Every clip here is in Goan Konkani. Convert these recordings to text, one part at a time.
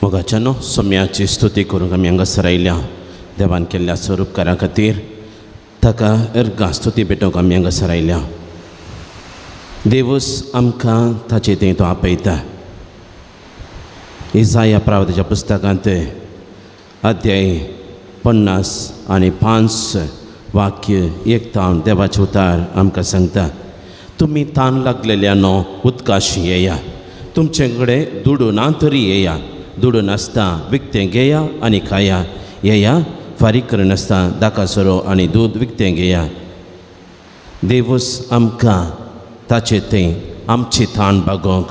मोगाच्यानो, सोम्याची स्तुती करूंक आमी हांगासर आयल्या. देवान केल्ल्या स्वरूपकारा खातीर ताका अर्गां स्तुती भेटोवंक आमी हांगासर आयल्या. देवूस आमकां ताचे थंय तो आपयता. इजाया प्रावताच्या पुस्तकांत अध्याय 55 वाक्य 1 तावन देवाचें उतार आमकां सांगता, तुमी तान लागलेल्यानो उदकाशी येया, तुमचे कडेन दुडू ना तरी येया, दुडू नासता विकतें घेया आनी खाया, येया फारीक करिनासता दाका सोरो आनी दूद विकतें घेया. देवूस आमकां ताचे थंय आमची तान भागोवंक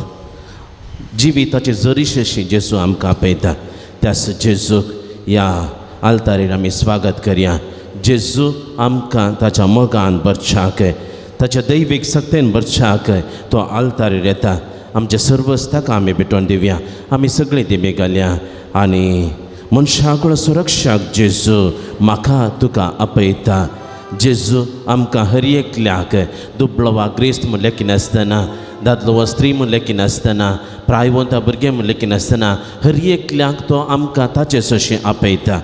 जिविताचे जरीश जेजू आमकां आपयता. त्यास जेजूक ह्या आल्तारीर आमी स्वागत करया. जेजू आमकां ताच्या मोगान भरच्याक, ताच्या दैवीक सक्तेन भरच्याक तो आल्तारीर येता. आमचे सर्वस ताका आमी भेटोवन दिवया. आमी सगळीं दिमी घालया आनी मनशाकूळ सुरक्षाक जेजू म्हाका तुका आपयता. जेजू आमकां हर एकल्याक दुबळो वा ग्रेस्त म्हूण लेखिनासतना, दादलो वा स्त्री म्हूण लेखिनासतना, प्रायवंत भुरगें म्हूण लेखिनासतना हर एकल्याक तो आमकां ताचे सशी आपयता.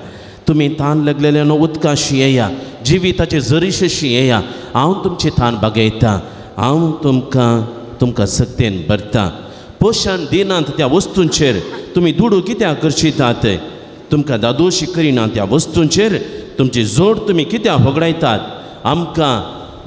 तुमी तान लागलेल्यानो उदकाशी येया, जिविताचे जरीशशी येया, हांव तुमची तान भागयता, हांव तुमकां सक्तेन भरता. पोशण दिनात त्या वस्तूंचेर तुमी दुडू कित्याक करशितात? तुमकां दादोशी करिना त्या वस्तूंचेर तुमची जोड तुमी कित्याक होगडायतात? आमकां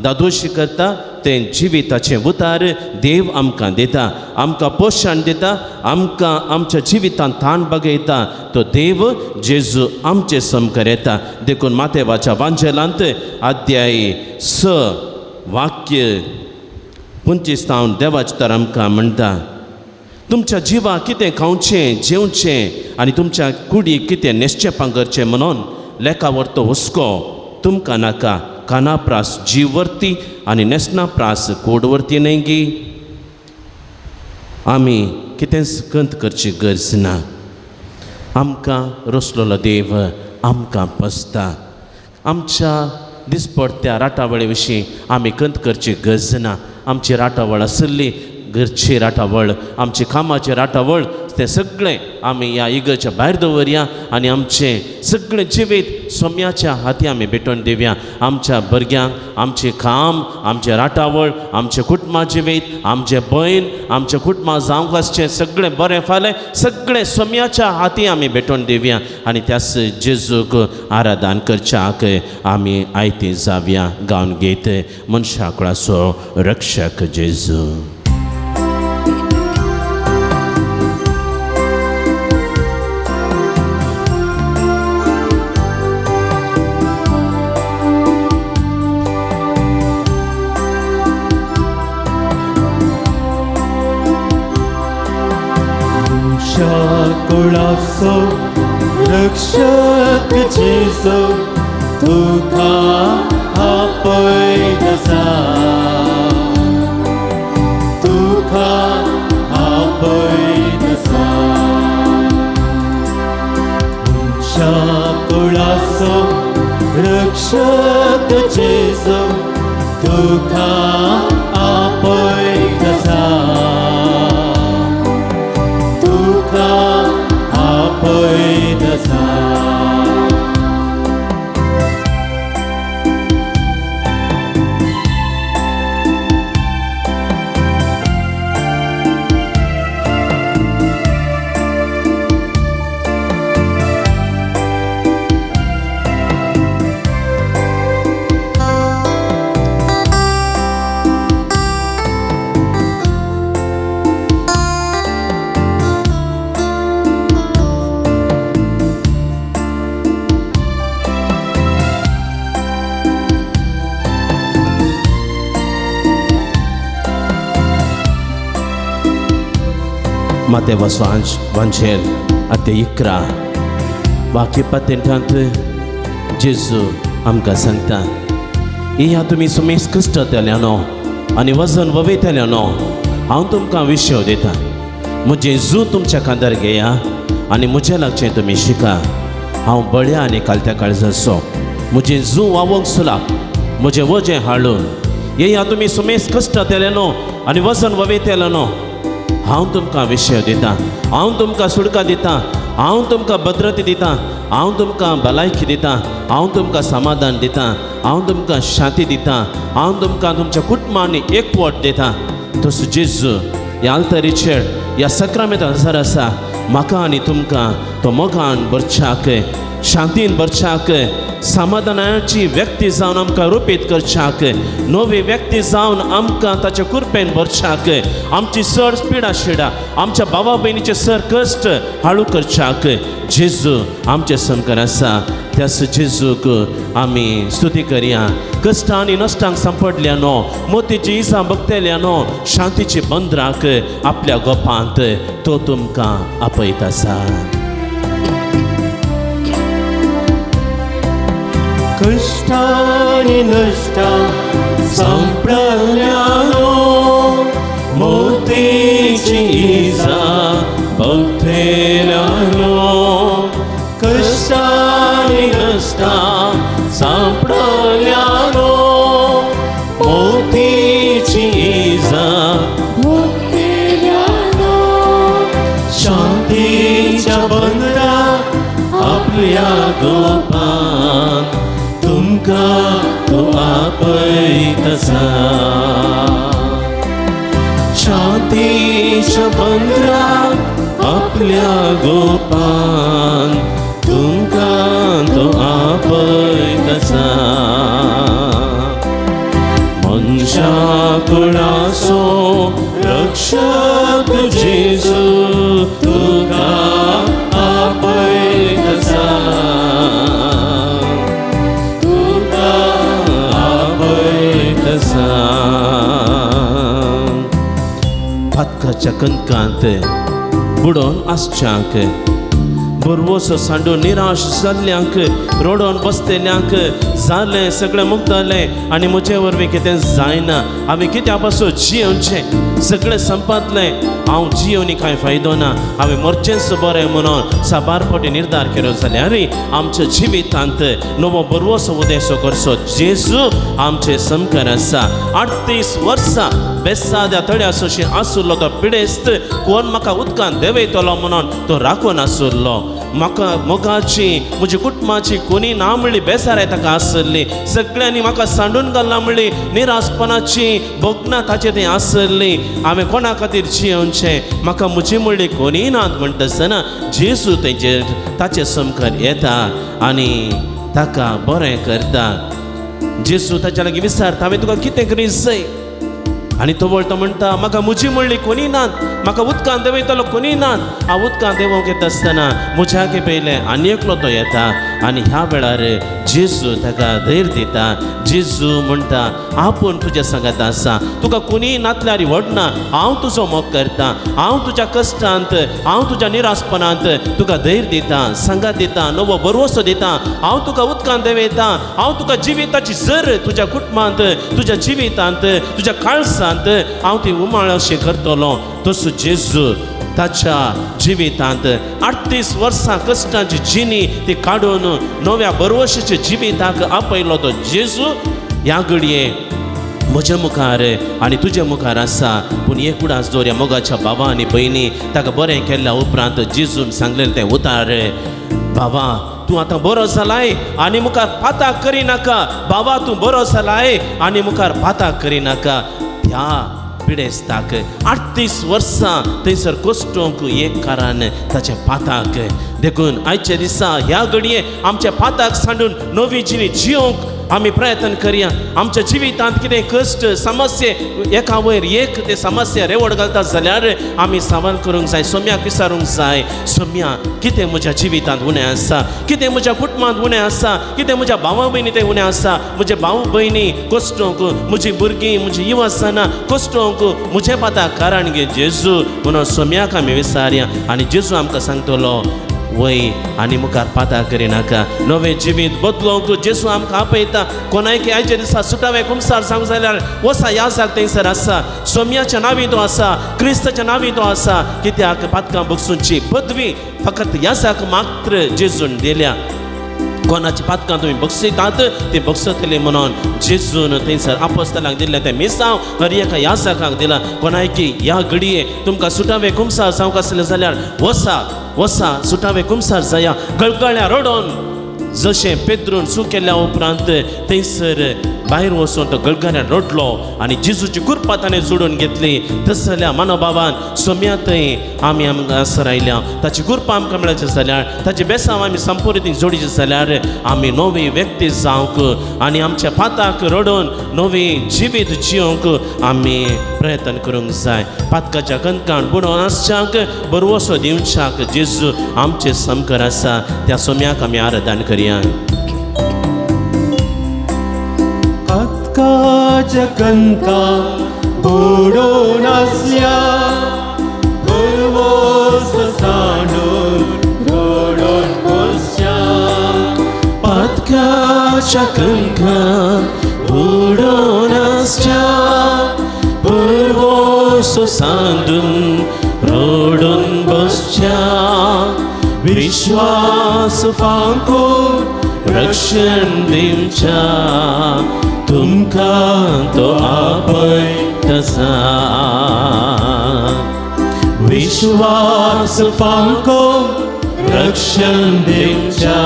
दादोशी करता तें जिविताचें उतार देव आमकां दिता, आमकां पोशण दिता, आमकां आमच्या जिवितांत ताण बगयता. तो देव जेजू आमचे समकर येता. देखून मातेवाच्या वांजेलांत अध्याय 6 वाक्य 25 तावन देवाचें तर आमकां म्हणटा, तुमच्या जिवाक कितें खावचें जेवचें आनी तुमच्या कुडीक कितें न्हेसचें पांगरचें म्हणून लेखावरतो हुस्को तुमकां नाका. काना प्रास जीव वरती आनी न्हेसना प्रास कोड वरती न्हय गी? आमी कितेंच कंत करची गरज ना. आमकां रसलेलो देव आमकां पसता. आमच्या दिसपडत्या राटावळे विशीं आमी कंत करची गरज ना. आमची राटावळ आशिल्ली घरची राटावळ, आमची कामाची राटावळ, तें सगळें आमी ह्या इगर्च्या भायर दवरया आनी आमचें सगळें जिवीत सोम्याच्या हाती आमी भेटोवन दिवया. आमच्या भुरग्यांक आमचें काम, आमचें राटावळ, आमचें कुटुंबा जिवीत, आमचें भयण, आमचें कुटुंबा जावंक आसचें सगळें बरें फालें सगळें सोम्याच्या हाती आमी भेटोवन दिवया आनी त्यास जेजूक आराधन करच्याक आमी आयती जावया. गावन घेत मनशा कुळाचो रक्षक जेजू. कुळाचो रक्षक जेजू तुका आपयता, तुका आपयता. मनशा कुळाचो रक्षक जेजू तुका आपयता, तुका आपयता. मातेवाचो वांजेल आतां 11 वाक्य पातेंटांत जेजू आमकां सांगता, येया तुमी सुमेस कश्टतल्यानो आनी वजन ववेतल्यानो, हांव तुमकां विशय दिता. म्हजें जू तुमच्या खांदार घेया आनी म्हजें लागचें तुमी शिका. हांव बळ्या आनी कालत्या काळजाचो, म्हजें जू वावोंक सुला, म्हजें वजें हाडून. येया तुमी सुमेस कश्टतल्यानो आनी वजन ववेतल्यानो, हांव तुमकां विशय दिता, हांव तुमकां सुडका दिता, हांव तुमकां भद्रता दितां, हांव तुमकां भलायकी दितां, हांव तुमकां समाधान दितां, हांव तुमकां शांती दितां, हांव तुमकां तुमच्या कुटुंबांनी एकवट दितां. तसो जेजू ह्या आल्तारीचेर ह्या सक्रामेंत हजर आसा. म्हाका आनी तुमकां तो मोगान भरच्याक, शांतीन भरच्याक, समाधानाची व्यक्ती जावन आमकां रुपीत करच्याक, नवी व्यक्ती जावन आमकां ताचे कृपेन भरच्याक, आमची सर पिडा शिडा, आमच्या भावा भयणीचे सर कश्ट हाळू करच्याक जेजू आमचे समकार आसा. त्याच जेजूक आमी स्तुती करया. कश्टां आनी नश्टांक सांपडल्या न्हू, मोतीची इसां भोगतल्या न्हू, शांतीची बंदराक आपल्या गोपांत तो तुमकां आपयत आसा. कश्टांनी नश्टां सांपडल्यानो, मोतीची इजा भोगतल्यानो, कश्टांनी नश्टां सांपडल्यानो, मोतीची इजा भोगतल्यानो, शांतीच्या बंदरा आपल्या गोपान तुमकां तो आपयत आसा. शांतीच्या बंदरा आपल्या गोपान तुमकां तो आपयत आसा. मनशा कुळाचो रक्षक जेजू तुका आपयत आसा, तुका आपयत आसा. पातकाच्या कणकांत बुडोवन आसच्यांक, बरवसो सांडून निराश जाल्ल्यांक, रडोन बसतल्यांक, जालें सगळें मुक्तालें आनी म्हजे वरवीं कितें जायना, हांवें कित्या पासून जियेवचें, सगळें संपादलें, हांव जियोनी कांय फायदो ना, हांवें मरचेंच बरें म्हणून साबार फावटी निर्धार केलो जाल्यार आमच्या जिवितांत नवो बरवसो उदेसो करचो जेजू आमचे समकार आसा. 38 वर्सां बेसाद्या तळ्या सोशी आसुल्लो तो पिडेस्त कोण म्हाका उदकान देंवयतलो म्हणून तो राखून आसुल्लो. म्हाका मोगाची म्हज्या कुटुंबाची कोणी ना म्हणली बेसाराय ताका आसली, सगळ्यांनी म्हाका सांडून घाल्ला म्हणली निराशपणाची भोगना ताचे थंय आसली. हांवें कोणा खातीर जियेवचें, म्हाका म्हजी म्हणली कोणीय नात म्हणटा आसतना जेजू तेंचेर ताचे समकार येता आनी ताका बरें करता. जेजू ताच्या लागीं विचारता, हांवें तुका कितें करीत जाय? आनी तो वळतो म्हणटा, म्हाका म्हजी म्हणली कोणी नात, म्हाका उदकान देंवयतलो कोणी नात. हांव उदकान देंवोवंक येता आसतना म्हज्या पयलें आनी एकलो तो येता आनी ह्या वेळार जेजू ताका धैर्य दिता. जेजू म्हणटा, आपूण तुज्या सांगात आसा, तुका कोणीय नातल्यार व्हडना, हांव तुजो मोग करता, हांव तुज्या कश्टांत, हांव तुज्या निराशपणांत तुका धैर्य दिता, सांगात दिता, नवो भरवसो दिता, हांव तुका उदकान देंवयता, हांव तुका जिविताची जर तुज्या कुटुंबांत, तुज्या जिवितांत, तुज्या काळसांत हांव ती उमाळ अशें करतलो. तसो जेजू ताच्या जिवितांत 38 वर्सां कश्टांची जिणी ती काडून नव्या भरवशाच्या जिविताक आपयलो तो जेजू ह्या घडये म्हज्या मुखार आनी तुज्या मुखार आसा. पूण एक उडास दवर, ह्या मोगाच्या बाबा आनी भयणी ताका बरें केल्ल्या उपरांत जेजून सांगलेलें तें उतार, बाबा तूं आतां बरो जालाय आनी मुखार पाताक करिनाका, बाबा तूं बरो जालाय आनी मुखार पाताक करिनाका. ह्या पिडेस्ताक 38 वर्सां थंयसर कोश्टोंक एक कारण ताच्या पाताक. देखून आयच्या दिसा ह्या घडये आमच्या पाताक सांडून नवी जिणी जियोंक आमी प्रयत्न करया. आमच्या जिवितांत कितें कश्ट समस्ये एका वयर एक ते समस्या रेवड घालता जाल्यार आमी सवाल करूंक जाय, सोम्याक विचारूंक जाय, सोम्या कितें म्हज्या जिवितांत उणें आसा, कितें म्हज्या कुटुंबांत उणें आसा, कितें म्हज्या भावा भयणी तें उणें आसा, म्हजे भाव भयणी कश्टोंक, म्हजी भुरगीं, म्हजी युवासनां कश्टोंक म्हजें पाताक कारण गे जेजू म्हणून सोम्याक आमी विचारया. आनी जेजू आमकां सांगतलो, वय आनी मुखार पाता करिनाका, नवें जिवीत बदलोवंक जेजू आमकां आपयता. कोणायकी आयच्या दिसा सुटावे कुमसार सांग जाल्यार वसा ह्या जाग थंयसर आसा, सोम्याच्या नांवी तो आसा, क्रिस्ताच्या नांवी तो आसा. कित्याक पातकां बगसूची पदवी फकत ह्या जाग मात्र जेजून दिल्या. कोणाची पातकां तुमी बक्षयतात ती बक्षतली म्हणून जेजून थंयसर आपोस्तलांक दिल्लें तें मिसांव हर एका याजकांक दिलां. कोणायकी ह्या घडये तुमकां सुटावे कुमसार जावंक आसलें जाल्यार वसा वसा सुटावे कुमसार जाया, गळगळ्या रडोन जशें पेद्रून सू केल्या उपरांत थंयसर भायर वचून तो गळगळ्यान रडलो आनी जेजूची कृपा ताणें जोडून घेतली. तसल्या मनोभावान सोम्या थंय आमी हांगासर आयल्या. ताची कृपा आमकां मेळची जाल्यार, ताचे बेसांव आमी संपुरीत जोडीचे जाल्यार आमी नवी व्यक्ती जावंक आनी आमच्या पाताक रडून नवी जिवीत जिवंक आमी प्रयत्न करूंक जाय. पातकाच्या कणकान बुडोवन आसच्याक बरवसो दिवच्याक जेजू आमचे समकर आसा. त्या सोम्याक आमी आराधन करया. पातकाच्या कणकान बुडोवन आसल्या बरवसो सांडून रडून बसच्या. पातकाच्या कणकान बुडोवन आसच्या बरवसो सांडून रडून बसच्या. विश्वास फांकून रक्षण दिवच्या तुमकां तो आपयता. विश्वास फांकून रक्षण दिवच्या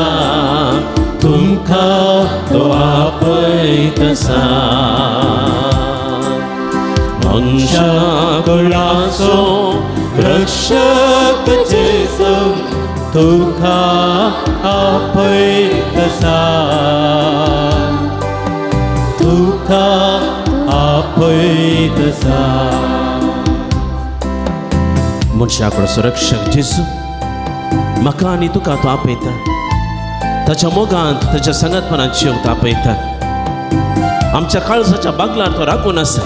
तुमकां तो आपयता. मनशा कुळाचो रक्षक जेजू तुका आपयता, तुका आपयता. मनशा कुळाचो रक्षक जेजू म्हाका आनी तुका तो आपयता. ताच्या मोगांत ताच्या सांगातपणांत जिवंक तो आपयता. आमच्या काळजाच्या बागलार तो राखून आसा.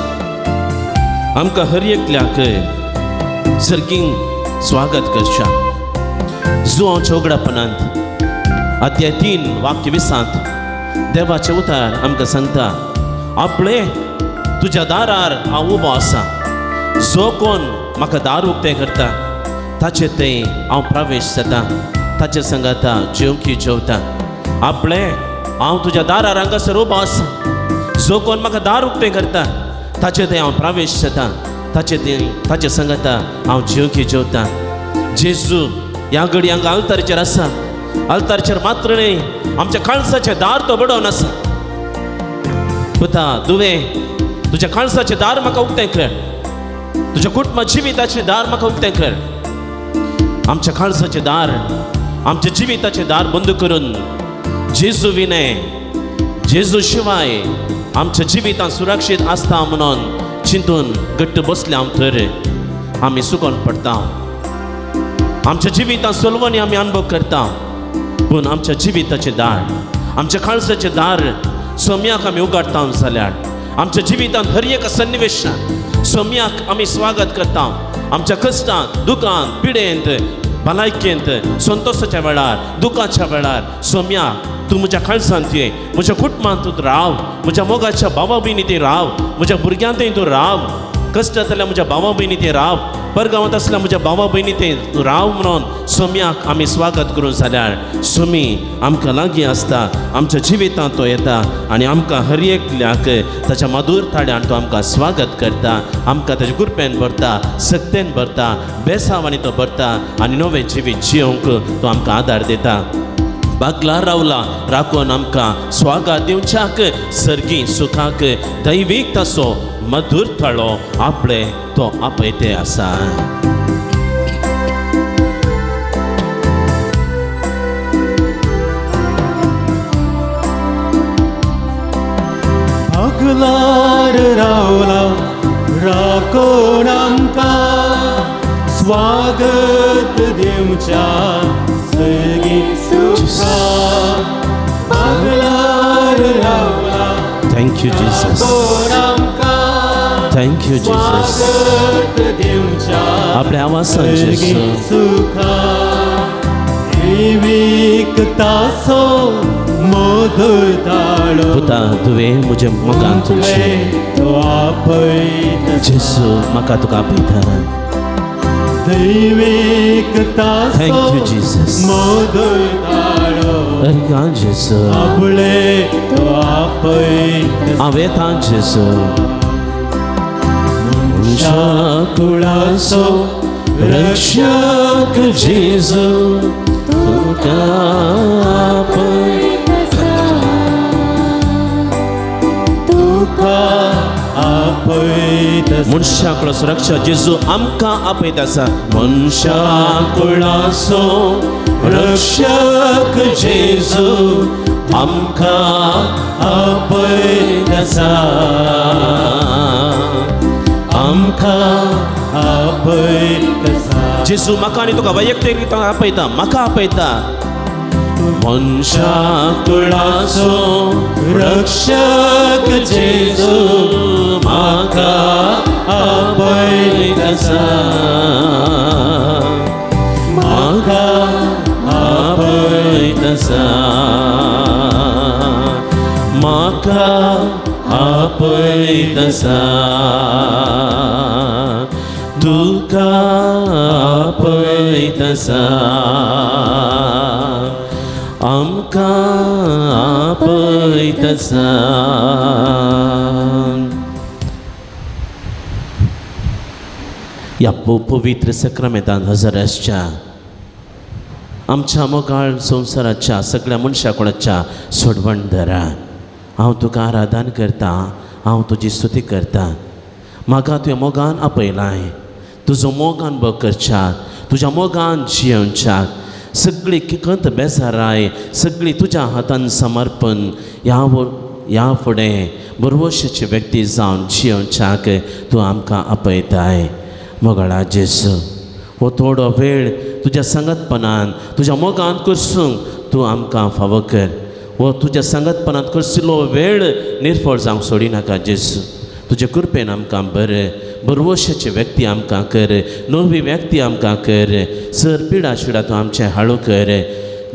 आमकां हर एकल्याक सर्गीं स्वागत करच्या. जुवांच्या उगडापणांत अध्याय 3 वाक्य 20 देवाचें उतार आमकां सांगता, आपले तुज्या दारार हांव उबो आसा, जो कोण म्हाका दार उक्तें करता ताचे थंय हांव प्रवेश जाता, ताचे सांगाता जेवकी जेवता. आपले हांव तुज्या दारार हांगासर उबो आसा, जो कोण म्हाका दार उक्तें करता ताचे थंय हांव प्रवेश जाता, ताचे थंय ताचे सांगाता हांव जेवकी जेवता. जेजू ह्या घडी हांगा आल्तारचेर आसा. आल्तारचेर मात्र न्हय, आमच्या काळजाचें दार तो बडोवन आसा. पुता दुवे तुज्या काळजाचें दार म्हाका उक्तें कर, तुज्या कुटुंबा जिविताचें दार म्हाका उक्तें कर. आमच्या काळजाचें दार, आमच्या जिविताचें दार बंद करून जेजू विणे, जेजू शिवाय आमच्या जिवितांत सुरक्षीत आसता म्हणून चिंतून घट्ट बसल्या आम तर आमी सुकोन पडटा. आमच्या जिवितांत सोलवणी आमी अनुभव करता, पूण आमच्या जिविताचें दार, आमच्या काळजाचें दार सोम्याक आमी उगाडटा जाल्यार आमच्या जिवितांत हर एका सन्निवेशान सोम्याक आमी स्वागत करता. आमच्या कश्टांत, दुखांत, पिडेंत, भलायकेंत, संतोशाच्या वेळार, दुखाच्या वेळार सोम्या तूं म्हज्या काळजांत ये, म्हज्या कुटुंबांत तूं राव, म्हज्या मोगाच्या भावा भयणी थंय राव, म्हज्या भुरग्यांतय तूं राव, कश्टांतल्या म्हज्या भावा भयणी थंय राव, परगांवांत आसल्या म्हज्या भावा भयणी थंय तूं राव म्हणून सोम्याक आमी स्वागत करूं जाल्यार सोमी आमकां लागीं आसता. आमच्या जिवितांत तो येता आनी आमकां हर एकल्याक ताच्या मधूर ताळ्यान तो आमकां स्वागत करता. आमकां ताच्या कृपेन भरता, सक्तेन भरता, बेसावांनी तो भरता आनी नवें जिवीत जिवंक तो आमकां आदार दिता. बागला रावला राखून आमकां स्वागत दिवच्याक सर्गी सुखाक दैवीक ताचो मधूर थळो आपले तो आपयते आसा. भागलार रावला राखून आमकां स्वागत दिवच्या सर्गी सुखा. भागलार रावला Thank you Jesus. Thank you Jesus. आपल्या आवाजान जेजू सुखा दैवीक तासो मधुर ताळो पुता तुवें म्हज्या मोगान तुजें तो आपयता. जेजू म्हाका तुका आपयता. दैवीक तासो Thank you Jesus. मधुर ताळो अर्गां जेजू आबळे तो आपयत हांव येता जेजू मनशा कुळाचो रक्षक जेजू तुका आपयता तुका आपयत मनशा कुळाचो रक्षक जेजू आमकां आपयत आसा मनशा कुळाचो रक्षक जेजू आमकां आपयत आसा आमकां आपयत आसा जेजू म्हाका आनी तुका वैयक्तीक रितीन आपयता म्हाका आपयता मनशा कुळाचो रक्षक जेजू म्हाका आपयत आसा म्हाका आपयत आसा म्हाका आपयत आसा तुका आपयत आसा आमकां आपयत आसा. ह्या पवित्र सक्रामेंतान हजर आसच्या आमच्या मोगाळ संवसाराच्या सगळ्या मनशा कोणाच्या सोडवणदारा, हांव तुका आराधन करता, हांव तुजी स्तुती करता. म्हाका तुवें मोगान आपयलाय, तुजो मोग अनुभव करच्याक, तुज्या मोगान जियेवच्याक, सगळी खंत बेजाराय सगळी तुज्या हातान समर्पण ह्या फुडें बरवशाची व्यक्ती जावन जियेवच्याक तूं आमकां आपयताय. मोगाळा जेजू, हो थोडो वेळ तुज्या सांगतपणान तुज्या मोगान करसूंक तूं आमकां फावो कर. हो तुज्या सांगतपणान करसिल्लो वेळ निर्फळ जावंक सोडिनाका जेजू. तुजे कृपेन आमकां बरें बरवशाची व्यक्ती आमकां कर, नवी व्यक्ती आमकां कर, सर पिडा शिडा तूं आमचें हाळू कर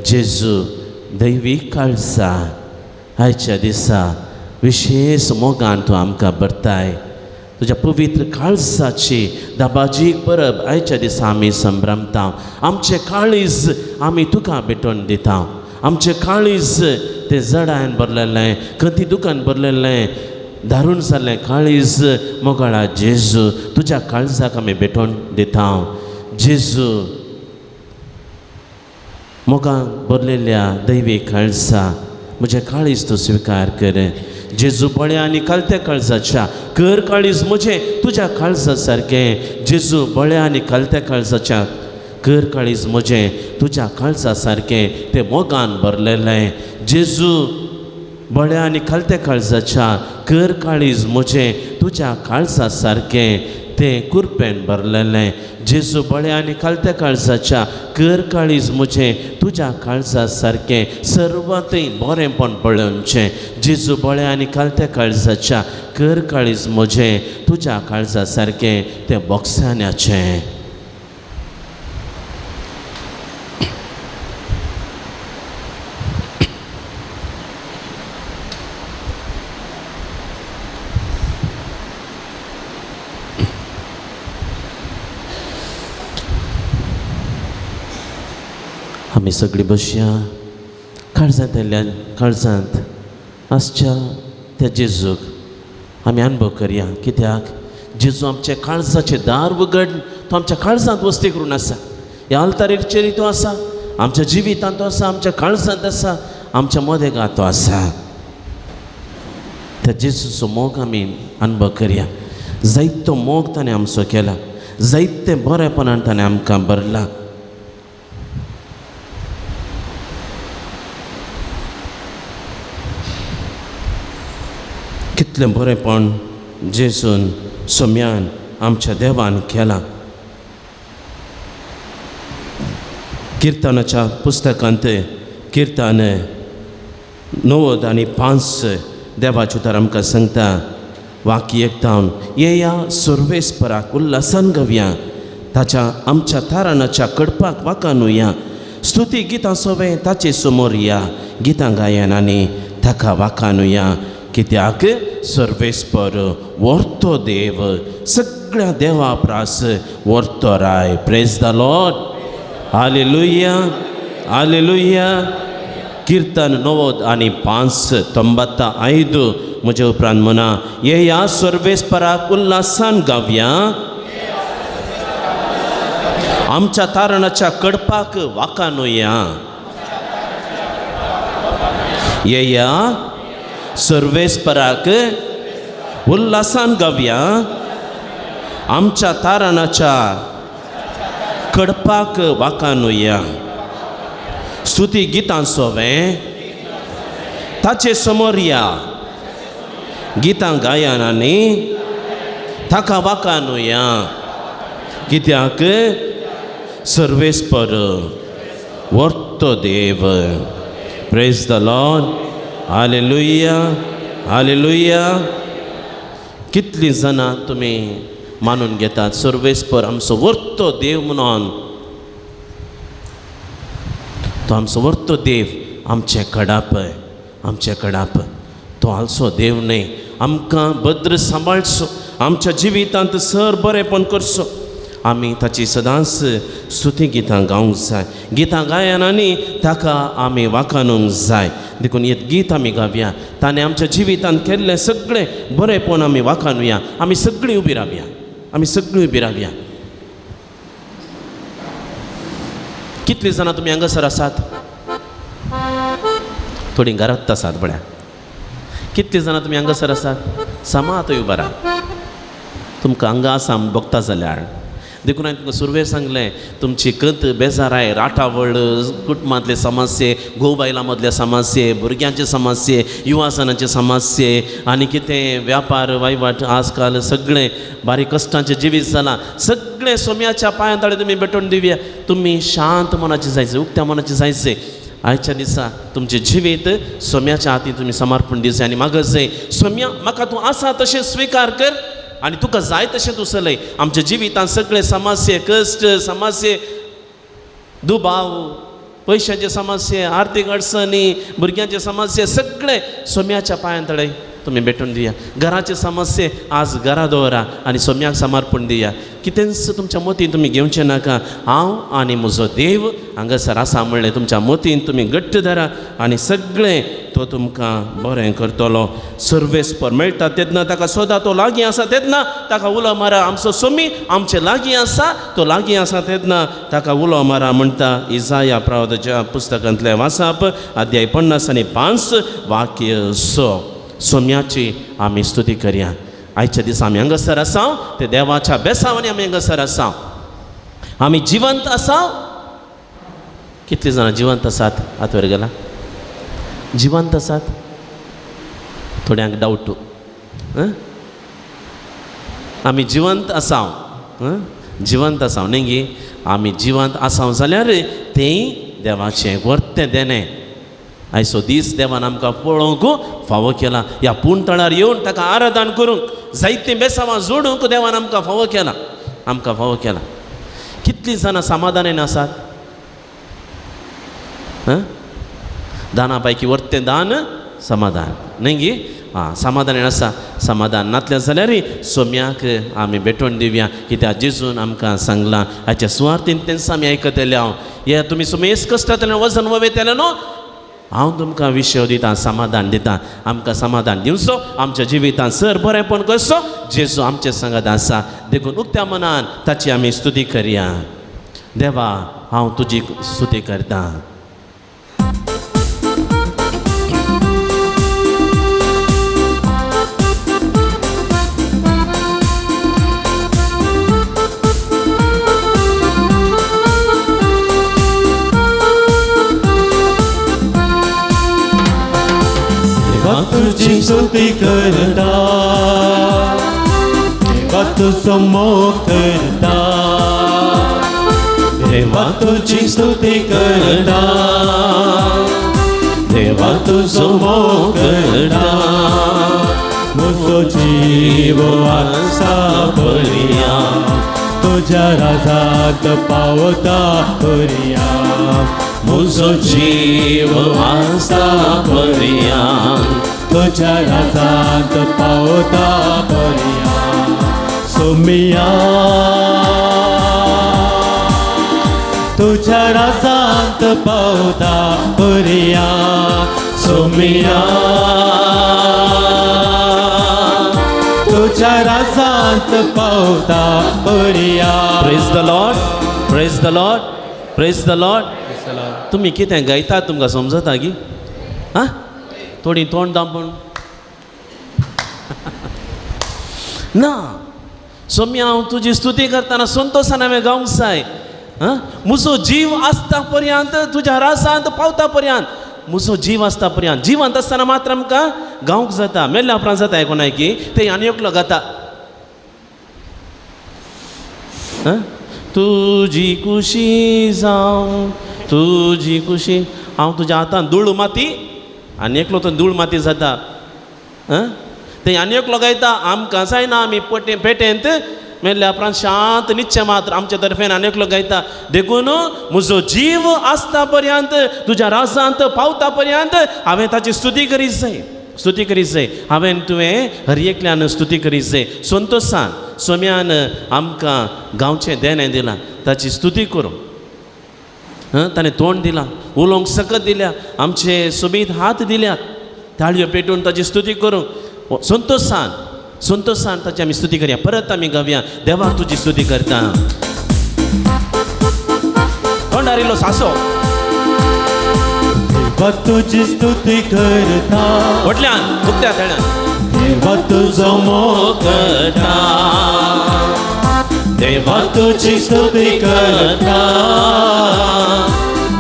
जेजू. दैवीक काळसा आयच्या दिसा विशेश मोगान तूं आमकां भरताय. तुज्या पवित्र काळसाची दाबाजी परब आयच्या दिसा आमी संभ्रमता. आमचें काळीज आमी तुका भेटोवन दिता. आमचें काळीज तें जडायन भरलेलें, खंती दुकान भरलेलें, दारून जाल्लें काळीज मोगाळा जेजू तुज्या काळजाक आमी भेटोवन दिता. जेजू मोगान भरलेल्या दैवी काळजा म्हजें काळीज तूं स्विकार कर. जेजू बळ्या आनी कालत्या काळजाच्या कर काळीज म्हजें तुज्या काळजा सारकें. जेजू बळ्या आनी कालत्या काळजाच्या कर काळीज म्हजें तुज्या काळजा सारकें तें मोगान भरलेलें. जेजू बळ्या आनी खालत्या काळजाच्या कर काळीज म्हजें तुज्या काळजा सारकें तें कुरपेन भरलेलें. जेजू बळ्या आनी खालत्या काळजाच्या कर काळीज म्हजें तुज्या काळजा सारकें सर्वांतय बरेंपण पळोवचें. जेजू बळ्या आनी खालत्या काळजाच्या कर काळीज म्हजें तुज्या काळजा सारकें तें बोगसाण्याचें. आमी सगळीं बसया काळजांतल्यान काळजांत आसच्या त्या जेजूक आमी अनुभव करया. कित्याक जेजू आमच्या काळजाचें दार उगड तो आमच्या काळजांत वस्ती करून आसा. ह्या आल्तारेचेर तो आसा, आमच्या जिवितांत तो आसा, आमच्या काळजांत आसा, आमच्या मदेगांत तो आसा. त्या जेजूचो मोग आमी अनुभव करया. जायतो मोग ताणें आमचो केला, जायते बरेपणान ताणें आमकां भरला. कितलें बरेंपण जेजून सोम्यान आमच्या देवान केलां. किर्तनाच्या पुस्तकांत किर्तन 95 देवाचें उतर आमकां सांगता, वाक्य एकतावन येया सर्वेस्पराक उल्हासान गावया, ताच्या आमच्या तारणाच्या कडपाक वाकानुया, स्तुती गितां सोवे ताचे समोर या, गितां गायन आनी ताका वाकानुया. कित्याक सर्वेस्पर वर्तो देव, सगळ्या देवा प्रास वर्तो राय. Praise the Lord, hallelujah, hallelujah. कीर्तन 95 95 म्हज्या उपरांत म्हणा, येया सर्वेस्पराक उल्हासान गावया, आमच्या तारणाच्या कडपाक वाकानुया. येया सर्वेस्पराक उल्हासान गावया, आमच्या तारणाच्या कडपाक वाकानुया. स्तुती गितां सोवें ताचे समोर या, गितां गायन आनी ताका वाकानुया. कित्याक सर्वेस्पर वर्तो देव. Praise the Lord. Hallelujah, hallelujah. कितलीं जाणां तुमी मानून घेतात सर्वेस्पर आमचो वर्तो देव म्हणून? तो आमचो वर्तो देव, आमचें कडाप, आमचें कडाप. तो आलसो देव न्हय, आमकां भद्र सांबाळचो, आमच्या जिवितांत सर बरेंपण करचो. आमी ताची सदांच स्तुती गितां गावंक जाय. गितां गायन आनी ताका आमी वाखाणूंक जाय. देखून एक गीत आमी गावया, ताणें आमच्या जिवितांत केल्लें सगळें बरेंपण आमी वाखाणुया. आमी सगळीं उबी रावया, आमी सगळीं उबी रावया. कितलीं जाणां तुमी हांगासर आसात? थोडीं घरांत आसात बळ्या. कितलीं जाणां तुमी हांगासर आसात? समात उबा राव. तुमकां हांगा आसा भोगता जाल्यार. देखून हांवें तुमकां सुरवेक सांगलें, तुमची कंत बेजाराय, राटावळ, कुटुंबांतले समस्ये, घोव बायलां मदले समस्ये, भुरग्यांचे समस्ये, युवासनाचे समस्ये आनी कितें व्यापार वहिवाट आजकाल सगळें बारीक कश्टांचें जिवीत जालां. सगळें सोम्याच्या पांयां ताळे तुमी भेटोवन दिवया. तुमी शांत मनाचें जायचें, उक्त्या मनाचें जायचें. आयच्या दिसा तुमचें जिवीत सोम्याच्या हातीन तुमी समर्पण दिवचें आनी मागत जाय, सोम्या म्हाका तूं आसा तशें स्विकार कर आनी तुका जाय तशें तूं चलय. आमच्या जिवितांत सगळे समस्ये, कश्ट, समस्ये, दुबाव, पयशांचे समस्ये, आर्थीक अडचणी, भुरग्यांचे समस्ये, सगळे सोम्याच्या पांयां तळे तुमी भेटून दिया. घराचे समस्ये आज घरा दवरा आनी सोम्याक समर्पण दिया. कितेंच तुमच्या मतीन तुमी घेवचें नाका. हांव आनी म्हजो देव हांगासर आसा म्हणलें तुमच्या मतीन तुमी घट्ट धरा आनी सगळें तो तुमकां बरें करतलो. सर्वेस्पर मेळटा तेन्ना ताका सोदा, तो लागीं आसा तेन्ना ताका उलो मारा. आमचो सोमी आमचे लागीं आसा, तो लागीं आसा तेन्ना ताका उलो मारा म्हणटा इजाया प्रवादाच्या पुस्तकांतलें वाचप, अध्याय 55 वाक्य 6. सोम्याची आमी स्तुती करया. आयच्या दिसा आमी हांगासर आसा ते देवाच्या बेसावांनी आमी हांगासर आसा. आमी जिवंत आसा. कितलीं जाणां जिवंत आसात? हात वयर गेला. जिवंत आसात? थोड्यांक डावट. आमी जिवंत आसा, जिवंत आसा न्ही गी? आमी जिवंत आसा जाल्यार तें देवाचें वर्तें देणें. आयचो दीस देवान आमकां पळोवंक फावो केला. ह्या पूण तळार येवन ताका आराधन करूंक, जायतीं बेसावां जोडूंक देवान आमकां फावो केला, आमकां फावो केला. कितलीं जाणां समाधानान आसात? दाना पैकी वर्तें दान समाधान न्ही गी? आं, समाधान आसा. समाधान नातलें जाल्यार सोम्याक आमी भेटोवन दिवया. कित्याक जेजून आमकां सांगलां हाच्या सुवार्थीन तेंच आमी आयकतले. हांव हे तुमी सुमेस कश्टांतल्यान वजन वयतले न्हू, हांव तुमकां विशय दितां, समाधान दितां. आमकां समाधान दिवचो, आमच्या जिवितांत सर बरेंपण करचो. जेजू आमचे सांगात आसा. देखून उक्त्या मनान ताची आमी स्तुती करया. देवा, हांव तुजी स्तुती करतां. तुझी स्तुती करता, देवा तुझो मोग करता, देवा तुझी स्तुती करता, देवा तुझो मोग करता. म्हजो जीव आसा बरया, तुज्या राजांत पावता बरया. म्हजो जीव आसा बरया, तुज्या राजांत पावता बरया. सोमिया तुझ्या राजांत पावता पर्या सोमिया तुझ्या राजांत पावता पर्या. Praise the Lord, praise the Lord, praise the Lord. तुमी कितें गायतात तुमकां समजता गी? आं, थोडीं तोंड दांपून ना. सोम्या हांव तुजी स्तुती करतना संतोशान हांवें गावंक जाय. आं, म्हजो जीव आसता पर्यंत तुज्या राजांत पावता पर्यंत, म्हजो जीव आसता पर्यंत. जिवंत आसतना मात्र आमकां गावंक जाता, मेल्ल्या उपरांत जाता आयकोनाय की ते आनी एकलो गाता. आं, तुजी खुशी जावं तुजी खुशी, हांव तुज्या हातान धूळ माती, आनी एकलो तो धूळ माती जाता. आं, ते आनी एकलो गायता आमकां जायना आमी पटे पेटेंत मेल्ल्या उपरांत शांत निश्चय मात्र आमच्या तर्फेन आनी एकलो गायता. देखून म्हजो जीव आसता पर्यंत तुज्या राजांत पावता पर्यंत हांवें ताची स्तुती करीत जाय, स्तुती करीत जाय. हांवें तुवें हर एकल्यान स्तुती करीत जाय. संतोशान सोम्यान आमकां गांवचें देणें दिलां, ताची स्तुती करूं. ताणें तोंड दिलां, उलोवंक सकत दिल्या, आमचे सोबीत हात दिल्यात, ताळयो पेटून ताची स्तुती करूं. संतोशान संतोशान ताची आमी स्तुती करया. परत आमी गावया, देवा तुजी स्तुती करता. तोंडार इल्लो सासो. देवा तुजी स्तुती करता, व्हडल्यान उक्त्या ताळ्यान. देवा तुजो मोग करता, देवा तुजी स्तुती करता,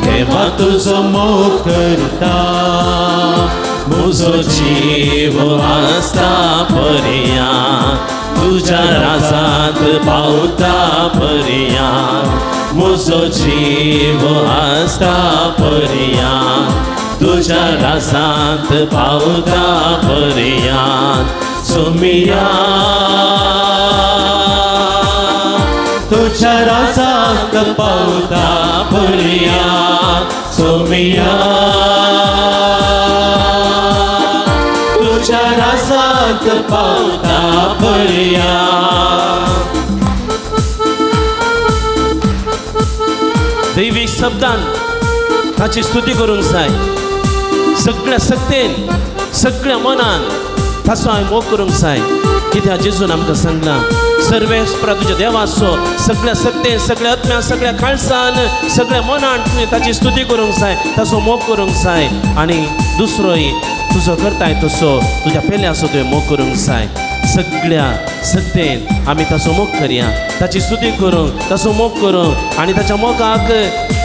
देवा तुजो मोग करता, म्हजो जीव आसता पर्यंत तुज्या राजांत पावता पर्यंत, म्हजो जीव आसता पर्यंत तुज्या राजांत पावता पर्यंत. सोमिया तुझ्या राजांत पावता पर्यंत, सोमिया तुझ्या राजांत पावता पर्यंत. दैवीक शब्दान ताची स्तुती करूंक जाय. सगळ्या सक्तेन सगळ्या मनान ताचो हांवें मोग करूंक जाय. कित्याक जेजून आमकां सांगलां, सर्वेस्परा तुज्या देवाचो सगळ्या सक्तेन सगळ्या आत्म्यान सगळ्या काळसान सगळ्या मनान तुवें ताची स्तुती करूंक जाय, ताचो मोग करूंक जाय. आनी दुसरोय तुजो करताय तसो तुज्या पेल्याचो तुवें मोग करूंक जाय. सगळ्या सक्तेन आमी ताचो मोग करया, ताची स्तुती करूंक, ताचो मोग करूंक आनी ताच्या मोगाक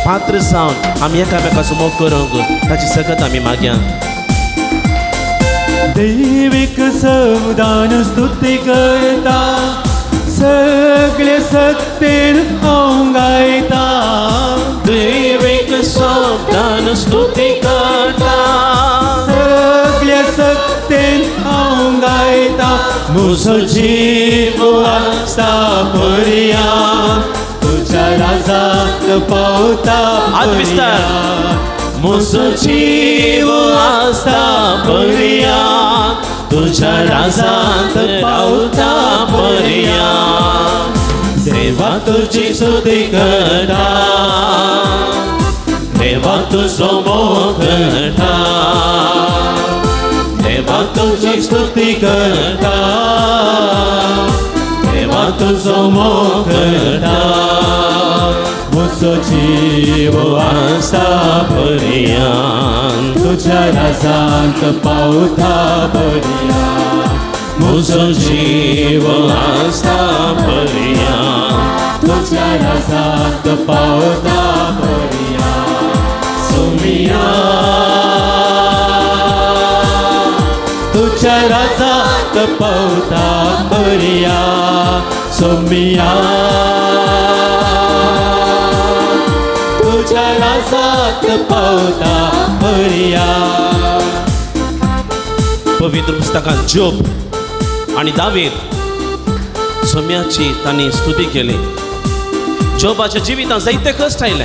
पात्र जावन आमी एकामेकाचो मोग करूंक ताची सकत आमी मागया. दैवीक सवदान स्तुती करता, सगळे सत्तेन हांव गायता. दैवीक सवदान स्तुती करता, सगळे सत्तेन हांव गायता, म्हजो जीव आसता पर्यंत तुझ्या राजांत पावता पर्यंत, म्हजो जीव आसता पर्यंत तुझ्या राजांत पावता पर्यंत. देवा तुजी स्तुती करता, देवा तुजो मोग करता, देवा तुजी स्तुती करता, देवा तुजो मोग करता, म्हजो जीव आसता पर्यंत तुझ्या राजांत पावता पर्यंत, म्हजो जीव आसता पर्यंत तुझ्या राजांत पावता पर्यंत. सोमिया तुझ्या राजांत पावता पर्यंत, सोमिया तुझ्या राजांत पावता पर्यंत. पवित्र पुस्तकांत जोब आनी दावीद सोम्याची तांणी स्तुती केली. जोबाच्या जिवितांत जायते कश्ट आयले,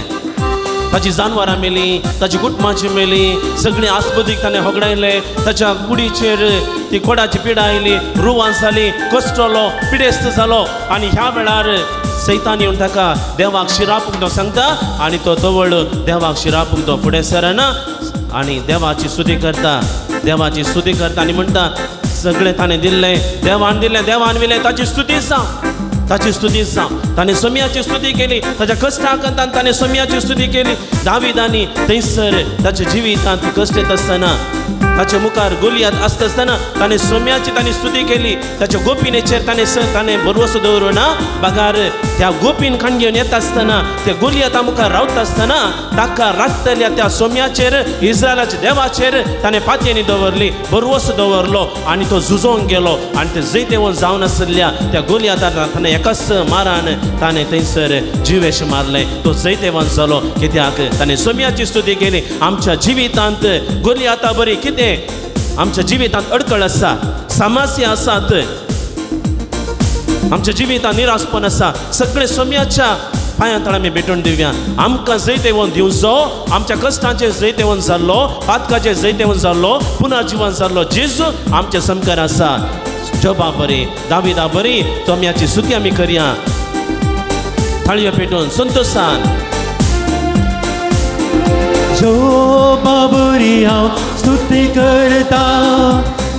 ताची जानवरां मेली, ताची कुटुंबाची मेली, सगळीं आस्पदीक ताणें होगडायले, ताच्या कुडीचेर ती कोडाची पिडा आयली, रुवां जाली, कश्टलो, पिडेस्त जालो. आनी ह्या वेळार सैतान येवन ताका देवाक शिरापूंक तो सांगता आनी तो तवळ देवाक शिरापूंक तो फुडें सरना आनी देवाची स्तुती करता, देवाची स्तुती करता आनी म्हणटा सगळें ताणें दिल्लें, देवान दिल्लें, देवान विलें, ताची स्तुती जावं, ताची स्तुती जावं. ताणें सोम्याची स्तुती केली, ताच्या कश्टाक ताणें सोम्याची स्तुती केली. दाविदांनी थंयसर ताच्या जिवितांत कश्ट येत आसतना, ताच्या मुखार गोलियात आसता आसतना ताणें सोम्याची ताणें स्तुती केली. ताच्या गोपिनेचेर ताणें ताणें भरवसो दवरूं ना, बगार त्या गोपीन खाण घेवन येता आसतना, त्या गोलियाता मुखार रावता आसतना ताका राखतल्या त्या सोम्याचेर, इस्रायलाच्या देवाचेर ताणें पातयेनी दवरली, भरवसो दवरलो आनी तो झुजोवंक गेलो आनी ते जैतेवन जावन आशिल्ल्या त्या गोलियाता ताणें एकाच मारान ताणें थंयसर जिवेश मारलें. तो जैतेवन जालो कित्याक ताणें सोम्याची स्तुती केली. आमच्या जिवितांत गोलियाता बरी कितें आमच्या जिवितांत अडकळ आसा, समस्या आसात, आमच्या जिवितांत निराशपण आसा, सगळे सोम्याच्या पांयां तळा आमी भेटून दिवया. आमकां जैतेवन दिवचो, आमच्या कश्टांचेर जैतेवन जाल्लो, पातकाचेर जैतेवन जाल्लो, पुनर्जिवन जाल्लो जेजू आमच्या सामकार आसा. जोबा बरी, दाविदा बरी सोम्याची स्तुती आमी करया, थाळयो पेटून संतोशान. जोबा बरी हांव स्तुती करता,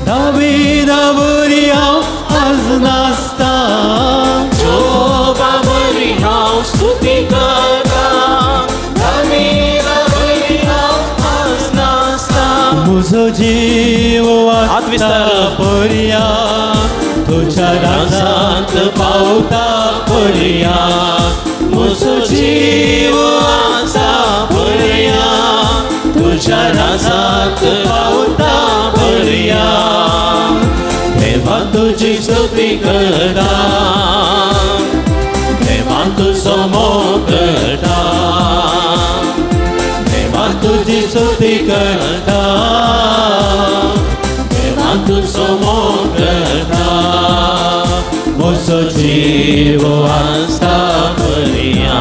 दाविदा बरी हांव आज नाचता. जोबा बरी हांव स्तुती करता, दाविदा बरी हांव आज नाचता. म्हजो जीव हात विस्तार. वाचता पर्या, तुज्या राजांत पावता पर्या. म्हजो जीव आसा पर्या, तुज्या राजांत पावता पर्या. देवा तुजी स्तुती करता, देवा तुजो मोग करता, देवा तुजी स्तुती करता, देवा तुजो मोग करता. म्हजो जीव आसता पर्या,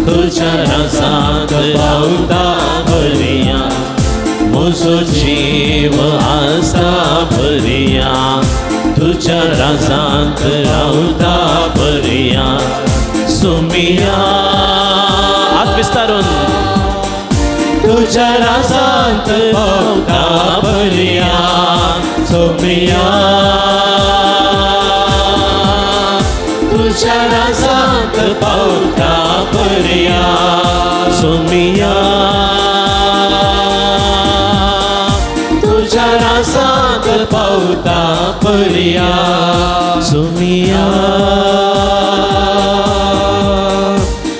तुज्या राजांत पावता पर्या. म्हजो जीव आसता पर्या, तुज्या राजांत रावता पर्या. सोमिया हात विस्तारून. तुज्या राजांत पावता पर्या. सोमिया तुज्या राजांत पावता पर्या. सोमिया तुज्या राजांत पावता पर्या. सोमिया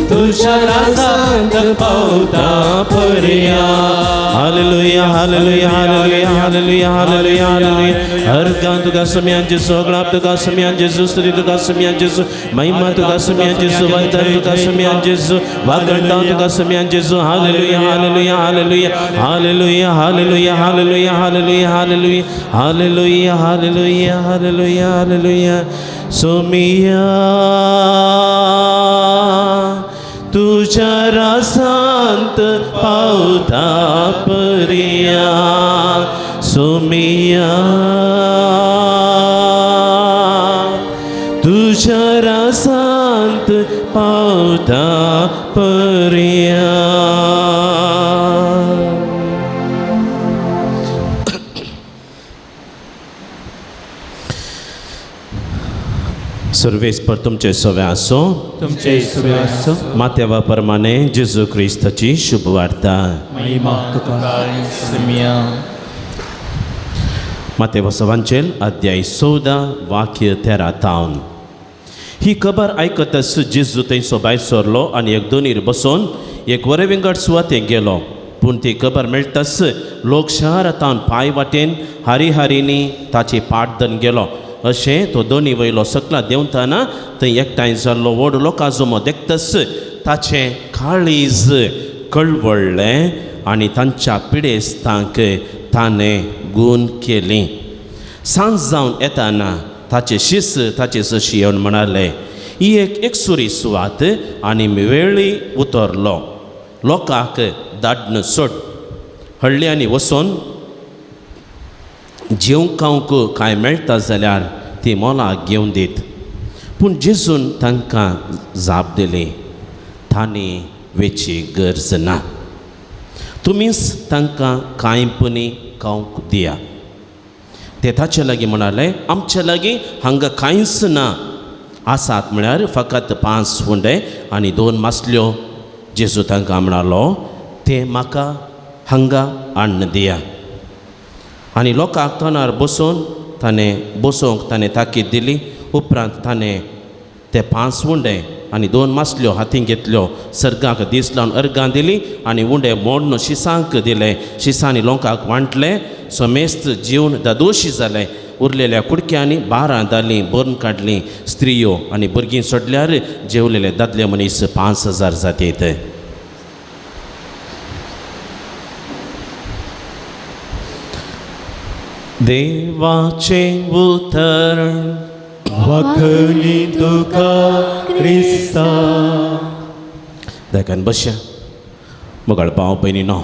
तुज्या राजांत पावता पर्या. Hallelujah, hallelujah, hallelujah, hallelujah, hallelujah, hallelujah. हर गान तुका सोम्यान जेजू, अगळाप तुका सोम्यान जेजू, स्तुती तुका सोम्यान जेजू, महिमा तुका सोम्यान जेजू, वंदन तुका सोम्यान जेजू, वागणता तुका सोम्यान जेजू. Hallelujah, hallelujah, hallelujah, hallelujah, hallelujah, hallelujah, hallelujah, hallelujah, hallelujah, hallelujah, hallelujah, hallelujah. Somiya तुझ्या रासांत पावता पर्या. सोमिया तुझ्या रासांत पावता पर्या. सर्वेस्पर तुमचे सवे आसो, तुमचे सुवे आसो. मातेवा परमाने जेजू क्रिस्ताची शुभ वार्ता. महिमा तुका सोमिया. मातेवा सवांचेल अध्याय 14 वाक्य 13 तावन. ही खबर आयकतच जेजू थंयसो भायर सरलो आनी एक दोनीर बसून एक वरे विंगड सुवातेक गेलो. पूण ती खबर मेळटाच लोक शहरांत पांय वाटेन हारी हारींनी ताची पाट धरून गेलो. अशें तो दोनी वयलो सकला देंवतना थंय एकठांय जाल्लो व्हड लोकां जमो देखतच ताचें काळीज कळवळ्ळें आनी तांच्या पिडेस्तांक ताणें गूण केली. सांज जावन येताना ताचे शिस ताचे जशी येवन म्हणाले, ही एक एकसुरी सुवात आनी वेळी उतरलो, लोकांक दाडन सोड. हळ्ळ्यांनी वचून जेवंक खावंक कांय मेळटा जाल्यार ती मोलाक घेवन दीत. पूण जेजून तांकां जाप दिली, तांणी वेची गरज ना, तुमीच तांकां कांय पनी खावंक दिया. ते ताचे लागीं म्हणाले, आमचे लागीं हांगा कांयच ना, आसात म्हळ्यार फकत 5 उंडे आनी 2 मासल्यो. जेजू तांकां म्हणालो, ते म्हाका हांगा हाडून दिया. आनी लोकांक तणार बसोवन ताणें बसोवंक ताणें ताकीद दिली. उपरांत ताणें ते 5 उंडे आनी 2 मासल्यो हातीं घेतल्यो, सर्गाक दीस लावन अर्गां दिली आनी उंडे मोडून शिसांक दिले. शिसांनी लोकांक वांटले. समेस्त जीवन दादोशी जाले. उरलेल्या कुडक्यांनी 12 दालीं भरून काडलीं. स्त्रियो आनी भुरगीं सोडल्यार जेवलेले दादले मनीस 5000 जातीत. देवाचें उतर वाखली तुका क्रिस्ता. देखून बसया मोगाळ भाव भयणी नो,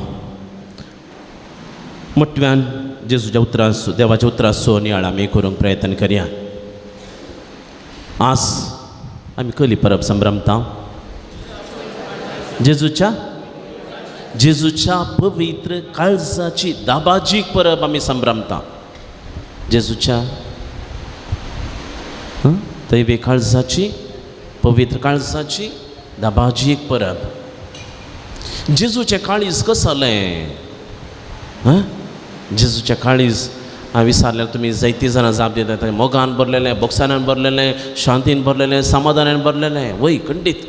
मोटव्यान जेजूच्या उतरांचो देवाच्या उतरांचो नियाळ आमी करूंक प्रयत्न करया. आज आमी कली परब संभ्रमता जेजूच्या जेजूच्या पवित्र काळजाची दाबाजीक परब आमी संभ्रमता. जेजूच्या दैवी काळजाची पवित्र काळजाची दाबाजीक परब. जेजूचें काळीज कसलें? जेजूचें काळीज हांवें विचारल्यार तुमी जायतीं जाणां जाप दितात, मोगान भरलेलें, बोगसानान भरलेलें, शांतीन भरलेलें, समाधानान भरलेलें. वय खंडीत.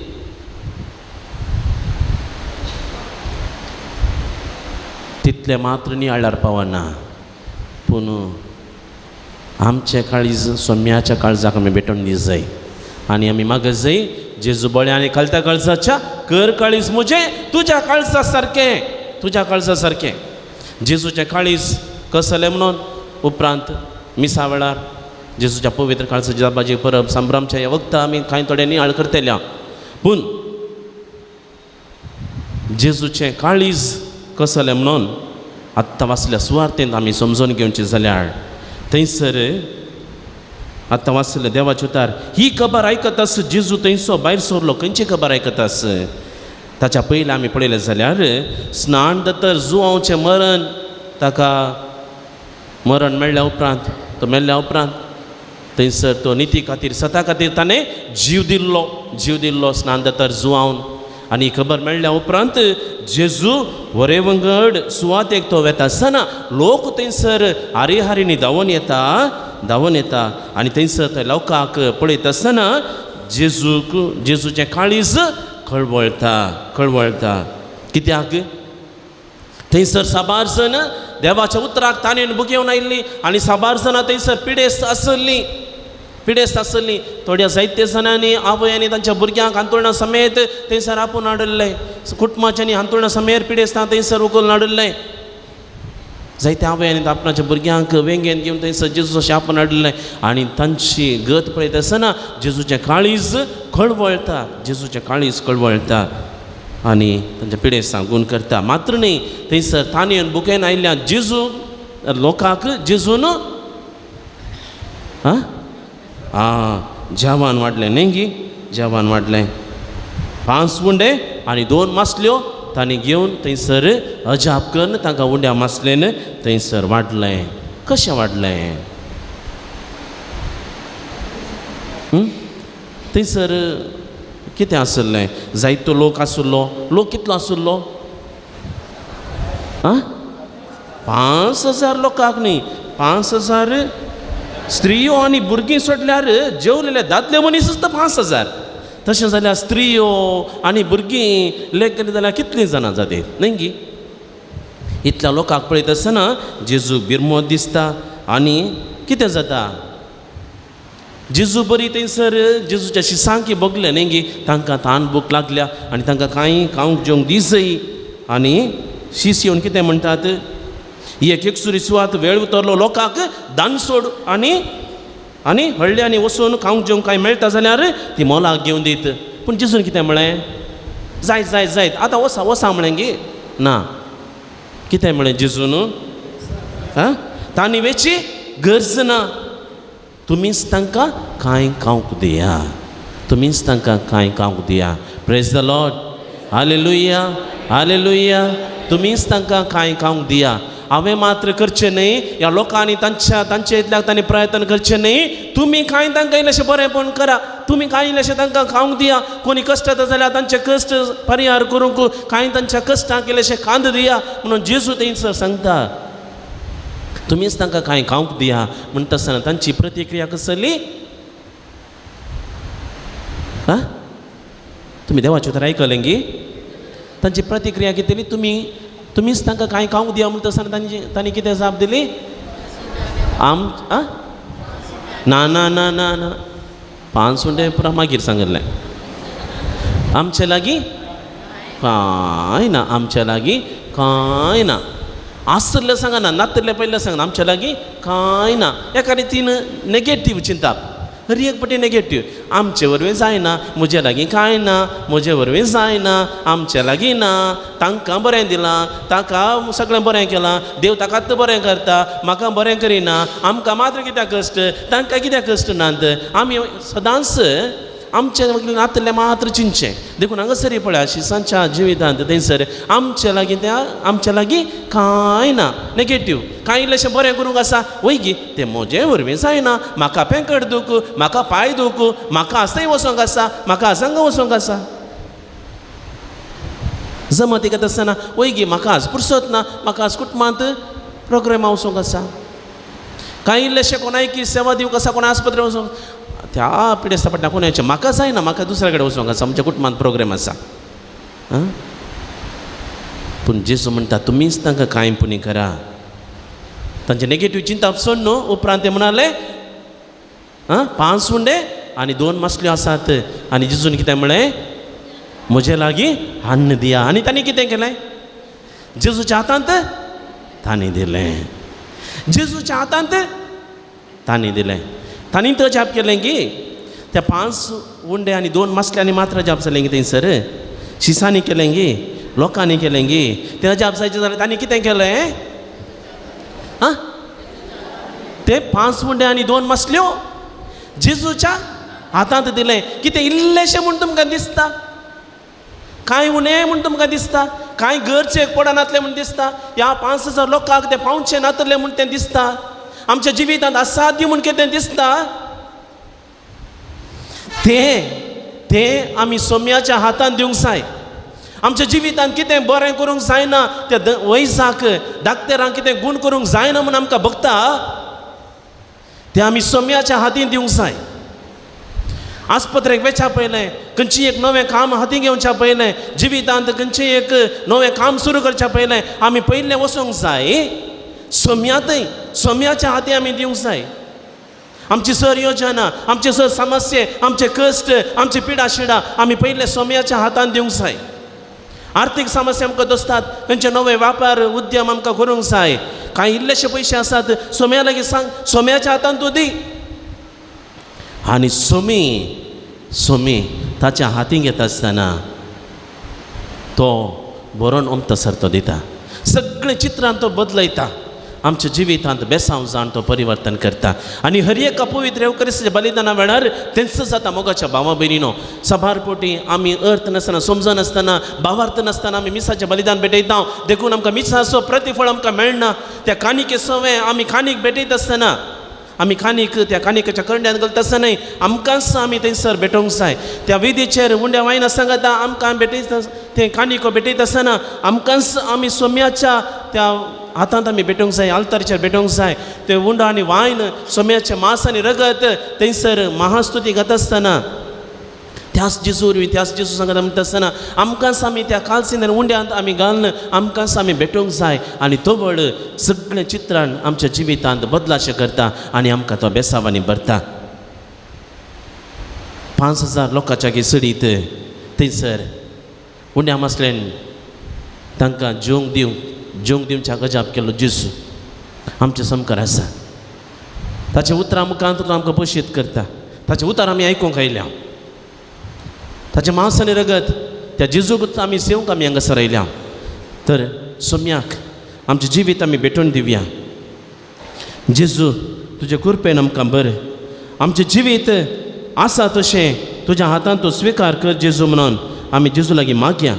तितलें मात्र नियाळ्यार पावना, पूण आमचें काळीज सोम्याच्या काळजाक आमी भेटोवन दी जाय. आनी आमी मागत जाय, जेजू बळ्या आनी खालत्या काळजाच्या कर काळीज म्हजें तुज्या काळजा सारकें, तुज्या काळजा सारकें. जेजूचें काळीज कसलें म्हणून उपरांत मिसा वेळार जेजूच्या पवित्र काळजाची दाबाजी परब संभ्रमच्या ह्या वखदां आमी कांय थोडे नियाळ करतल्या. पूण जेजूचें काळीज कसलें म्हणून आत्तां वाचल्या सुवार्तेंत आमी समजून घेवचें जाल्यार थंयसर आत्तां वाचलें देवाचें उतार ही खबर आयकत आस जेजू थंयसो भायर सरलो. खंयची खबर आयकत आस? ताच्या पयलीं आमी पळयलें जाल्यार स्नान दत्तर जुवांवचें मरण, ताका मरण मेळ्ळ्या उपरांत तो मेल्ल्या उपरांत थंयसर तो निती खातीर सता खातीर ताणें जीव दिल्लो, जीव दिल्लो स्नान दत्तर जुवावन. आनी खबर मेळ्ळ्या उपरांत जेजू वरेवंगड सुवातेक तो वेता आसतना लोक थंयसर हारी हारीनी धांवून येता, धांवून येता. आनी थंयसर ते लोकांक पळयत आसतना जेजूक जेजूचें काळीज कळवळटा, कळवळटा. कित्याक? थंयसर साबार जण देवाच्या उतराक ताणेन बुगेवन आयिल्लीं आनी साबार जाणां थंयसर पिडेस्त आसल्लीं, पिडेस्त आसल्लीं. थोड्या जायते जाणांनी आवयांनी तांच्या भुरग्यांक हांतुळणा समेत थंयसर आपोवन हाडिल्लें, कुटुंबाच्यांनी हांतुळणा समेत पिडेस्तां थंयसर उखलून हाडिल्लें. जायत्या आवयांनी आपणाच्या भुरग्यांक वेंगेन घेवन थंयसर जेजू अशें आपोवन हाडिल्लें. आनी तांची गत पळयत आसतना जेजूचें काळीज कळवळटा, जेजूचें काळीज कळवळटा आनी तांच्या पिडेस्तांक गुण करता. मात्र न्ही, थंयसर ताणें बुकेन आयिल्ल्या जेजू लोकांक जेजून आं जेवण वाडलें न्ही गी, जेवण वाडलें. 5 उंडे आनी 2 मासल्यो तांणी घेवन थंयसर अजाप करून तांकां उंड्या मासलेन थंयसर वाडलें. कशें वाडलें? थंयसर कितें आसलें? जायतो लोक आसलो. लोक कितलो आसलो? आं 5000 लोकांक न्ही, 5000 स्त्रियो आनी भुरगीं सोडल्यार जेवलेले दादले मनीस तर 5000. तशें जाल्यार स्त्रियो आनी भुरगीं लेखली जाल्यार कितलीं जाणां जातात न्ही गी? इतल्या लोकांक पळयत आसतना जेजूक बिरमोत दिसता आनी कितें जाता? जेजू बरी थंयसर जेजूच्या शिसांकी भोगले न्ही गी, तांकां तान भूक लागल्या आनी तांकां कांय खावंक जेवंक दिसय. आनी शीस येवन कितें म्हणटात? एक एकसुरी सुवात वेळ उतरलो लोकांक दान सोड आनी आनी हळ्ळ्यांनी वचून खावंक जेवंक कांय मेळटा जाल्यार ती मोलाक घेवन दीत. पूण जेजून कितें म्हळें? जायत जायत जायत आतां वसा वसा म्हळें गी ना. कितें म्हळें जेजून? आं तांणी वेची गरज ना, तुमीच तांकां कांय खावंक दिया. तुमीच तांकां कांय खावंक दिया. Praise the Lord. Hallelujah, hallelujah. तुमीच तांकां कांय खावंक दिया. हांवें मात्र करचें न्हय, ह्या लोकांनी तांच्या तांचे इतल्याक तांणी प्रयत्न करचें न्हय. तुमी कांय तांकां इल्लेशें बरेंपण करा, तुमी कांय इल्लेशें तांकां खावंक दिया. कोणी कश्ट जाता जाल्यार तांचे कश्ट परिहार करूंक कांय तांच्या कश्टांक इल्लेशें कांद दिया म्हणून जेजू थंयसर सांगता. तुमीच तांकां कांय खावंक दिया म्हणटा आसतना तांची प्रतिक्रिया कसली? आं, तुमी देवाचें उतर आयकलें गी? तांची प्रतिक्रिया कितें? तुमीच तांकां कांय खावंक दिया म्हणटा आसतना तांणी कितें जाप दिली? आम आं ना ना ना ना ना, 5 उंडे पुरा मागीर सांगिल्लें. आमचे लागीं कांय ना, आमचे लागीं कांय ना. आसलें सांगना, नातलें पयलें सांगना, आमचे लागीं कांय ना. एका रितीन नेगेटीव चिंताप, हर एक पटी नेगेटीव. आमचे वरवीं जायना, म्हजे लागीं कांय ना, म्हजे वरवीं जायना, आमचे लागीं ना, तांकां बरें दिलां, ताका सगळें बरें केलां, देव ताकाच बरें करता, म्हाका बरें करिना, आमकां मात्र कित्याक कश्ट, तांकां कित्याक कश्ट नात. आमी सदांच आमचे नातलें मात्र चिंतचें. देखून हांगासर पळया शिसांच्या जिवितांत थंयसर आमचे लागीं त्या आमचे लागीं कांय ना, नेगेटीव. कांय इल्लेशें बरें करूंक आसा वय गी, तें म्हजे वरवीं जायना, म्हाका पेंकट दूख, म्हाका पांय दूख, म्हाका आसतय वचोंक आसा, म्हाका आसंग वचोंक आसा. जमत येता आसतना वय गी म्हाका आज पुरसत ना, म्हाका आज कुटुंबांत प्रोग्रामा वचोंक आसा. कांय इल्लेशें कोणायकी सेवा दिवंक आसा, कोणा आस्पत्रे वचोंक, त्या पिडेस्ता पडटा कोणाचें म्हाका जायना, म्हाका दुसऱ्या कडेन वचोंक आसा, आमच्या कुटुंबांत प्रोग्राम आसा. आं, पूण जेजू म्हणटा तुमीच तांकां कांय पुणी करा. तांचे नेगेटीव चिंताप सोड न्हू. उपरांत ते म्हणाले आं 5 उंडे आनी 2 मासल्यो आसात. आनी जेजून कितें म्हळें? म्हजे लागीं अन्न दिया. आनी तांणी कितें केलें? जेजूच्या हातांत तांणी दिलें, जेजूच्या हातांत तांणी दिलें. तांणी तो जाप केलें की त्या 5 उंडे आनी 2 मासल्यांनी मात्र जाप जालें की थंयसर शिसांनी केलें गी, लोकांनी केलें गी. तें जाप जायचें जाल्यार तांणी कितें केलें? आं, ते 5 उंडे आनी 2 मासल्यो जेजूच्या हातांत दिलें. कितें इल्लेशें म्हूण तुमकां दिसता, कांय उणें म्हूण तुमकां दिसता, कांय गरजेक पडनातलें म्हूण दिसता, ह्या 5000 लोकांक तें पावचें नातलें म्हूण तें दिसता, आमच्या जिवितांत असाध्य म्हूण कितें दिसता, तें तें आमी सोम्याच्या हातांत दिवंक जाय. आमच्या जिवितांत कितें बरें करूंक जायना, त्या वैजाक डाक्टरांक कितें गूण करूंक जायना म्हूण आमकां भोगता, तें आमी सोम्याच्या हातीन दिवंक जाय. आस्पत्रेक वेच्या पयलें खंयची एक नवें काम हातीं घेवच्या पयलें, जिवितांत खंयचें एक नवें काम सुरू करच्या पयलें आमी पयलें वचूंक जाय सोम्यांतय, सोम्याच्या हातीं आमी दिवंक जाय. आमची सर योजना, आमचे सर समस्ये, आमचे कश्ट, आमची पिडा शिडा आमी पयलें सोम्याच्या हातान दिवंक जाय. आर्थीक समस्या आमकां दोसतात, खंयचे नवे व्यापार उद्यम आमकां करूंक जाय, कांय इल्लेशे पयशे आसात सोम्या लागीं सांग, सोम्याच्या हातान तूं दी. आनी सोमी सोमी ताच्या हातीं घेता आसतना तो बरोवन ओमतासर तो दिता, सगळें चित्रान तो बदलयता, आमच्या जिवितांत बेसांव जावन तो परिवर्तन करता. आनी हर एका पवित्र येवकरिस्ताच्या बलिदाना वेळार तेंच जाता. मोगाच्या भावा भयणीनो, सभार पोटी आमी अर्थ नासतना, समजनासतना, भावार्थ नासतना आमी मिसाचें बलिदान भेटयता. देखून आमकां मिसाचो प्रतिफळ आमकां मेळना. त्या कानिके सवें आमी कानीक भेटयता आसतना, आमी कानीक त्या कानिकेच्या करंड्यांत घालता आसतना आमकांच आमी थंयसर भेटोवंक जाय. त्या विधीचेर उंड्या वायना सांगता आमकां भेटयता, तें कानिको भेटयता आसतना आमकांच आमी सोम्याच्या त्या हातांत आमी भेटोवंक जाय, आल्तारीचेर भेटोवंक जाय. ते उंडो आनी वायन, सोम्याचें मांस आनी रगत थंयसर महास्तुती घात आसतना त्याच जेजू वरवीं, त्याच जेजू सांगता म्हणटा आसतना आमकांच आमी त्या कालसीन आनी उंड्यांत आमी घालून आमकांच आमी भेटोवंक जाय. आनी तवळ सगळें चित्रान आमच्या जिवितांत बदलाशें करता आनी आमकां तो बेसावांनी भरता. 5000 लोकांच्या घेसडीत थंयसर उंड्या मासल्यान तांकां जेवंक दिवंक, जेवंक दिवच्या गजाप केलो जेजू आमच्या सामकार आसा. ताच्या उतरां मुखांत तो आमकां पोशीत करता. ताचें उतर आमी आयकूंक आयल्या. ताचें मांस आनी रगत त्या जेजूक आमी सेवंक आमी हांगासर आयल्या. तर सोम्याक आमचें जिवीत आमी भेटोवन दिवया. जेजू तुजे कृपेन आमकां बरें, आमचें जिवीत आसा तशें तुज्या हातान तूं स्विकार कर जेजू म्हणून आमी जेजू लागीं मागया.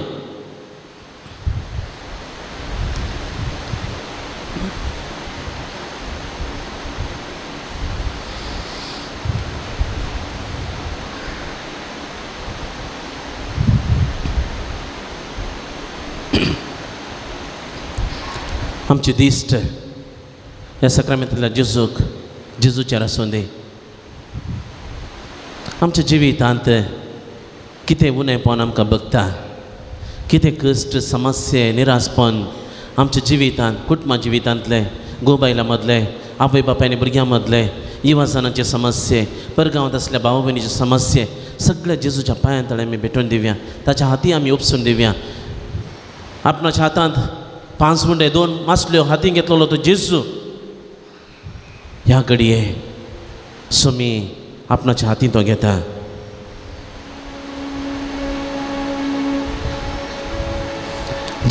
आमची दिश्ट ह्या सक्रामेंतांतल्या जेजूक जेजूचेर आसूं दी. आमच्या जिवितांत कितें उणेपण आमकां बघता, कितें कश्ट समस्ये निरासपण आमच्या जिवितांत, कुटुंबा जिवितांतले, गोबायला मदले, आवय बापाय आनी भुरग्यां मदले, युवाजनांचे समस्ये, परगांवांत आसल्या भाव भयणीचे समस्ये, सगळे जेजूच्या पांयां तळे आमी भेटून दिवया, ताच्या हाती आमी उपसून दिवया. आपणाच्या हातांत 5 मुंडे 2 मासल्यो हातीन घेतलेलो तो जेजू ह्या घडये सोमी आपणाच्या हातीन तो घेता.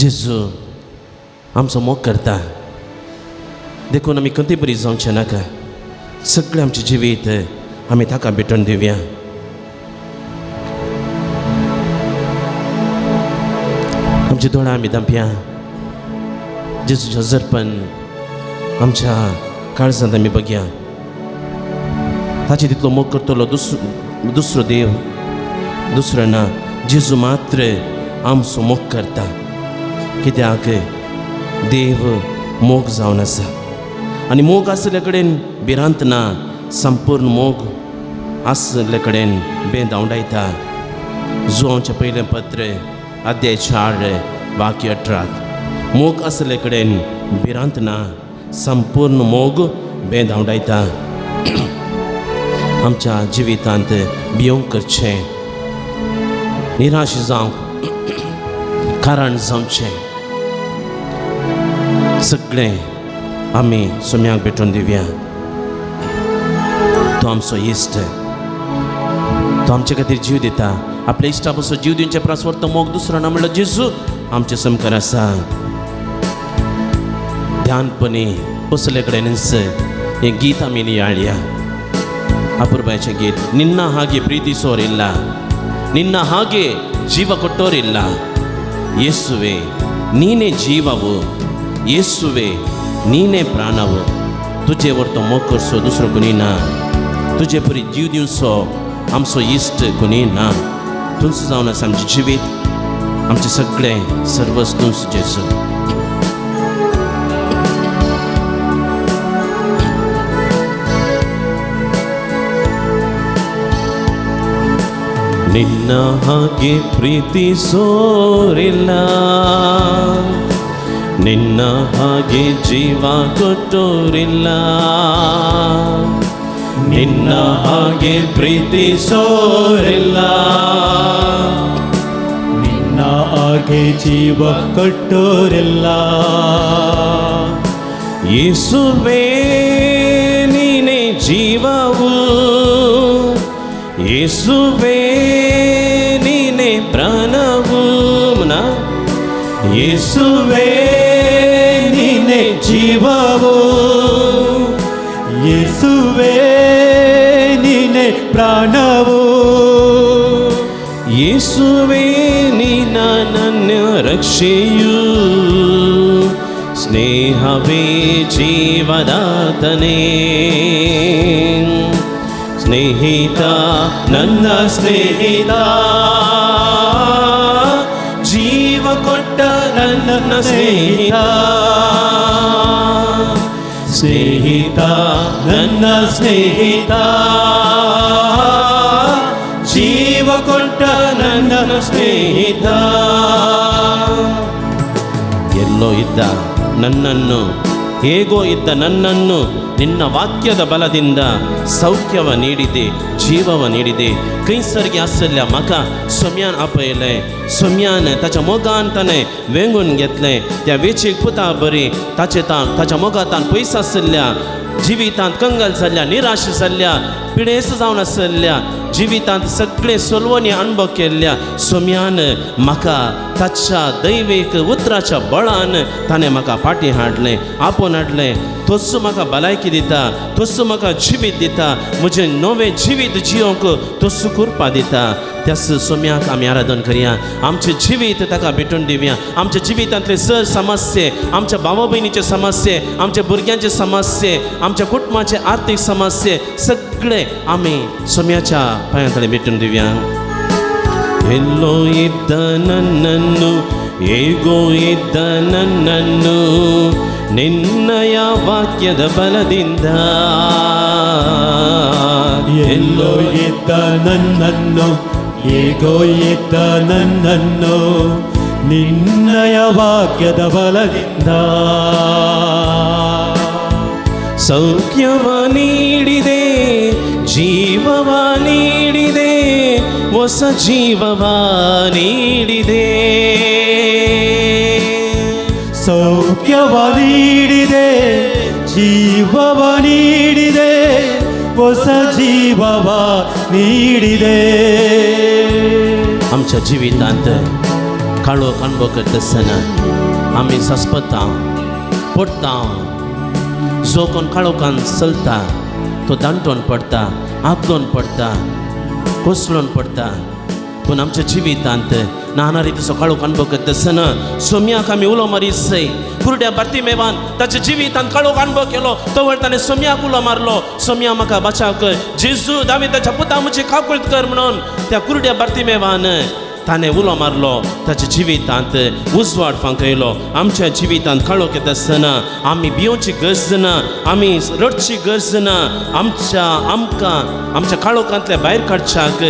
जेजू आमचो मोग करता, देखून आमी खंती बरी जावचें नाका. सगळें आमचें जिवीत आमी ताका भेटून दिवया. आमची दोळां आमी धांपया. जेजूचें हजरपण आमच्या काळजांत आमी बघया. ताचे तितलो मोग करतलो दुसरो देव दुसरो ना. जेजू मात्र आमचो मोग करता, कित्याक देव मोग जावन आसा आनी मोग आसले कडेन भिरांत ना. संपूर्ण मोग आसले कडेन बें धांवडायता. जुवांचें पयलें पत्र अध्याय 4 वाक्य 18. मोग आसले कडेन भिरांत ना, संपूर्ण मोग बें धांवडायता. आमच्या जिवितांत भियोंक करचें, निराश जावंक कारण जावचें, सगळें आमी सोम्याक भेटून दिवया. तो आमचो इश्ट, तो आमचे खातीर जीव दिता. आपल्या इश्टा पसून जीव दिवचे परस व्हडलो मोग दुसरो ना म्हणल्यार जेजू आमचे सामकार आसा. ध्यानपणी बसले कडेनच हें गीत आमी नियाळया. ಅಪೂರ್ವಾಯಚೆ ಗೀತ್. ನಿನ್ನ ಹಾಗೆ ಪ್ರೀತಿಸೋರಿಲ್ಲ, ನಿನ್ನ ಹಾಗೆ ಜೀವ ಕೊಟ್ಟೋರಿಲ್ಲ, ಯೇಸುವೆ ನೀನೇ ಜೀವವು, ಯೇಸುವೆ ನೀನೇ ಪ್ರಾಣವು. तुजे वरतो मोग करसो दुसरो कोणी ना, तुजे परी जीव दिवचो आमचो इश्ट कोणी ना. तुमचो जावन आसा आमचें जिवीत, आमचें सगळें सर्वस तुमचो जेजू. ನಿನ್ನ ಹಾಗೆ ಪ್ರೀತಿಸೋರಿಲ್ಲ, ನಿನ್ನ ಹಾಗೆ ಜೀವ ಕೊಟ್ಟೋರಿಲ್ಲ, ನಿನ್ನ ಹಾಗೆ ಪ್ರೀತಿಸೋರಿಲ್ಲ, ನಿನ್ನ ಹಾಗೆ ಜೀವ ಕೊಟ್ಟೋರಿಲ್ಲ. ಯೇಸುವೇ ನೀನೇ ಜೀವವು, ಯೇಸುವೇ ನೀನೇ ಪ್ರಾಣವು, ಯೇಸುವೇ ನೀನೇ ಜೀವವು, ಯೇಸುವೇ ನೀನೇ ಪ್ರಾಣವು, ಯೇಸುವೇ ನೀನ ನನ್ನ ರಕ್ಷೆಯು, ಸ್ನೇಹವೇ ಜೀವದಾತನೇ, ಸ್ನೇಹಿತ ನನ್ನ ಸ್ನೇಹಿತ, ಜೀವ ಕೊಟ್ಟ ನನ್ನ ಸ್ನೇಹಿತ, ಸ್ನೇಹಿತ ನನ್ನ ಸ್ನೇಹಿತ, ಜೀವ ಕೊಟ್ಟ ನನ್ನ ಸ್ನೇಹಿತ. ಎಲ್ಲೋ ಇದ್ದ ನನ್ನನ್ನು, ಹೇಗೋ ಇದ್ದ ನನ್ನನ್ನು ನಿನ್ನ ವಾಕ್ಯದ ಬಲದಿಂದ ಸೌಖ್ಯವ ನೀಡಿದೆ, ಜೀವವ ನೀಡಿದೆ. ಕೈಸರಿಗೆ आसल्या म्हाका सोम्यान आपयलें, सोम्यान ताच्या मोगान ताणें वेंगून घेतलें. त्या वेचीक पुता बरी ताचे तान ताच्या मोगातान पयस आशिल्ल्या जिवितांत कंगाल जाल्ल्या, निराश जाल्ल्या पिडेस्त जावन आसल्या जिवितांत सगळे सोलवणी अणभव केल्ल्या सोम्यान म्हाका ताच्या दैवीक उतराच्या बळान ताणें म्हाका फाटीं हाडलें, आपोवन हाडलें. तोच म्हाका भलायकी दिता, तोच म्हाका जिवीत दिता, म्हजें नवें जिवीत जियोंक तोच कृपा दिता. त्याच सोम्याक आमी आराधन करया, आमचें जिवीत ताका भेटून दिवया. आमच्या जिवितांतले सर समस्ये, आमच्या भावा भयणीचे समस्ये, आमच्या भुरग्यांचे समस्ये, आमच्या कुटुंबाचे आर्थीक समस्ये सगळे आमी सोम्याच्या पांयांतले भेटून दिवया. ಎಲ್ಲೋ ಇದ್ದ ನನ್ನನ್ನು ಹೇಗೋ ಇದ್ದ ನನ್ನನ್ನು ನಿನ್ನಯ ವಾಕ್ಯದ ಬಲದಿಂದ, ಎಲ್ಲೋ ಇದ್ದ ನನ್ನನ್ನು ಹೇಗೋ ಇದ್ದ ನನ್ನನ್ನು ನಿನ್ನಯ ವಾಕ್ಯದ ಬಲದಿಂದ, ಸೌಖ್ಯವ ನೀಡಿದೆ, ಜೀವವ ನೀಡಿದೆ, ಹೊಸ ಜೀವವ ನೀಡಿದೆ, ಸೌಖ್ಯವ ನೀಡಿದೆ, ಜೀವವ ನೀಡಿದೆ, ಹೊಸ ಜೀವವ ನೀಡಿದೆ. आमच्या जिवितांत काळोख अणभव करता आसतना आमी सस्पता पडटा. जो कोण काळोखान चलता तो दांटोन पडटा, आपलोन पडटा, कोसळून पडटा. पूण आमच्या जिवितांत नाना रितीचो काळोख अणभव करता आसतना सोम्याक आमी उलो मारीत सय. कुरड्या बार्तिमेवान ताच्या जिवितांत काळोख अणभव केलो, तवळ ताणें सोम्याक उलो मारलो, सोम्या म्हाका बचाव कर, जेजू दाविदाच्या पुता म्हजी काकुळट कर म्हणून त्या कुरड्या बार्तिमेवान ताणें उलो मारलो. ताच्या जिवितांत उजवाड फांकयलो. आमच्या जिवितांत काळोख येता आसतना आमी भियोवची गरज ना, आमी रडची गरज ना. आमच्या आमकां आमच्या काळोखांतल्या भायर काडच्याक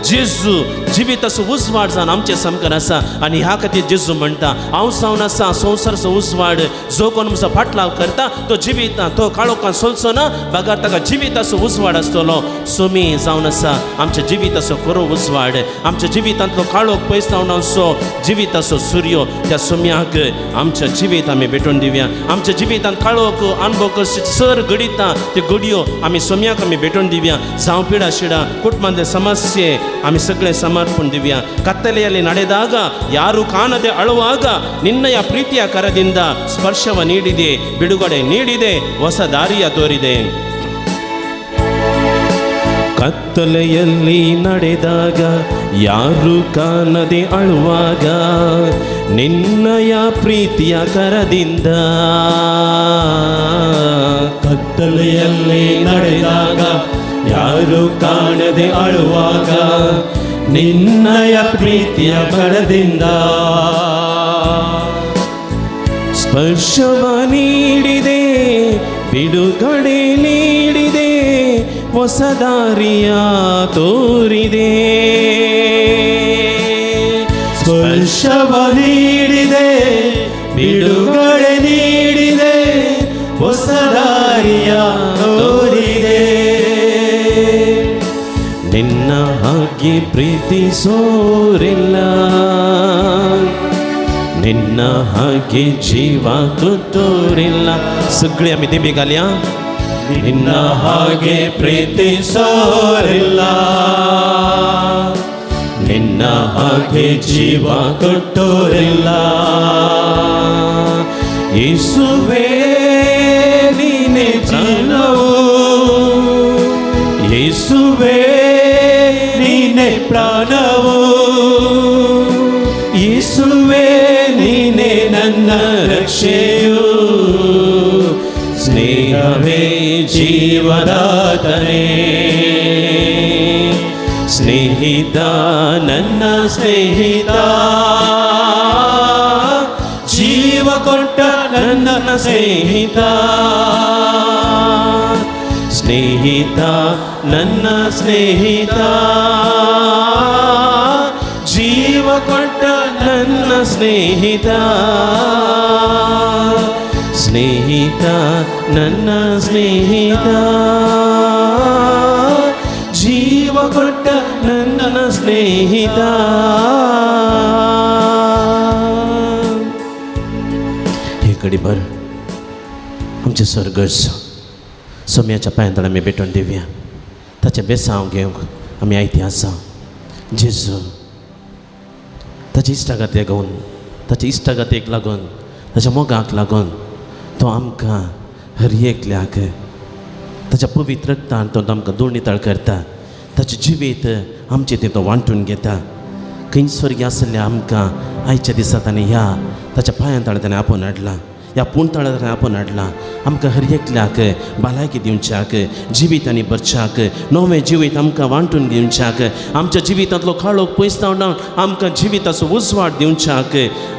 जेजू जिविताचो उजवाड जावन आमचे सामकार आसा. आनी ह्या खातीर जेजू म्हणटा, हांव जावन आसा संवसाराचो उजवाड, जो कोण म्हजो फाटलाव करता तो जिवितां तो काळोखान सोलचो ना, बगर ताका जिविताचो उजवाड आसतलो. सोमी जावन आसा आमच्या जिविताचो खरो उजवाड, आमच्या जिवितांतलो काळोख पयस जावन आसचो जिविताचो सूर्य. त्या सोम्याक आमच्या जिवीत आमी भेटून दिवया. आमच्या जिवितांत काळोख अणभव सर घडिता त्यो घडयो आमी सोम्याक आमी भेटून दिवया. जावं पिडा शिडा कुटुंबांतले ಸಮಸ್ಯೆ ಆಮಿ ಸಗಳೆ ಸಮರ್ಪಣ ದಿವ್ಯ. ಕತ್ತಲೆಯಲ್ಲಿ ನಡೆದಾಗ ಯಾರು ಕಾಣದೆ ಅಳುವಾಗ ನಿನ್ನಯ ಪ್ರೀತಿಯ ಕರದಿಂದ ಸ್ಪರ್ಶವ ನೀಡಿದೆ, ಬಿಡುಗಡೆ ನೀಡಿದೆ, ಹೊಸ ದಾರಿಯ ತೋರಿದೆ. ಕತ್ತಲೆಯಲ್ಲಿ ನಡೆದಾಗ ಯಾರು ಕಾಣದೆ ಅಳುವಾಗ ನಿನ್ನಯ ಪ್ರೀತಿಯ ಕರದಿಂದ, ಕತ್ತಲೆಯಲ್ಲಿ ನಡೆದಾಗ ಯಾರು ಕಾಣದೆ ಅಳುವಾಗ ನಿನ್ನಯ ಪ್ರೀತಿಯ ಕರದಿಂದ, ಸ್ಪರ್ಶವ ನೀಡಿದೆ, ಬಿಡುಗಡೆ ನೀಡಿದೆ, ಹೊಸ ದಾರಿಯ ತೋರಿದೆ, ಸ್ಪರ್ಶವ ನೀಡಿದೆ, ಬಿಡುಗಡೆ ನೀಡಿದೆ, ಹೊಸ ದಾರಿಯ ತೋರಿದೆ. ನಿನ್ನ ಹಾಗೆ ಪ್ರೀತಿಸೋರಿಲ್ಲ, ನಿನ್ನ ಹಾಗೆ ಜೀವ ಕೊಟ್ಟೋರಿಲ್ಲ. ಸಗಳಿ ಆಮಿ ದೇವಿ घालया. ನಿನ್ನ ಹಾಗೆ ಪ್ರೀತಿಸೋರಿಲ್ಲ, ನಿನ್ನ ಹಾಗೆ ಜೀವ ಕೊಟ್ಟೋರಿಲ್ಲ. ಯೇಸುವೇ ನೀನೇ ಜೀವವು, ಯೇಸುವೇ ನೀನೇ ಪ್ರಾಣವು, ಯೇಸುವೇ ನೀನೇ ನನ್ನ ರಕ್ಷೆಯು, ಸ್ನೇಹವೇ ಜೀವದಾತನೇ, ಸ್ನೇಹಿತ ನನ್ನ ಸ್ನೇಹಿತ, ಜೀವ ಕೊಟ್ಟ ನನ್ನ ಸ್ನೇಹಿತ, ಸ್ನೇಹಿತ ನನ್ನ ಸ್ನೇಹಿತ, ಜೀವ ಕೊಟ್ಟ ನನ್ನ ಸ್ನೇಹಿತ, ಸ್ನೇಹಿತ ನನ್ನ ಸ್ನೇಹಿತ, ಜೀವ ಕೊಟ್ಟ ನನ್ನ ಸ್ನೇಹಿತ. हे घडीभर आमचे सर्गस सोम्याच्या पांयांत आमी भेटून दिवया. ताचें बेसांव घेवंक आमी आयती आसा. जेजू ताच्या इश्टागत लागून, ताच्या इश्टागतेक लागून, ताच्या मोगाक लागून तो आमकां हर एकल्याक ताच्या पवित्र रक्तान तो आमकां धूळ नितळ करता. ताचें जिवीत आमचें तें तो वांटून घेता. खंय स्वर्गी आसलें आमकां आयच्या दिसा ताणें ह्या ताच्या पांयां ताणें ताणें आपोवन हाडलां, ह्या पूण ताणें आपोवन हाडलां. आमकां हर एकल्याक भलायकी दिवच्याक, जिवीत आनी भरच्याक, नवें जिवीत आमकां वांटून घेवच्याक, आमच्या जिवितांतलो काळोख पयस धांवडावन आमकां जिविताचो उजवाड दिवच्याक,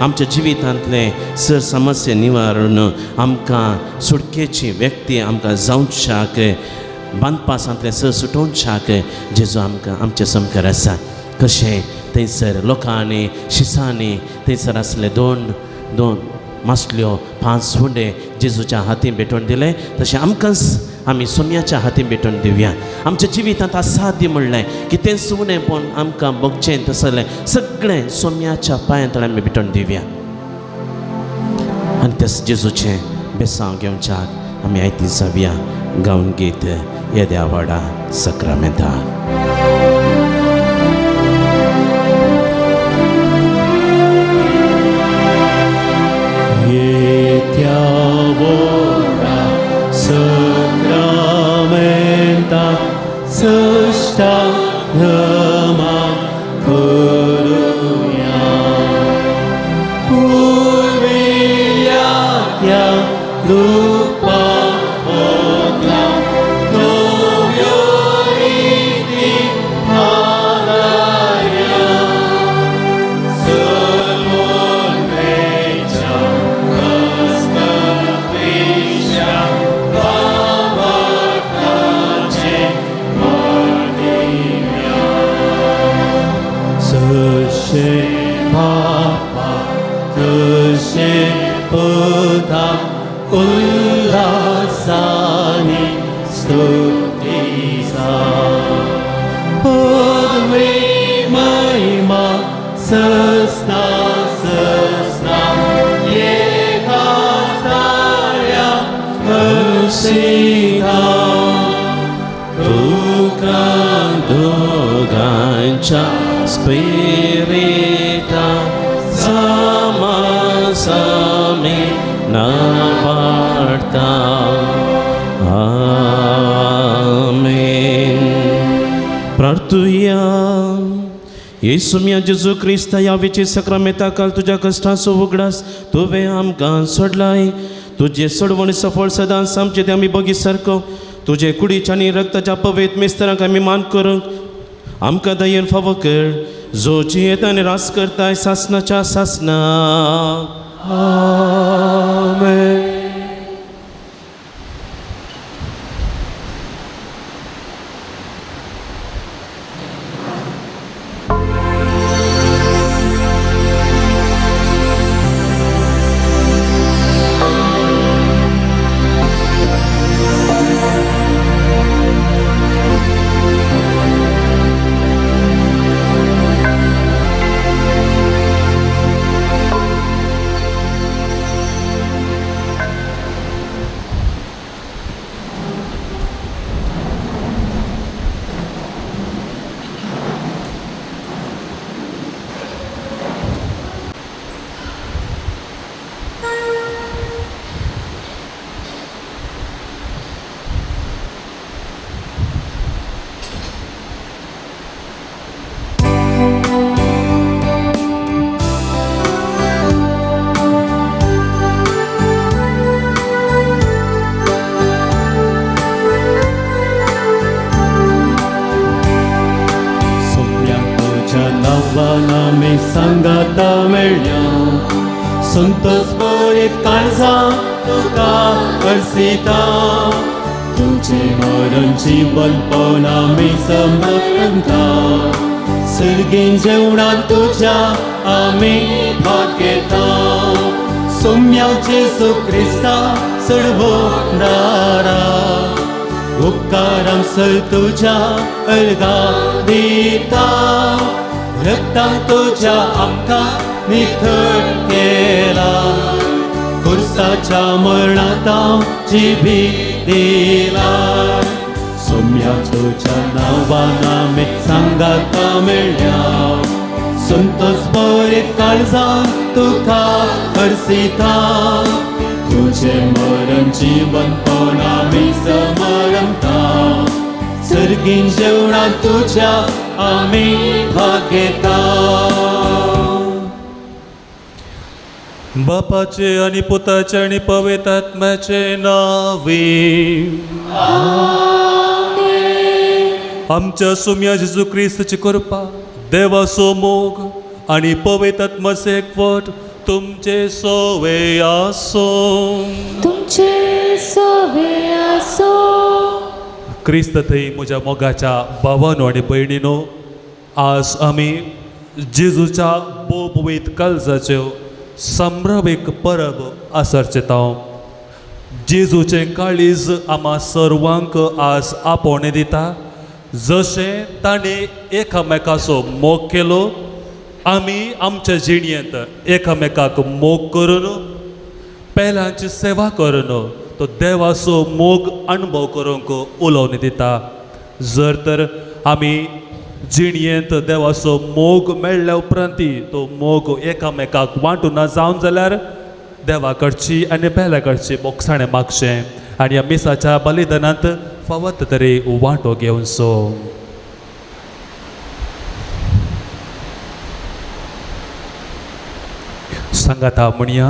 आमच्या जिवितांतलें सर समस्या निवारण आमकां सुटकेची व्यक्ती आमकां जावच्याक, बांदपासांतलें सर सुटोवच्याक जेजू आमकां आमचे सामकार आसा. कशें थंयसर लोकांनी शिसांनी थंयसर आसले दोन दोन मासल्यो 5 हुंडे जेजूच्या हातीन भेटोवन दिले, तशें आमकांच आमी सोम्याच्या हातीन भेटोवन दिवया. आमच्या जिवितांत असाध्य म्हणलें कितेंच उणें पण आमकां भोगचें तसलें सगळें सोम्याच्या पांयां तळ्यान आमी भेटोवन दिवया. आनी तें जेजूचें बेसांव घेवच्याक आमी आयती जावया. गावन गीत येद्या व्हडा सक्रामेंताक. येत्या व्हडा सक्रामेंता सश्टा धर्मा करुया, पुर्विल्ल्या त्या लुकपा बदला नव्यो रिती आदारया, सलोनेच्या हस्तपेशा बाबाताचे वाडिव्या. सशे बापा तशे पुता उल्हासानी स्तुतीचा, पदवी महिमा सस्ना सस्ना एका ताळ्या हर्षिता. तुका दोगांच्या स्पिरिता सामा सामी ना पाडता. आमेन. प्रार्थुया. येसुम्या जेजू क्रिस्ता ह्या विची सक्रामेंता काल तुज्या कश्टांचो उगडास तुवें आमकां सोडलाय. तुजें सोडवण सफळ सदांच आमचें तें आमी बगी सारको तुजे कुडीच्या आनी रक्ताच्या पवित्र मिस्तरांक आमी मान करूंक आमकां दयेन फावो कर, जो जियेत आनी रास करताय सासनाच्या सासना. आमेन. सांगाता मेळ्ळ्या संतोष भरीत काळजां तुका अर्सिता, तुजें मरण जिवनपण आमी समरंता, सर्गीन जेवणान तुज्या आमी भाग घेता. सोम्या जेजू क्रिस्ता सडवणारा, उपकारां सर तुज्या अर्गा दिता, रक्तान तुज्या आमकां निथळ केला, खुर्साच्या मरणांत जिबी दिला. सोम्या तुज्या नांवान आमी सांगाता मेळ्ळ्या संतोष बरे काळजान तुका हरसिता तुजें मरण जिवनपण आमी समरता सर्गीन जेवणान तुज्या आमी भाग घेता. बापाचे आनी पुताचे आनी पवित्र आत्म्याचे नावे आमच्या सुम्या जेजू क्रिस्ताची कृपा, देवाचो मोग आनी पवित्र आत्म्याचो एकवट तुमचे सोवे आसूं. तुमचे सोवे आसूं. क्रिस्त थंय म्हज्या मोगाच्या भावानो आनी भयणीनो, आज आमी जेजूच्या बोबवीत काळजाच्यो संभ्रमीक परब आसरचेता. जेजूचें काळीज आमा सर्वांक आज आपोवणें दिता. जशें ताणें एकामेकाचो मोग केलो, आमी आमच्या जिणेंत एकामेकाक मोग करून पेल्यांची सेवा करून तो देवाचो मोग अणभव करूंक उलोवणी दिता. जर तर आमी जिणेंत देवाचो मोग मेळ्ळ्या उपरांत तो मोग एकामेकाक वांटूना जावन जाल्यार देवा कडची आनी पेल्या कडची मोगसाणें मागचें आनी ह्या मिसाच्या बलिदानांत फावत तरी वांटो घेवचो. सांगाता म्हणया,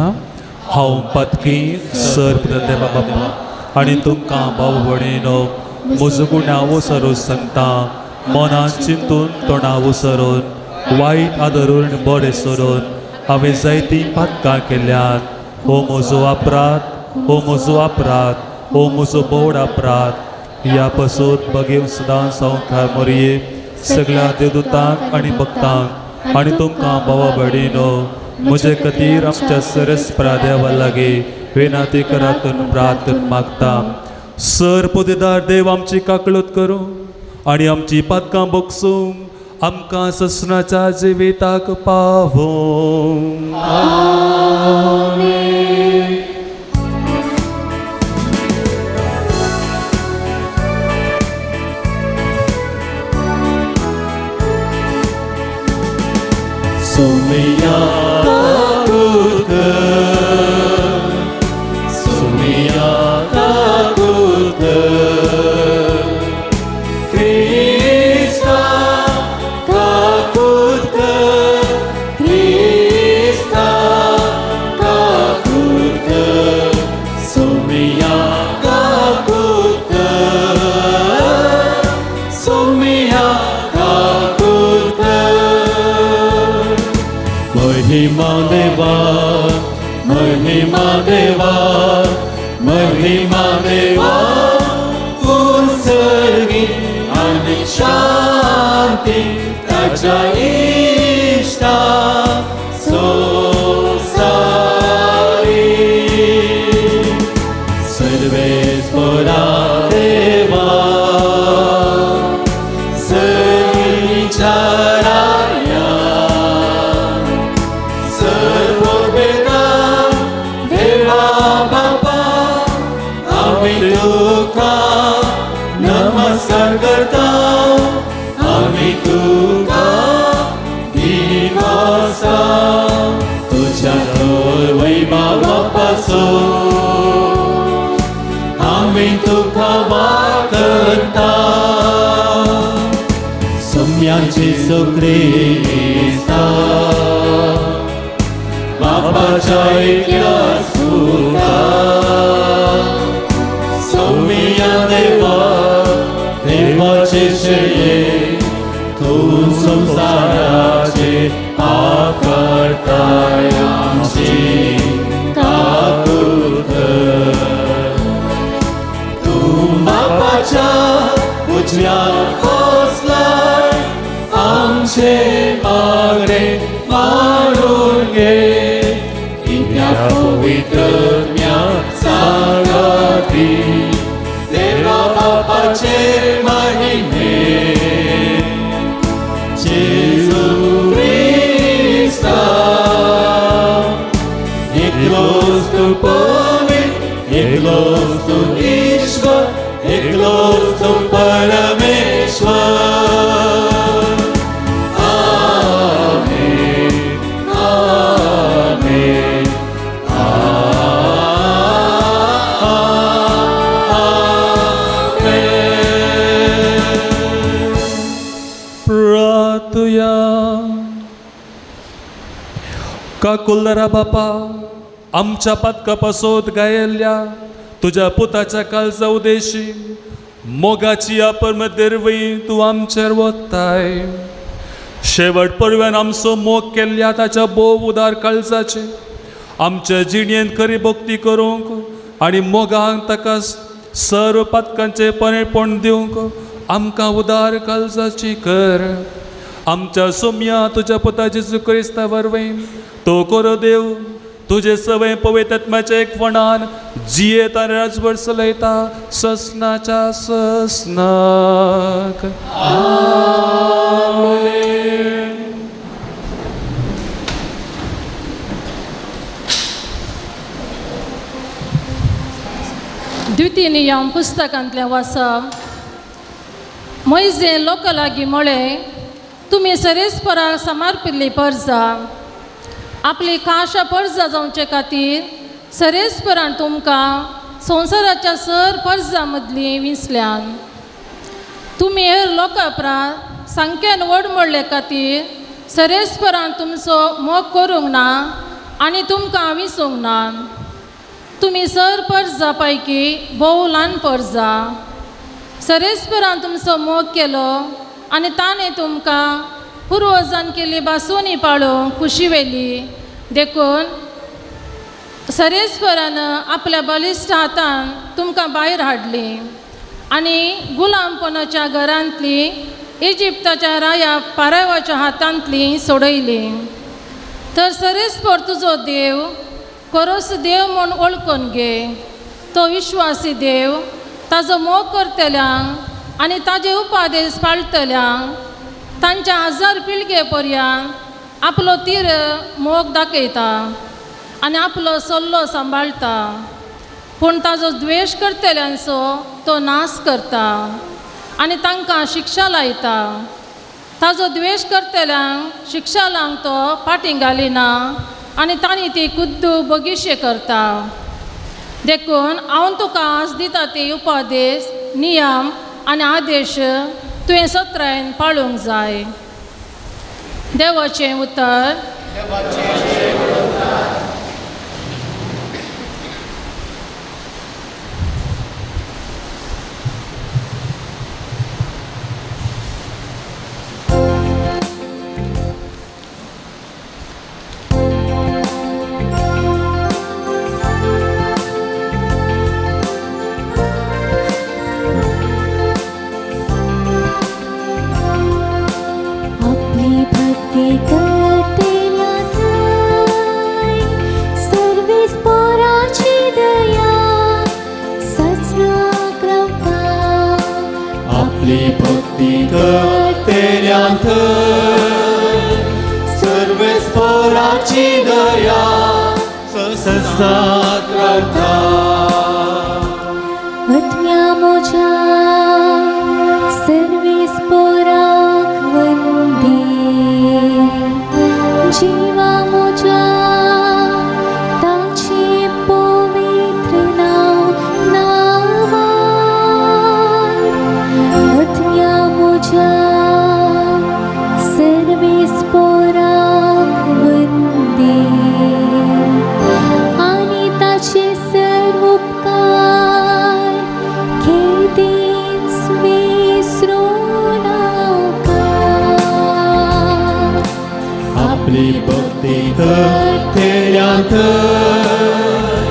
हांव पातकी सर देवा बाबा आनी तुमकां भाव भयणीनो म्हजो गुण्यांव उसरून सांगता. मनान चिंतून तोंडा उसरून वायट आदरून बरें सरून हांवें जायतीं पातकां केल्यात. हो म्हजो अपराध, हो म्हजो अपराध, हो म्हजो बोड अपराध. ह्या पासून बगेव सदां संवसार मोरये सगळ्या देवदूतांक आनी भक्तांक आनी तुमकां भावा भयणीनो म्हजे खातीर आमच्या सरस देवा लागीं विनंती करातून प्रार्थना मागता. सर पोदेदार देव आमची काकळत करूं आनी आमची पातकां बगसूं आमकां ससनाच्या जिविताक पावों. सोमिया काकूत कर, सोमिया काकूत कर, क्रिस्ता काकूत कर, क्रिस्ता काकूत कर, सोमिया काकूत कर, सोमिया काकूत कर. महिमा देवा, महिमा देवा, महिमा देवा, उत्सर्गी आनी शांती ताच्या इश्टा संवसारी. सर्वेस्परा देवा, सर्वीच्या राया, सर्ववेदा देवा बापा, आमी तुका नमस्कार करता, आमी तुका दिवासा. तुझ्या थंय वैभवापासून आमी तुका वाकता. सम्याची सुक्रिस्ता बापाच्या एकल्या सुता, सोमिया देवा, देवाचे शेळये, तूं संवसाराचे पाप काडटाय आमची काकूत कर. तूं बापाच्या उजव्या बसलाय, आमचे मागणे मानून घे. कित्याक पवित्र सांगाती देवा बापाचे महिमे, जेजू क्रिस्ता, एकलोच तूं पवित्र, एकलोच तूं ईश्वर, एकलोच तूं परमेश्वर. परमेश्वर. आमेन, आमेन, आमेन. प्रार्थुया. काकुलरा बापा, आमच्या पातका पासत गायल्ल्या तुज्या पुताच्या काळजा उदेशी मोगाची अपरम देरवई तूं आमचेर वताय. शेवट परव्यान आमचो मोग केल्ल्या ताच्या भोव उदार काळजाचे आमच्या जिणेंत खरी भक्ती करूंक आनी मोगान ताका सर्व पातकांचें परेपण दिवंक आमकां उदार काळजाची कर. आमच्या सोम्या तुज्या पुता जेजू क्रिस्ता वरवीं तो करो देव तुजे सवय पवित्र एकवणान जियेत आनी राजभर चलयता ससनाच्या ससनाक. द्वितीय नियम पुस्तकांतलें वाचप. मोयजे लोकां लागीं म्हळें, तुमी सरेस्पराक समर्पिल्ली परजा आपली खाशा परजा जावचे खातीर सरेस्परान तुमकां संवसाराच्या सर परजा मदली विंचल्यान. तुमी हेर लोकां उपरांत संख्येन व्हड म्हणले खातीर सरेस्परान तुमचो मोग करूंक ना आनी तुमकां विंचूंक ना. तुमी सर परजा पैकी भोव ल्हान परजा. सरेस्परान तुमचो मोग केलो आनी ताणें तुमकां पुर्वजान केल्ली बासोनी पाळोवंक खुशी व्हेली. देखून सरेस्परान आपल्या बलिश्ट हातान तुमकां भायर हाडली आनी गुलामपणाच्या घरांतली इजिप्ताच्या राया पारावाच्या हातांतली सोडयली. तर सरेस्पर तुजो देव खरोच देव म्हूण वळखून घे. तो विश्वासी देव ताजो मोग करतल्यांक आनी ताजे उपादेश पाळटल्यांक तांच्या हजार पिळगे पर्यंत आपलो तीर मोग दाखयता आनी आपलो सल्लो सांबाळटा. पूण ताजो द्वेश करतल्यांचो तो नाश करता आनी तांकां शिक्षा लायता. ताजो द्वेश करतल्यांक शिक्षा लावंक तो फाटीं घालिना आनी तांणी ती खुद्द बगीशे करता. देखून हांव तुका आज दिता ते उपादेश नियम आनी आदेश तुवें सत्रायन पाळूंक जाय. देवाचें उतर. आपली भक्ती करतेल्या थंय सर्वेस्पराची दया सजनाक रावता. आपली भक्ती करतेल्या थंय सर्वेस्पराची दया सजनाक रावता. आत्म्या म्हज्या सर्वेस्पराक वंदी, जिवा म्हज्या ताचें पवित्र नांव नांवार. आत्म्या म्हज्या सर्वेस्पराक वंदी आनी ताचे सर्व उपकार केदींच विसरूं नाका. आपली भक्ती करतेल्या थंय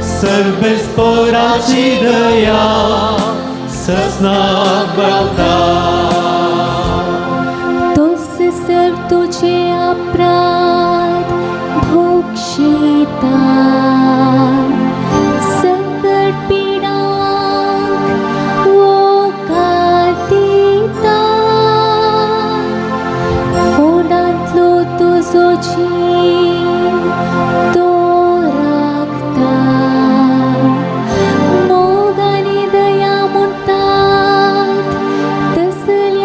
सर्वेस्पराची दया सजनाक रावता. तोच सर्व तुजे अपराध भोगशिता, संकट पिडांक वोकार दिता. फोंडांतलो तुजो जीव तो राखता, मोग आनी दया म्हणटात तसल्यांक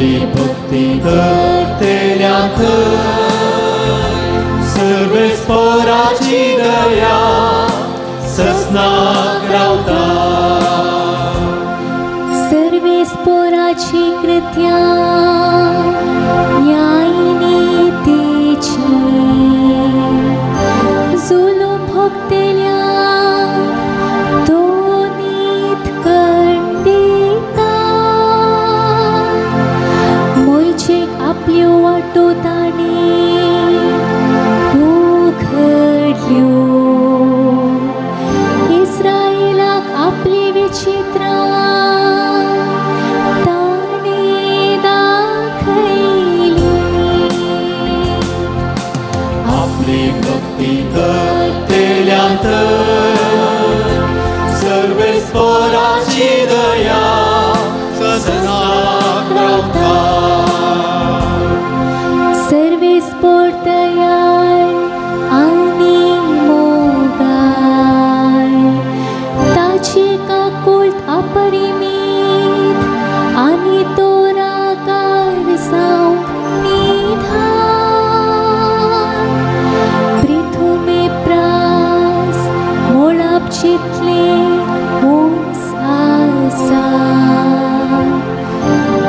आपली भक्ती करतेल्यांक सर्वेस्पराची दया ससनाक रावता. सर्वेस्पराची कृत्या न्यायनीतीची जुलूम भोगतेल्यांक तो नीत करून दिता. मोयजेक आपल्यो वाटो ताणें उघडल्यो, इस्रायलाक आपली विचित्रां ताणें दाखयली. आपली भक्ती करतेल्यांक सर्वेस्पराची दया ससनाक रावता. सर्वेस्पर दयाळ आनी मोगाळ, ताची काकूळट अपरिमीत आनी तो रागार जावंक निधान. पृथुमे प्रास मोळाप जितलें उंच आसा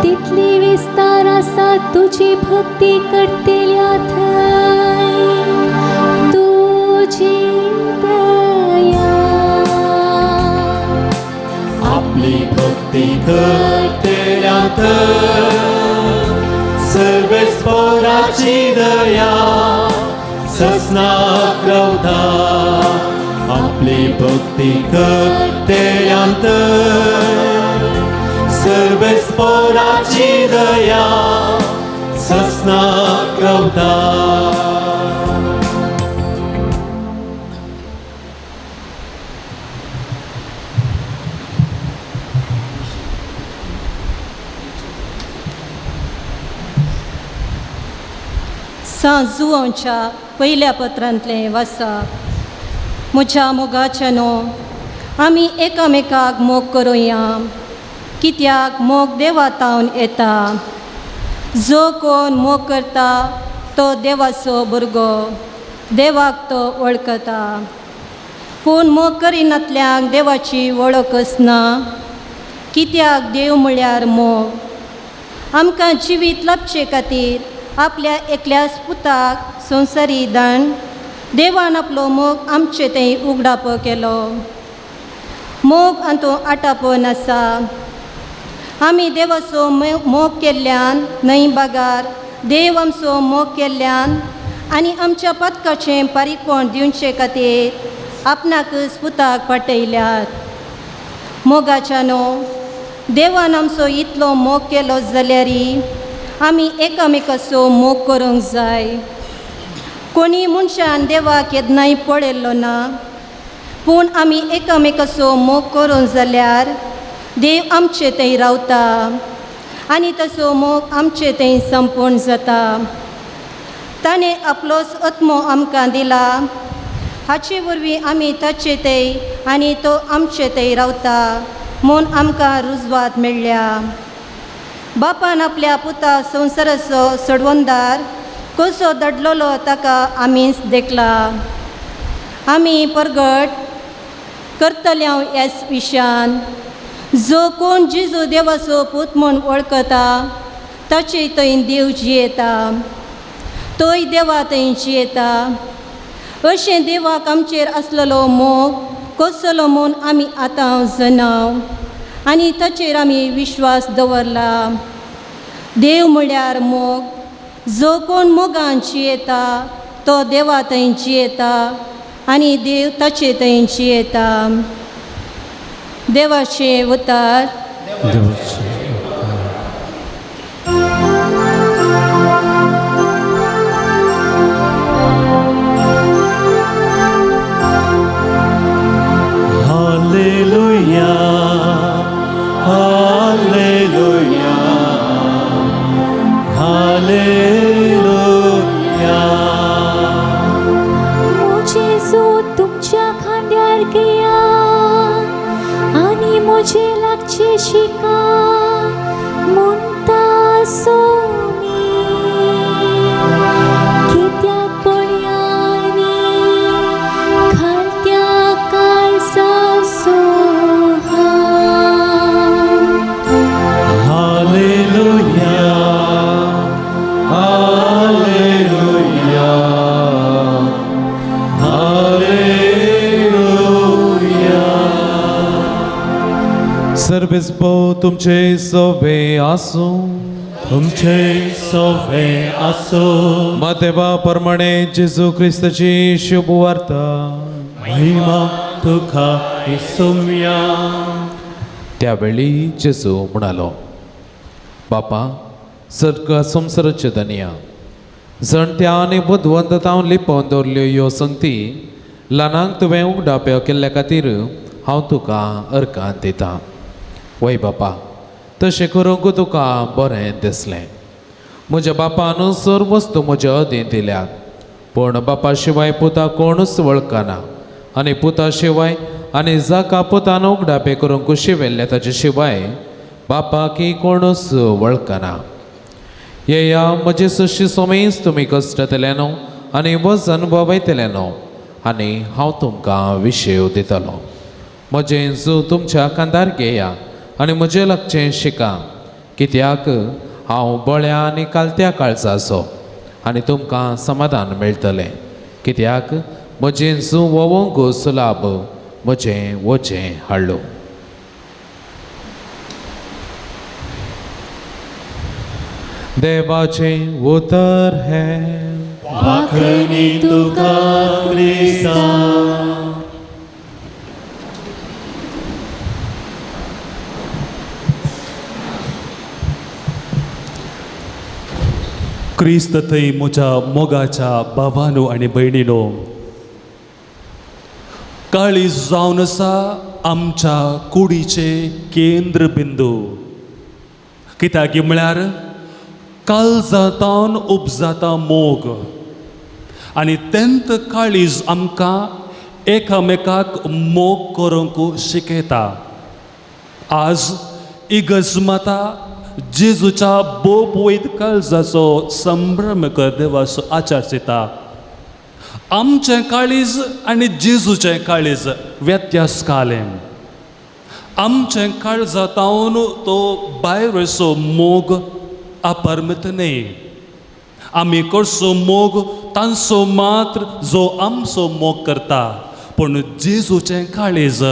तितली विस्तार आसा तुजी भक्ती करतेल्या थंय तुजी दया. आपली भक्ती करतेल्यांक सर्वेस्पराची दया ससनाक रावता. आपली भक्ती करतेल्यांक सर्वेस्पराची दया ससनाक रावता. सां जुवांच्या पयल्या पत्रांतलें वाचप. म्हज्या मोगाच्यानो, आमी एकामेकाक मोग करुया, कित्याक मोग देवा तावन येता. जो कोण मोग करता तो देवाचो भुरगो, देवाक तो वळखता. पूण मोग करिनातल्यांक देवाची वळखच ना, कित्याक देव म्हळ्यार मोग. आमकां जिवीत लाबचे खातीर आपल्या एकल्याच पुताक संवसारी दान देवान आपलो मोग आमचे थंय उगडापो केलो. मोग हातूंत आटापो नासा. आमी देवाचो मोग केल्ल्यान न्हय बागार देव आमचो मोग केल्ल्यान आनी आमच्या पदकाचें पारीकपण दिवचे खातीर आपणाकच पुताक पाटयल्यात. मोगाच्या न्हू देवान आमचो इतलो मोग केलो जाल्यारय आमी एकामेकाचो मोग करूंक जाय. कोणी मनशान देवाक केन्नाय पळयल्लो ना, पूण आमी एकामेकाचो मोग करूंक जाल्यार देव आमचे थंय रावता आनी तसो मोग आमचे थंय संपूर्ण जाता. ताणें आपलोच आत्मो आमकां दिला, हाचे वरवीं आमी ताचे थंय आनी तो आमचे थंय रावता म्हूण आमकां रुजवात मेळ्ळ्या. बापान आपल्या पुता संवसाराचो सोडवणदार कसो दडलेलो ताका आमीच देखला. आमी परगट करतले ह्याच विशयान, जो कोण जेजू देवाचो पूत म्हूण वळखता ताचे थंय देव जियेता, तोय देवा थंय जियेता. अशें देवाक आमचेर आसलेलो मोग कसलो म्हूण आमी आतां जाणाव आनी ताचेर आमी विश्वास दवरला. देव म्हळ्यार मोग. जो कोण मोगान जियेता तो देवा थंय जियेता आनी देव ताचे थंय जियेता. देवाचें उतार. Hallelujah, hallelujah, hallelujah. म्हजें जोत तुमच्या खांद्यार घेया आनी म्हजें लागचें शिका म्हणटा सोमी कित्याक पळयानी खालत्या काळजाचो हात. Hallelujah, hallelujah, hallelujah. सर्वेस भोव तुमचे सोबे आसूं. तुमचे सोवे आसो. मातेवा प्रमाणे जेजू क्रिस्ताची शुभ वार्ता. महिमा तुका इसुम्या. त्यावेळी जेजू म्हणालो, बापा सर्ग संवसाराचे धनया, जाणत्या आनी बुदवंत तावन लिपोवन दवरल्यो ह्यो संगती ल्हानांक तुवें उगडाप्यो केल्ल्या खातीर हांव तुका अर्कान दितां. वय बापा, तशें करूंक तुका बरें दिसलें. म्हज्या बापान सर्व वस्तू म्हज्या अधीन दिल्यात, पूण बापा शिवाय पुता कोणूच वळखना आनी पुता शिवाय आनी जाका पुतान उगडापें करूंक शिवेल्लें ताचे शिवाय बापाक कोणूच वळखना. येया म्हजे सशी सोमेस तुमी कश्टतले न्हू आनी वजन वयतले न्हू आनी हांव तुमकां विशेव दितलो. म्हजें जू तुमच्या खांदार घेया आनी म्हजें लागचें शिका, कित्याक हांव बळ्या आनी कालत्या काळजाचो आनी तुमकां समाधान मेळटलें, कित्याक म्हजें जू वोवंक सुलाब म्हजें वजें हाडलो. देवाचें उतर हें. वाखणी तुका क्रिस्ता. क्रिस्त थंय म्हज्या मोगाच्या भावानो आनी भयणीनो, काळीज जावन आसा आमच्या कुडीचे केंद्र बिंदू. कित्याक म्हळ्यार काळजांतावन उपजाता मोग आनी तेंत काळीज आमकां एकामेकाक मोग करूंक शिकयता. आज इगर्ज माता जेजूच्या बोप वयत काळजाचो संभ्रम कर देवाचो आचार दिता. आमचें काळीज आनी जेजूचें काळीज व्यत्यास कालें. आमचें काळजातावन तो भायर असो मोग अपरमित न्हय. आमी करचो मोग तांचो मात्र जो आमचो मोग करता, पूण जेजूचें काळीज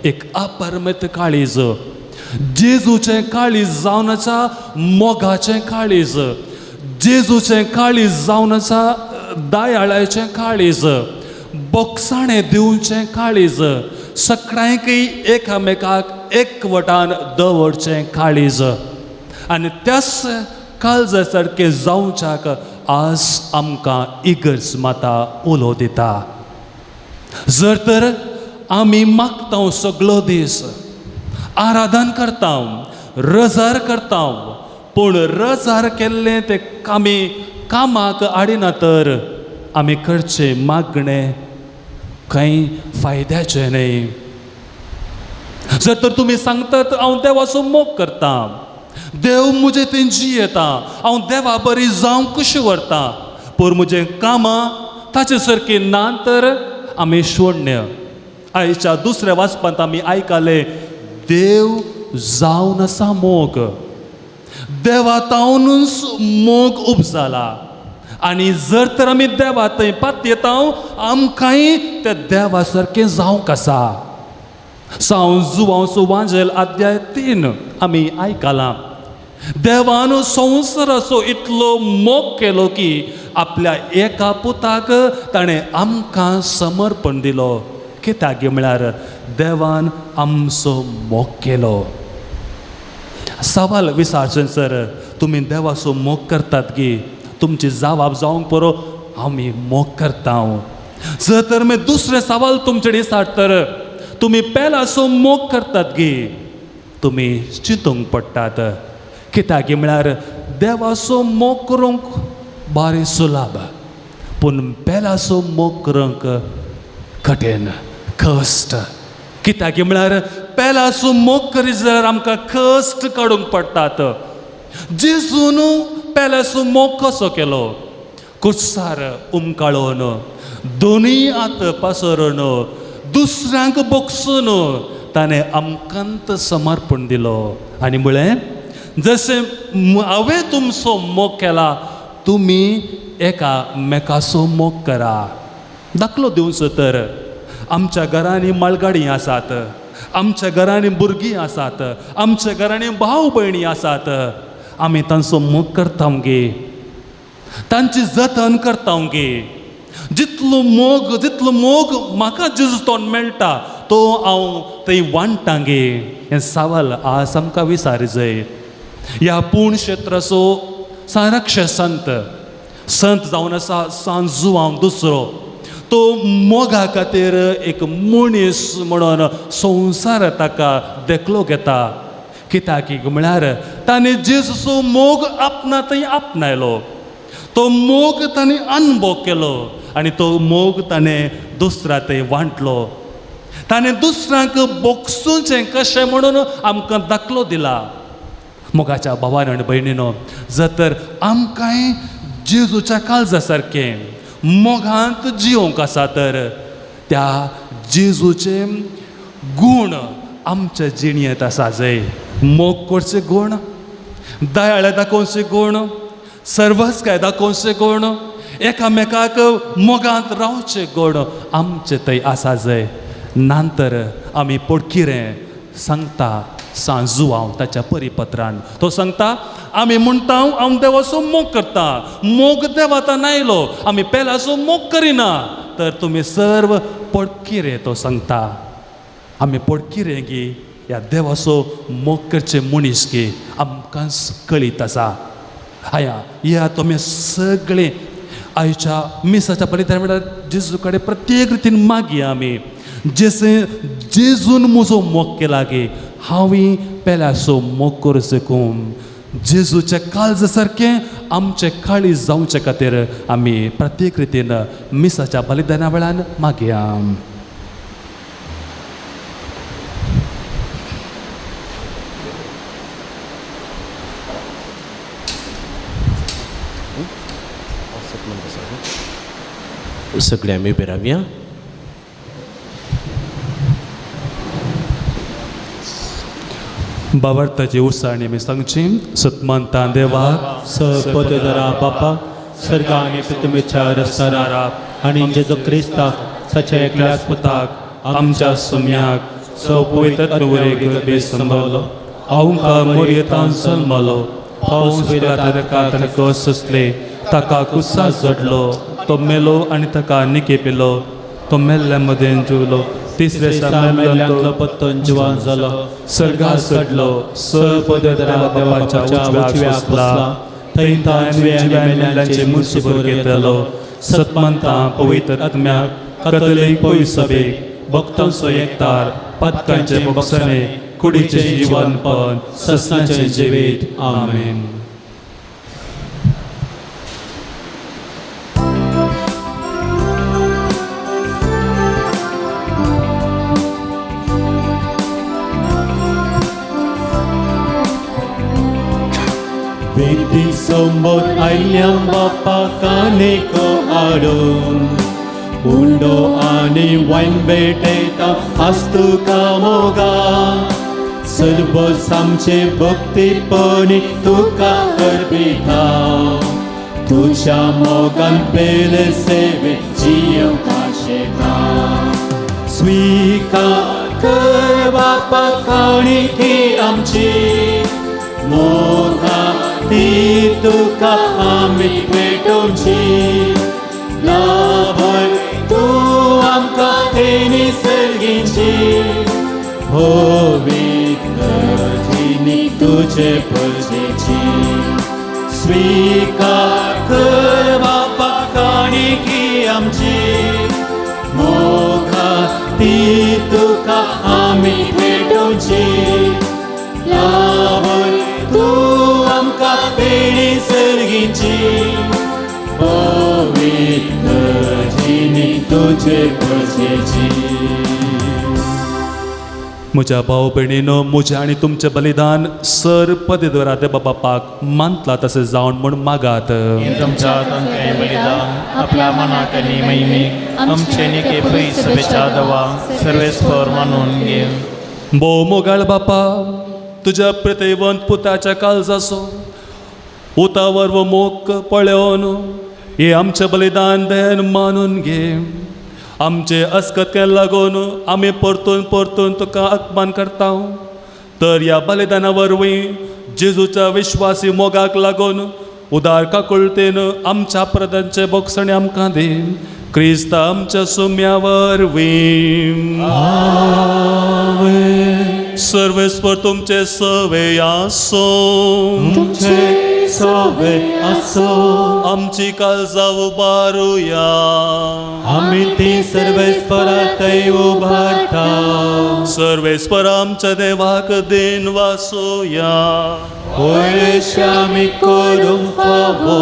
एक अपरमित काळीज. जेजूचें काळीज जावन आसा मोगाचें काळीज. जेजूचें काळीज जावन आसा दयाळाचें काळीज, बोगसाणें दिवचें काळीज, सगळ्यांकय एकामेकाक एकवटान दवरचें काळीज. आनी त्याच काळजा सारकें जावच्याक आज आमकां इगर्ज माता उलो दिता. जर तर आमी मागता सगळो दीस, आराधन करता, रजार करता, पूण रजार केल्लें तें आमी कामाक हाडिना तर आमी करचें मागणें कांय फायद्याचें न्हय. जर तर तुमी सांगतात हांव देवाचो मोग करता, देव म्हजें थंय जियेता, हांव देवा बरी जावंक कशें व्हरता, पूण म्हजें कामां ताचे सारकीं ना तर आमी शून्य. आयच्या दुसऱ्या वाचपांत आमी आयकलें, देव जावन आसा मोग. देवा तावनूच मोग उपजाला आनी जर तर आमी देवा थंय पातयेता आमकांय त्या देवा सारकें जावंक आसा. साव जुवांचो वांजेल अध्याय 3 आमी आयकलां. देवान संवसाराचो इतलो मोग केलो की आपल्या एका पुताक ताणें आमकां समर्पण दिलो. कित्याक म्हळ्यार देवान आमचो मोग केलो. सवाल विचारचें सर, तुमी देवाचो मोग करतात की? तुमची जवाब जावंक पुरो, आमी मोग करता. जर तर मी दुसरें सवाल तुमचे कडेन विचारतर, तुमी पेलाचो मोग करतात की? तुमी चिंतूंक पडटात. कित्याक म्हळ्यार देवाचो मोग करूंक बारी सुलाभ, पूण पेलाचो मोग करूंक कठीण, कश्ट. कित्याक म्हळ्यार पेलाचो मोग करीत जाल्यार आमकां कश्ट काडूंक पडटात. जेजून पेल्याचो मोग कसो केलो? कुर्सार उमकाळोन, दोनूय हात पसरून, दुसऱ्यांक बोगसून ताणें आमकांत समर्पण दिलो आनी म्हळें, जशें हांवें तुमचो मोग केला तुमी एकामेकाचो मोग करा. दाखलो दिवचो तर आमच्या घरांनी मालगाडी आसात, आमच्या घरांनी भुरगीं आसात, आमच्या घरांनी भाव भयणी आसात. आमी तांचो मोग करता गे, तांची जतन करता गे. जितलो मोग, जितलो मोग म्हाका जेजू तोंड मेळटा तो हांव थंय वांट्टा गे. हें सवाल आज आमकां विचारी जाय. ह्या पूण क्षेत्राचो संरक्ष संत संत जावन आसा सांत जुआंव दुसरो. तो मोगा खातीर एक मनीस म्हणून संवसार ताका देखलो घेता. कित्याक म्हळ्यार ताणें जेजूचो मोग आपणा थंय आपणायलो, तो मोग ताणें अनुभव केलो आनी तो मोग ताणें दुसऱ्या थंय वांटलो. ताणें दुसऱ्यांक बोगसूचें कशें म्हणून आमकां दाखलो दिला. मोगाच्या भावान आनी भयणीनो, जर तर आमकांय जेजूच्या काळजा सारकें मोगांत जियोंक आसा तर त्या जेजूचे गूण आमच्या जिणेंत आसा जय. मोग करचे गूण, दयाळे दाखोवचे गूण, सर्वस्काय दाखोवचे गूण, एकामेकाक मोगांत रावचे गूण आमचे थंय आसा जय. नंतर आमी पोटकिरें सांगता सांत जुआंव ताच्या परिपत्रान. तो सांगता आमी म्हणटा हांव देवाचो मोग करता, मोग देवातान आयलो, आमी पेल्याचो मोग करिना तर तुमी सर्व पोटकिरें. तो सांगता आमी पोटकिरें गी ह्या देवाचो मोग करचे मनीस गी आमकां कळीत आसा. आया या तुमी सगळें आयच्या मिसाच्या बलिदान म्हळ्यार जेजू कडेन प्रत्येक रितीन मागया आमी, जशें जेजून म्हजो मोग केला गे हांवूय पेल्याचो मोग करूं शकूं. जेजूच्या काळजा सारकें आमचें काळीज जावचे खातीर आमी प्रत्येक रितीन मिसाच्या बलिदाना वेळान मागया. सगळे आमी उबे रावया. बाबर्थाची उसाणी आमी सांगची. सतमानता देवाक सपदरा बापा सर्गा आनी पृथ्वीच्या रस्तारा आनी जेजू क्रिस्ताक ताच्या एकल्याच पुताक आमच्या सुम्याक सपवित्र बेस संभवलो, आमकां मोरयेतान जल्मलो, पावस ताका ताणें कस सोंसले, ताका कुसा जडलो, तो मेलो आनी ताका निकेपिलो, तो मेल्ल्या मदें जिवलो, तिसरे मेल्ल्यांतलो पत्तन जिवान जालो, सर्गार चडलो, सपदरा देवाच्या उजव्याक बसला, थंय ताणें जिव्या मेल्ल्यांचे मुन्सिबर घेतलो. सतमंता पवित्र आत्म्याक कथोलीक पवित्र सभेक भक्तांचो एकतार, पातकांचे बोगसणे, कुडीचें जिवनपण, ससनाचें जिवीत. आमेन. वेदी समोर आयल्या बापा कानेको हाडून, उंडो आनी वायन भेटयता आज तुका मोगा, सर्वस आमचे भक्तीपणी तुका अर्पिता, तुज्या मोगान पेले सेवे जियोंक आशेता. स्विकार कर बापा काणिकी आमची, मोगा ती तुका आमी भेटोवची, लाभय तूं आमकां तेणी सर्गीची, पवित्र जिणी तुजे परजेची. स्विकार कर बापा काणिकी आमची, मोगा ती तुका आमी भेटोवची, लाभय तूं आमकां तेणी सर्गीची, पवित्र जिणी तुजे परजेची. म्हज्या भाव भयणीनो, म्हजें आनी तुमचें बलिदान सर पदव्यार देवा बापाक मानतला तशें जावन म्हूण मागात. तुमच्या हातांतलें बलिदान आपल्या मनाक आनी महिमेक आमचे निके पयस देवा सर्वेस्पर मानून घे. भोव मोगाळ बापा, तुज्या प्रतिवंत पुताच्या काळजाचो उतावर व मोग पळोवन हे आमचें बलिदान दयान मानून घे. आमचे अस्कतकें लागून आमी परतून परतून तुका अपमान करता, तर ह्या बलिदाना वरवीं जेजूच्या विश्वासी मोगाक लागून उदार काकुळतेन आमच्या प्रदांचे बोगसणे आमकां दी. क्रिस्त आमच्या सुम्या वरवीं. सर्वेस्पर तुमचे सवे आसो. तुमचे सवे आसो. आमची काळजां उबारुया. आमी ती सर्वेस्परातय उबारता. सर्वेस्पर आमच्या देवाक then वासोया. वयलेशे आमी करूंक फावो.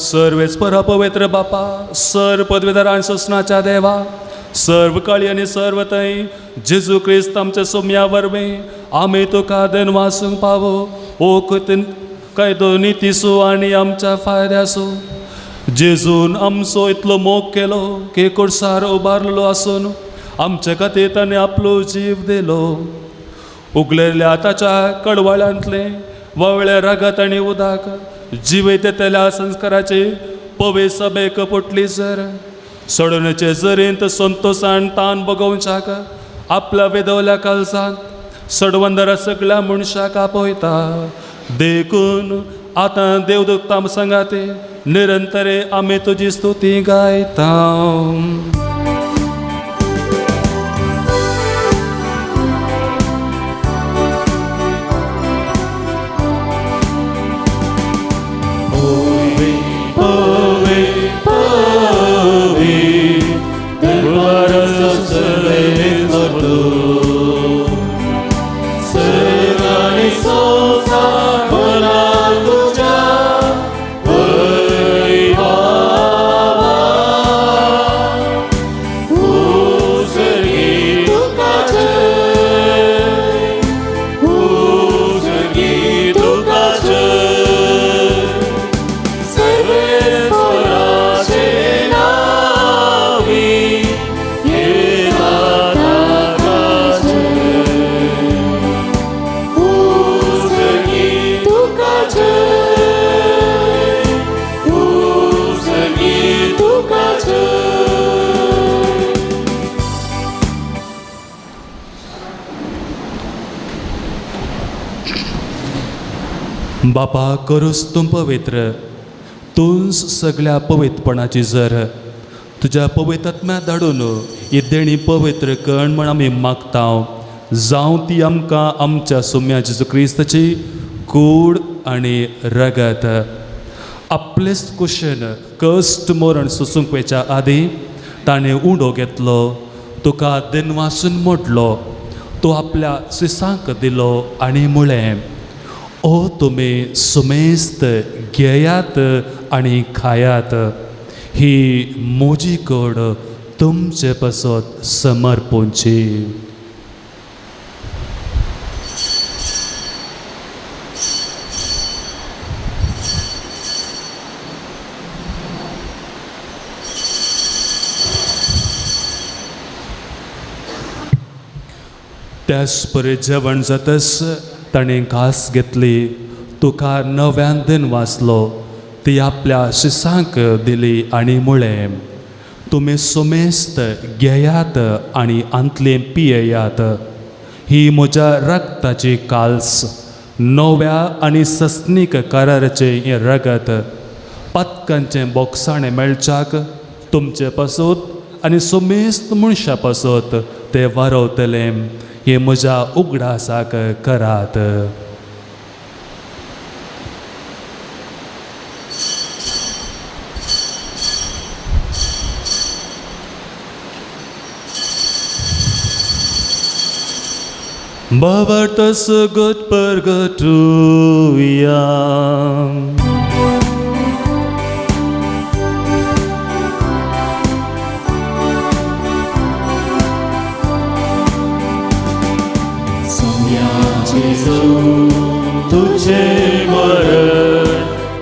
सर्वेस्पर पवित्र बापा, सर पदवीधर आनी सोसणाच्या देवा, सर्व काळी आनी सर्व थंय जेजू क्रिस्त आमच्या सोम्या वरवीं आमी तुका then वासूंक पावो. ओ कायदो नितीसो आनी आमच्या फायद्यासो जेजून आमचो इतलो मोग केलो की कुर्सार उबारलो आसून आमचे खातीर ताणें आपलो जीव दिलो. उगलेल्या ताच्या कडवळ्यांतलें वळ्ळे रगत आनी उदक जिवेत येतल्या संस्काराची पवे सभेक पोटली जर सोडण्याचे जरींत संतोशान तान बगोवच्याक आपल्या वेदवल्या कालसांत सडवंदरा सगळ्या मनशाक आपयता. देखून आतां देवदूतां सांगाते निरंतरे आमी तुजी स्तुती गायता. बापा करूस तूं पवित्र, तूंच सगळ्या पवित्रपणाची जर तुज्या पवित्र धाडून ही देणी पवित्र कण म्हण आमी मागता. जावं ती आमकां आमच्या सुम्या जेजू क्रिस्ताची कूड आनी रगत. आपलेच कुशेन कश्ट मरण सोसूंक वयच्या आदीं ताणें उंडो घेतलो, तुका दिनवासून मोडलो, तो आपल्या सिसांक दिलो आनी म्हळें, ओ तुमी सुमेस्त घेयात आनी खायात, ही म्हजी कड तुमचे पासत समर्पूंची. त्याच परी जेवण जातच ताणें घास घेतली, तुका नव्यान दिन वाचलो, ती आपल्या शिसांक दिली आनी म्हळें, तुमी सुमेस्त घेयात आनी आंतलें पियेयात, ही म्हज्या रक्ताची काल्स, नव्या आनी सस्नीक कराराचें हें रगत, पातकांचें बोगसाणें मेळच्याक तुमचे पासत आनी सुमेस्त मनशां पासत तें वारवतलें. हे म्हज्या उगडासाक करात. भावार्थ सगट परगटुया. तुझे मरण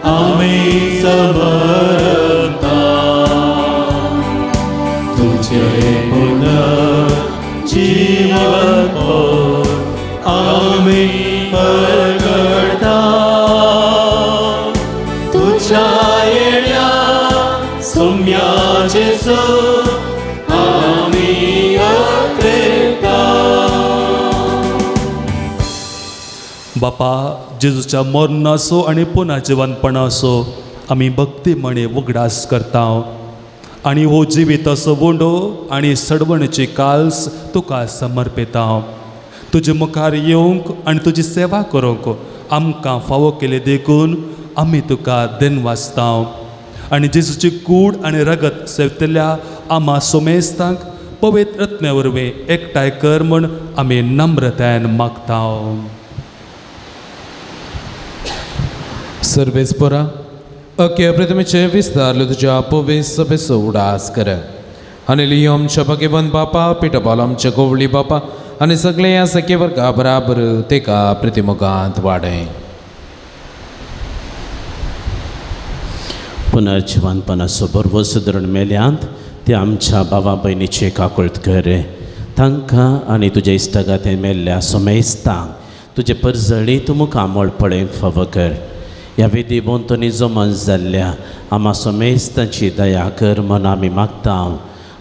आमी समरता, तुझे पुनर्जीवन आमी परगडता, तुझ्या येण्या सोम्या जेजू आमी अत्रेता. बापा, जेजूच्या मरणाचो आनी पुनः जिवनपणाचो आमी भक्तीमणी उगडास करता आनी हो जिविताचो वोंडो आनी सडवणेची काल्स तुका समर्पिता. तुजे मुखार येवंक आनी तुजी सेवा करूंक आमकां फावो केली देखून आमी तुका दिनवासता. आनी जेजूची कूड आनी रगत सेवतल्या आमा सोमेस्तांक पवित्र रत्न्या वरवीं एकठांय कर म्हूण आमी नम्रतायेन मागता. सर्वेस्परा अके प्रतिमेचे विस्तारले तुज्या पवित्र सभेचो उडास कर आनी लियो आमच्या भाग्यवंत बापा पिटपाल आमच्या गोवळी बापा आनी सगळे ह्या सखे वर्गा बराबर तेका प्रतिमुखांत वाडय. पुनर्जिवनपणाचो बरवस धरून मेल्यांत ते आमच्या भावा भयणीचे काकळत कर. तांकां आनी तुज्या इश्टागाते मेल्ल्या सोमेस्तांक तुजे परजळी तूं मुखामळ पळयंक फावो कर. ह्या विधी भोंवतणी जमन जाल्ल्या आमा सोमेस्तांची दया कर म्हूण आमी मागता.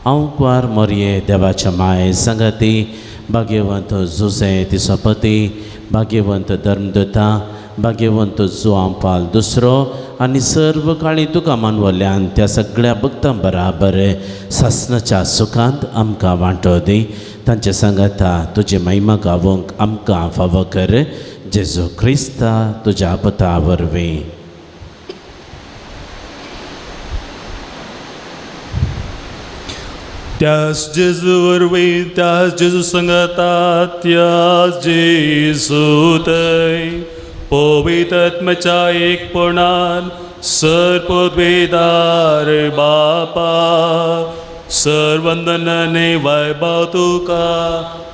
हांव कुवार मोरये देवाच्या माये संगती भाग्यवंत जुजे तिसपती भाग्यवंत धर्मदूता भाग्यवंत जुआंपाल दुसरो आनी सर्व काळी तुका मानवल्यान त्या सगळ्या भक्तां बराबर सासनाच्या सुखांत आमकां वांटो दी. तांचे सांगाता तुजी महिमा गावोंक आमकां फावो कर. जेजू क्रिस्ता तुज्या पता वरवीं. त्यास जेजू वरवीं, त्यास जेजू संगता, त्यास जेजू थंय पवित्र आत्म्याच्या एकपणान सर्वपदवीदार बापा सर्वंदनाने वैभव तुका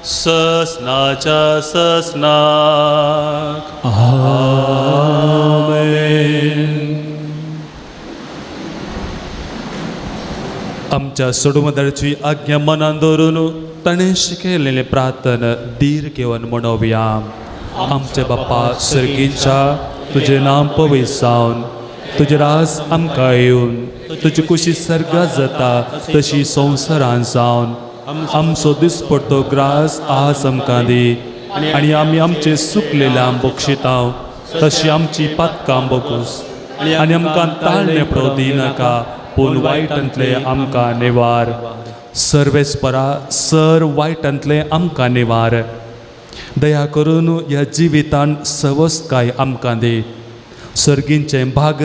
ससनाच्या ससनाक. आमेन. आमच्या सोडमदाराची आज्ञा मनान धरून ताणें शिकयलेलें प्रार्थना धीर घेवन म्हणोवया. आमचे बाप्पा सर्गीच्या, तुजें नांव पवित्र जावन तुजें राज आमकां येवन तुजी कुशी सर्गात जाता तशी संवसारान जावन आमचो दिसपडतो ग्रास आज आमकां दी आनी आमी आमचे सुकलेल्या बक्षिता तशी आमची पातकां बगूस आनी आमकां ताळणे पडो दिनाका पूण वायटांतले आमकां निवार. सर्वेस्परा सर वायटांतले आमकां निवार. दया करून ह्या जिवितान सवस्तकाय आमकां दी. सर्गींचें भाग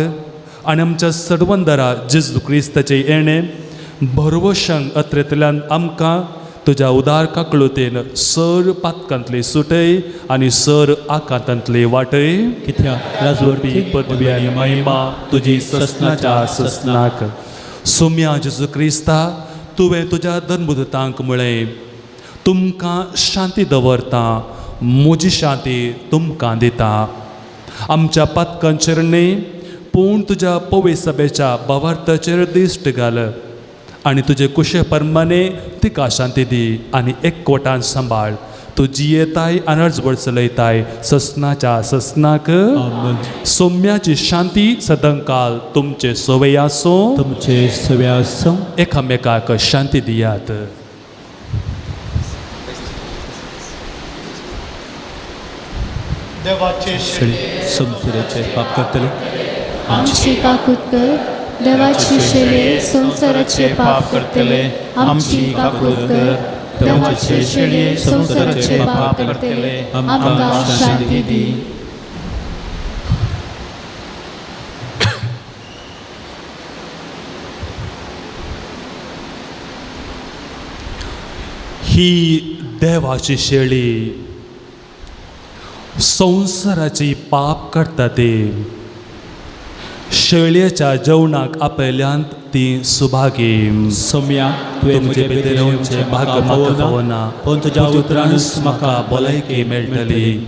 आनी आमच्या सडवंदरा जेजू क्रिस्ताचें येणें भरवशांक अत्रेंतल्यान आमकां तुज्या उदार काकळुतेन सर पातकांतली सुटय आनी सर आकांतांतली वाटय. कित्याक राजवटी पदवी आनी महिमा तुजी ससनाच्या ससनाक. सोम्या जेजू क्रिस्ता, तुवें तुज्या धर्मदूतांक म्हळें, तुमकां शांती दवरता, म्हजी शांती तुमकां दिता. आमच्या पातकांचेर न्हय पूण तुज्या पवित्र सभेच्या भावार्थाचेर दिश्ट घाल आनी तुजे कुशे परमाने तिका शांती दी आनी एकवटान सांबाळ. तूं जियेताय आनी अर्जवड चलयताय ससनाच्या ससनाक. सोम्याची शांती सदांकाल तुमचे सवय आसूं, तुमचे सवय आसूं. एकामेकाक शांती दियात. देवाचे संवसाराचे पाप करतले आमची काकूत कर. देवाची शेले संवसाराचे पाप करतले आमची काकूत कर. देवाची शेले संवसाराचे पाप करतले आमकां शांती दी. ही देवाची शेळी संवसाराची पाप करता ती शेळयेच्या जेवणाक आपयल्यांत ती सुभागी. सोम्या, तुवें तुमचे भितर येवचें भाग्य म्हाका फावना, पूण तुज्या तुज्या उतरानूच उतरानूच म्हाका भलायकी मेळटली.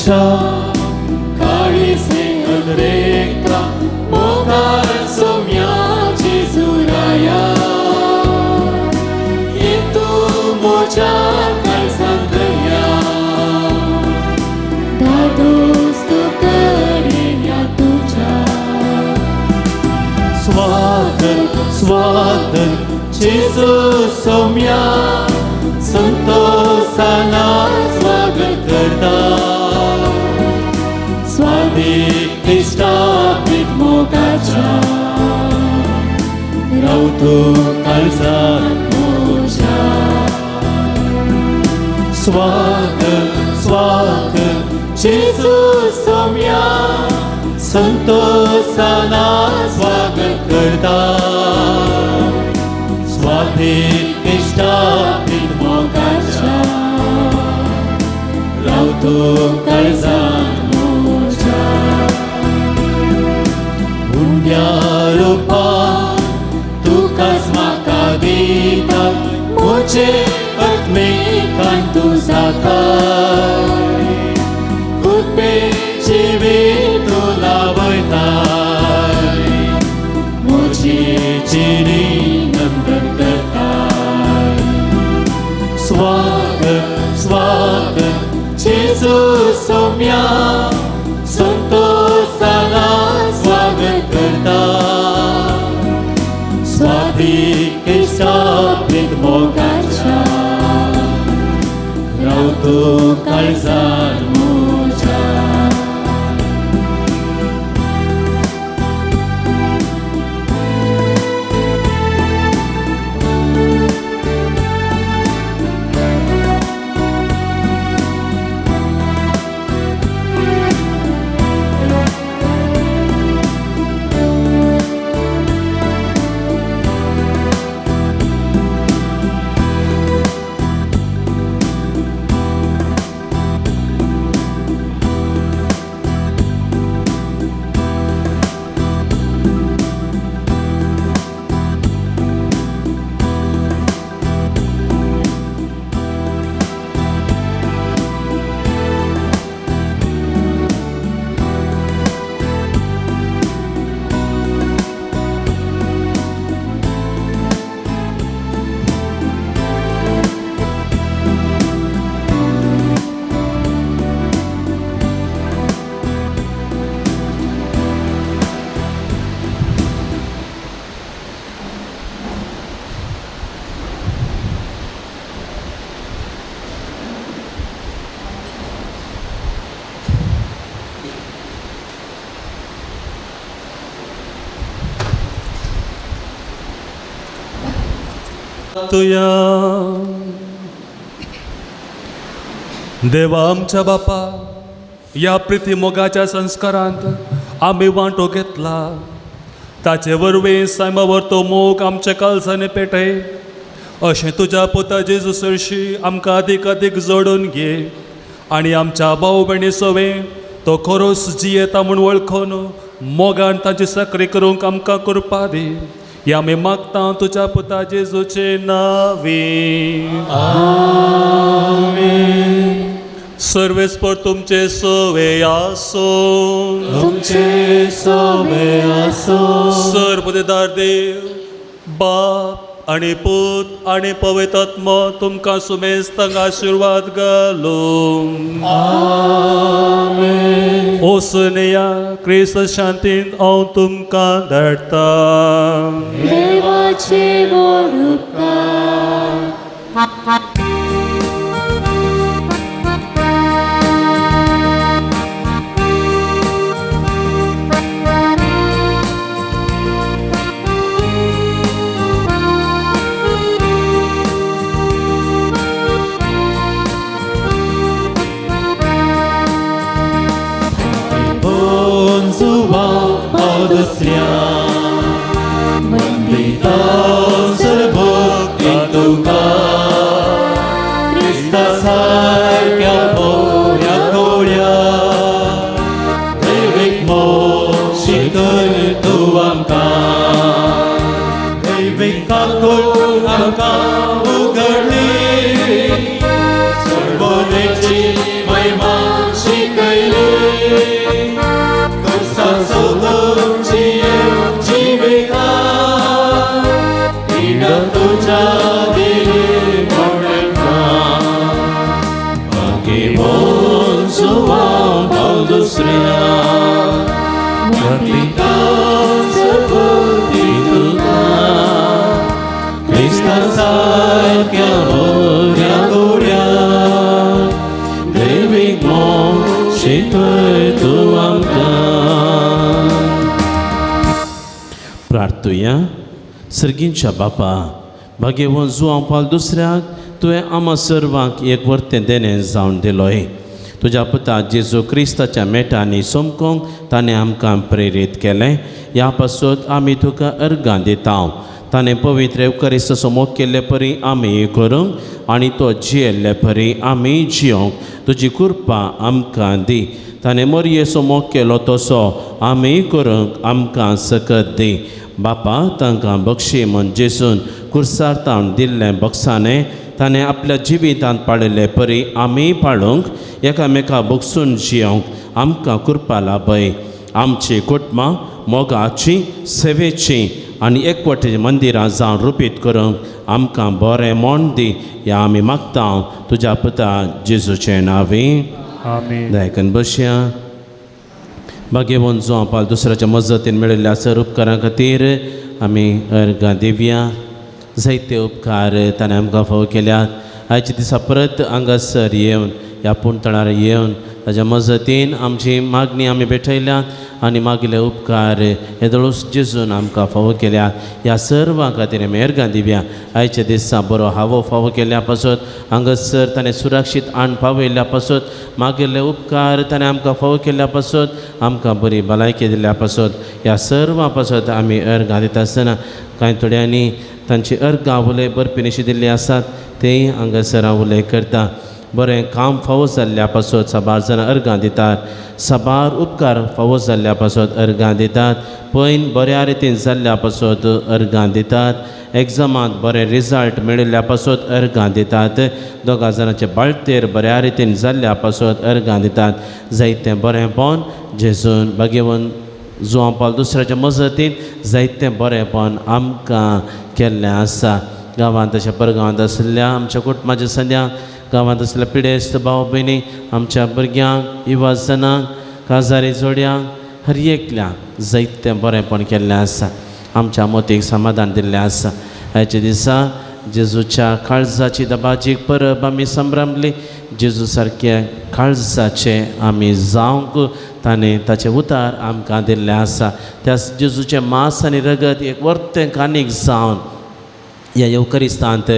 मोगाच्या काळीचे अद्रेकता मोगार सोम्या जेजुराया ये तूं म्हज्या काळजांत या दादोस तूं करिया तुज्या स्वागत स्वागत जेजू सोम्या संतोषाना स्वागत करता स्वादीक इश्टापीत मोगाच्या राव तूं काळजांत म्हज्या स्वागत स्वागत जेजू सोम्या संतोषाना स्वागत करता स्वाधीक इश्टापीत मोगाच्या राव तूं काळजांत म्हज्या उंड्या रुपान तुकाच म्हाका दिता म्हजे आत्मिकान तूं जाताय उर्बे जिवीत तूं लावयताय म्हजी जिणी नंदन करताय स्वागत स्वागत जेजू सोम्या संतोषाना स्वागत करता स्वाधीक इश्टापीत मोगाच्या राव तूं काळजांत म्हज्या तुया देवा आमच्या बापा ह्या प्रिती मोगाच्या संस्कारांत आमी वांटो घेतला ताचे वरवीं सैमावर तो मोग आमच्या काळजांनी पेटय अशें तुज्या पुता जेजू सरशी आमकां अदीक अदीक जोडून घे आनी आमच्या भाव भयणी सवें तो खरोच जियेता म्हूण वळखून मोगान ताची सक्री करूंक आमकां कृपा दी ह्या आमी मागता तुज्या पुता जेजूचे नांवी आमेन. सर्वेस्पर तुमचे सवे आसूं तुमचे सवे आसूं. सर्वदेदार देव बाप आनी पूत आनी पवित्र आत्मो तुमकां सुमेस्तांक आशिर्वाद घालूं. आमेन. ओसनेया क्रिस्त शांतीन हांव तुमकां धाडटा. देवाचे व्हड उपकार. दुसऱ्या वंदिता सर्वभक्ती तुका क्रिस्ता सारक्या बोऱ्या कोळ्या दैवीक मोग शिकय तूं आमकां दैवीक काकूळ आमकां उगडली सर्वोनेची महिमा शिकयली. भाग्यवंत जुवांव पावल दुसऱ्या सबती तुका क्रिस्ता सारक्या बऱ्या गोड्या देवीक मोग शिकय तूं आमकां. प्रार्थुया. सर्गींच्या बापा, भाग्यवंत जुवांव पावल दुसऱ्याक तुवें आमा सर्वांक एक वर्तें देणें जावन दिलोय. तुज्या पुता जेजू क्रिस्ताच्या मेटांनी सोमकोंक ताणें आमकां प्रेरीत केलें. ह्या पासत आमी तुका अर्गां दिता. ताणें पवित्र येवकारिस्ताचो मोग केल्ले परी आमी करूंक आनी तो जियेल्ले परी आमी जियोंक तुजी कृपा आमकां दी. ताणें मोरयेचो मोग केलो तसो आमी करूंक आमकां सकत दी. बापा, तांकां बक्षी म्हण जेजून कुर्सार तावन दिल्लें बक्षाणें ताणें आपल्या जिवितांत पाळिल्ले परी आमी पाळूंक एकामेका बगसून जियोंक आमकां कृपा लाभय. आमची कुटुंबां मोगाची, सेवेची आनी एकवटेची मंदिरां जावन रुपीत करूंक आमकां बरें मोन दी. ह्या आमी मागता तुज्या पुता जेजूचें नांवी. आमेन. दायकन बसया. भाग्यवंत जुवांव पावल दुसऱ्याच्या मजतीन मेळिल्ल्या सर उपकारां खातीर आमी अर्गां दिवया. जायते उपकार ताणें आमकां फावो केल्यात. आयच्या दिसा परत हांगासर येवन ह्या पुणतळार येवन ताच्या मजतीन आमची मागणी आमी भेटयल्यात आनी मागिल्ले उपकार येदोळूच जेजून आमकां फावो केल्यात. ह्या सर्वां खातीर आमी अर्गां दिवया. आयच्या दिसा बरो हावो फावो केल्ल्या पासत, हांगासर ताणें सुरक्षीत आण पावयल्ल्या पासत, मागिल्ले उपकार ताणें आमकां फावो केल्ल्या पासत, आमकां बरी भलायकी दिल्ल्या पासत, ह्या सर्वां पासत आमी अर्गां दिता आसतना कांय थोड्यांनी तांची अर्गां उलय बरपी दिल्ली आसात तेय हांगासर हांव उलय करता. बरें काम फावो जाल्ल्या पासत साबार जाणां अर्गां दितात, साबार उपकार फावो जाल्ल्या पासत अर्गां दितात, पयन बऱ्या रितीन जाल्ल्या पासत अर्गां दितात, एग्जामांत बरें रिजल्ट मेळिल्ल्या पासत अर्गां दितात, दोगां जाणांचे बाळतेर बऱ्या रितीन जाल्ल्या पासत अर्गां दितात. जायतें बरेंपण जेजून भाग्यवंत जुवांव पावल दुसऱ्याच्या मजतीन जायतें बरेंपण आमकां केल्लें आसा. गांवांत तशें परगांवांत आशिल्ल्या आमच्या कुटुंबाच्या सद्या गांवांत आशिल्ल्या पिडेस्त भाव भयणी, आमच्या भुरग्यांक, युवा जणांक, काजारी जोड्यांक, हर एकल्याक जायतें बरेंपण केल्लें आसा. आमच्या मोतीक समाधान दिल्लें आसा. आयच्या दिसा जेजूच्या काळजाची दबाजीक परब आमी संभ्रमली. जेजू सारक्या काळजाचे आमी जावंक ताणें ताचें उतार आमकां दिल्लें आसा. त्या जेजूचें मांस आनी रगत एक वर्तें कानीक जावन ह्या येवकरिस्तांत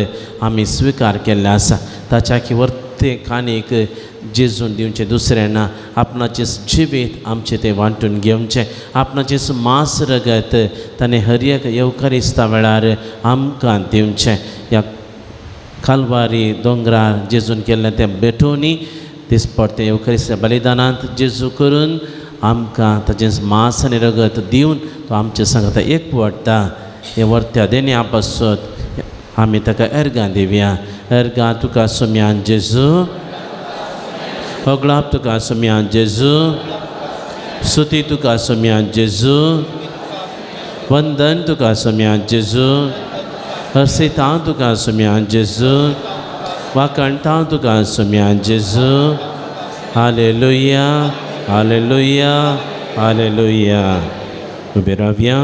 आमी स्विकार केल्लें आसा. ताच्या की वर्तें कानीक जेजून दिवचें दुसरें ना. आपणाचें जिवीत आमचें तें वांटून घेवचें, आपणाचें मांस रगत ताणें हर एक येवकरिस्ता वेळार आमकां दिवचें. ह्या कालवारी दोंगरार जेजून केल्लें तें भेटोवनी दिसपडतें येवकरिस्ता बलिदानांत जेजू करून आमकां ताचें मांस आनी रगत दिवन तो आमचे सांगता एक वाडटा. हे वर्त्या देण्या पासत आमी ताका अर्गां दिवया. अर्गां तुका सुम्यान जेजू, होगळाप तुका सुम्यान जेजू, सुती तुका सुम्यान जेजू, वंदन तुका सुम्यान जेजू, हर्षितां तुका सुम्यान जेजू, वाकणतां तुका सुम्यान जेजू. Hallelujah, hallelujah, hallelujah. उबे रावया,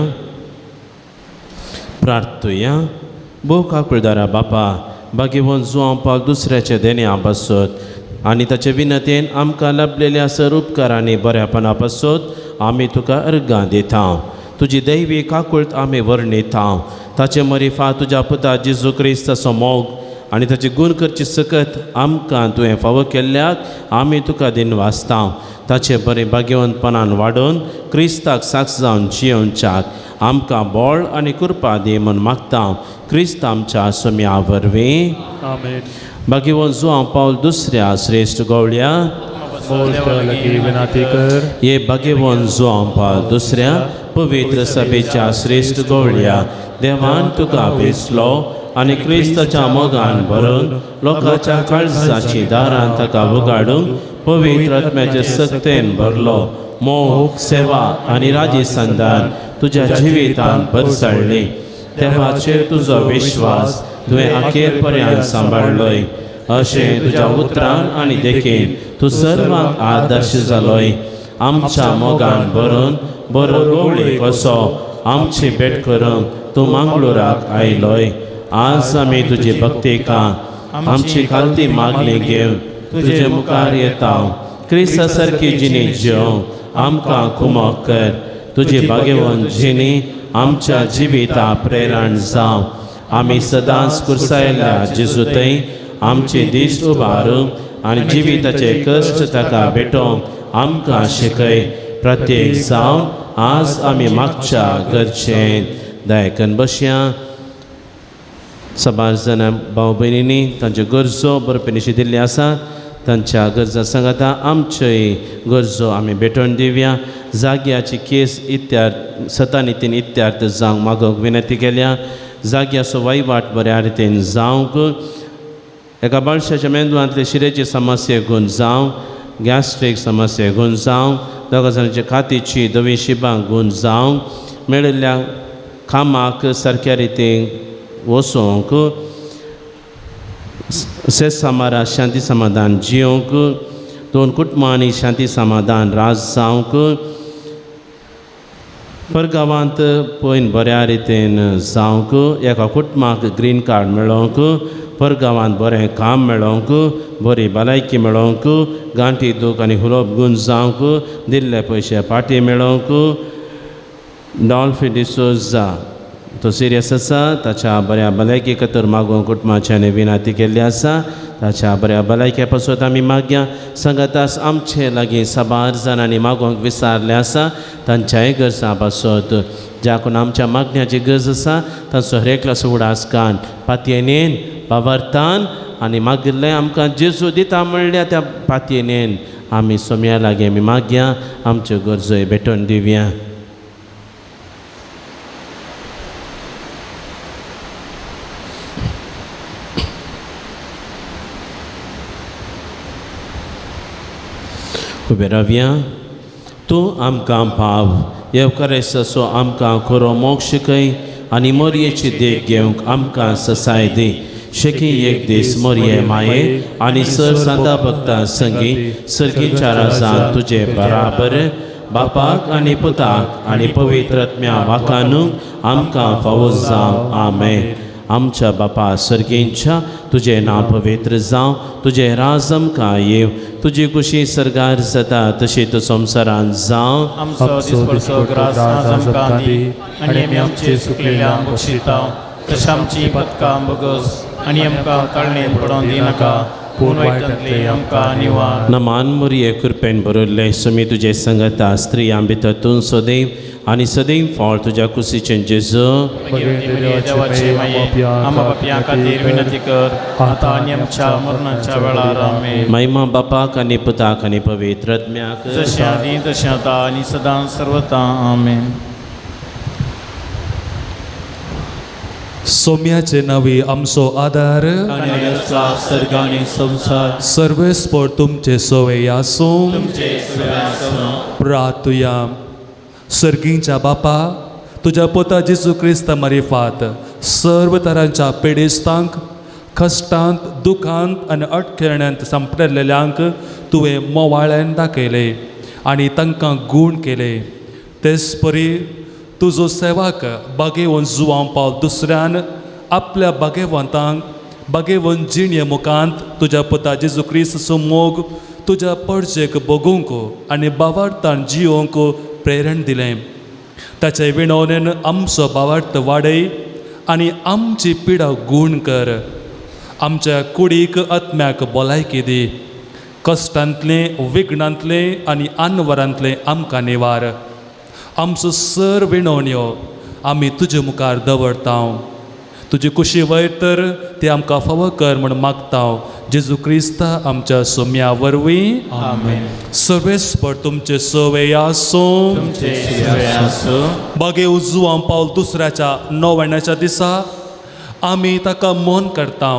प्रार्थुया. भोव काकुळदारा बापा, भाग्यवंत जुवांव पावल दुसऱ्याच्या देण्या पासत आनी ताचे विनंतेन आमकां लाभलेल्या सर उपकारांनी बऱ्यापणा पासत आमी तुका अर्गां दिता. तुजी दैवी काकुळत आमी वर्णिता. ताचे मरिफा तुज्या पुता जेजू क्रिस्ताचो मोग आनी ताची गुण करची सकत आमकां तुवें फावो केल्ल्याक आमी तुका दिनवासता. ताचे बरें भाग्यवंतपणान वाडोवन क्रिस्ताक साक्ष जावन जियोवच्याक आमकां बळ आनी कृपा दी म्हूण मागता. क्रिस्त आमच्या सुम्या वरवीं. आमेन. भाग्यवंत जुवांव पावल दुसऱ्या श्रेश्ठ गवळ्या हे भाग्यवंत जुवांव पावल दुसऱ्या पवित्र सभेच्या श्रेश्ठ गवळ्या, देवान तुका वेंचलो आनी क्रिस्ताच्या मोगान भरून लोकांच्या काळजाची दारां ताका उगाडूंक पवित्र आत्म्याचे सक्तेन भरलो. मोग, सेवा आनी राजसंधान तुज्या जिवितान भरसळ्ळी. देवाचेर तुजो विश्वास तुवें अखेर पर्यंत सांबाळ्ळोय. अशें तुज्या उतरान आनी देखीन तूं सर्वांक आदर्श जालोय. आमच्या मोगान भरून बरो गवळी कसो आमची भेट करूंक तूं मंगळुराक आयलोय. आज आमी तुजी भक्तिका आमची खालती मागणी घेवन तुजे मुखार येता. क्रिस्ता सारकी जिणी जेवंक आमकां कुमक कर. तुजी भाग्यवंत जिणी आमच्या जिविता प्रेरण जावं. आमी सदांच कुर्सायल्या जेजू थंय आमची दिश्ट उबारूंक आनी जिविताचे कश्ट ताका भेटोवंक आमकां शिकय. प्रत्येक जावन आज आमी मागच्या गरजेन दायकन बसया. सबार जाणां भाव भयणींनी तांच्यो गरजो बरोवपी दिल्ली आसा. तांच्या गरजां सांगाता आमच्योय गरजो आमी भेटोवन दिवया. जाग्याची केस इत्यार्थ सतानितीन इत्यार्थ जावंक मागोवंक विनंती केल्या. जाग्याचो वहिवाट बऱ्या रितीन जावंक, एका बाळशाच्या मेंदवांतले शिरेची समस्या गुण जावं, गॅस्ट्रीक समस्या गुण जावं, दोगा जाणांच्या कातीची धवी शिबां गुण जावंक, मेळिल्ल्या कामाक सारक्या रितीन वचोंक, सेस सामारा शांती समाधान जियोंक, दोन कुटुंबांनी शांती समाधान राज जावंक, परगांवांत पयन बऱ्या रितीन जावंक, एका कुटुंबाक ग्रीन कार्ड मेळोवंक, परगांवांत बरें काम मेळोवंक, बरी भलायकी मेळोवंक, गांठी दूख आनी हुलोप गुण जावंक, दिल्ले पयशे फाटीं मेळोवंक. डॉल्फी डिसोजा तो सिरियस आसा, ताच्या बऱ्या भलायकी खातीर मागोवंक कुटुंबाच्यान विनंती केल्ली आसा. ताच्या बऱ्या भलायके पासत आमी मागया. सांगातास आमचे लागीं साबार जाणांनी मागोवंक विसारलें आसा तांच्याय गरजां पासत. ज्या कोण आमच्या मागण्याची गरज आसा तांचो हर एकल्याचो उडास कान पातयेन बाबरतान आनी मागिल्लें आमकां जेजू दिता म्हणल्या त्या पातयेन आमी सोम्या लागीं आमी मागया. आमच्यो गरजोय भेटोवन दिवया. उबे रावया. तूं आमकां पाव येवकारेसो आमकां खरो मोग शिकय आनी मोरयेची देख घेवंक आमकां ससाय दी. शेकी एक दीस मोरये माये आनी सर सांता भक्तां संगी सर्गीच्या राजान तुजे बराबर बापाक आनी पुताक आनी पवित्र आत्म्या वाकानूंक आमकां फावो जावं. आमेन. आमच्या बापा सर्गींच्या तुजें नांव पवित्र जावं, तुजें राज आमकां येवं, तुजी खुशी सर्गार जाता तशी तूं संवसारांत जावं. आमचो दिसपडचो ग्रास आज आमकां दी आनी आमी आमचे सुकलेल्या बक्षिता तशें आमची पदकां बगस आनी आमकां ताळणेंत पडोवन दिनाका, पूण वायटांतले आमकां निवार. नमान मोरये कृपेन भरिल्लें सुमी तुजें संगता स्त्रियां भितर तूं सदैव आनी सदैव फळ तुज्या कुशीचें जेजू. देवाचे माये आमकां पापयां खातीर विनंती कर आतां आनी आमच्या मरणाच्या वेळार. आमेन. महिमा बापाक आनी पुताक आनी पवित्र आत्म्याक, जशें आदीं तशें आतां आनी सदां सर्वता. आमेन. सोम्याचे नावी आमचो आदार सर्गानी संसार सर्वेस्पर तुमचे सवय आसूं. प्रातुया. सर्गींच्या बापा, तुज्या पोता जेजू क्रिस्ता मारिफात सर्व तरांच्या पिडेस्तांक, कश्टांत, दुखांत आनी अटखेळण्यांत सांपडलेल्यांक तुवें मोवाळ्यान दाखयलें आनी तांकां गूण केले. तेच परी तुजो सेवाक बागेवन जुवांव पावल दुसऱ्यान आपल्या बागेवंतांक बागेवन जिणये मुखांत तुज्या पुता जेजू क्रिस्ताचो मोग तुज्या पडजेक भोगूंक आनी बावार्थान जियोवंक प्रेरण दिलें. ताचे विणवणेन आमचो बावार्थ वाडय आनी आमची पिडा गूण कर. आमच्या कुडीक आत्म्याक भलायकी दी. कश्टांतलें, विघ्नांतलें आनी आनवरांतलें आमकां निवार. आमचो सर विणवण्यो आमी तुजे मुखार दवरता. तुजी कुशी वयर तर ती आमकां फावो कर म्हूण मागता जेजू क्रिस्ता आमच्या सोम्या वरवीं. आमेन. सर्वेस्पर तुमचे सवय आसूं. बागे उजवां पावल दुसऱ्याच्या नव्याण्याच्या दिसा आमी ताका मन करता.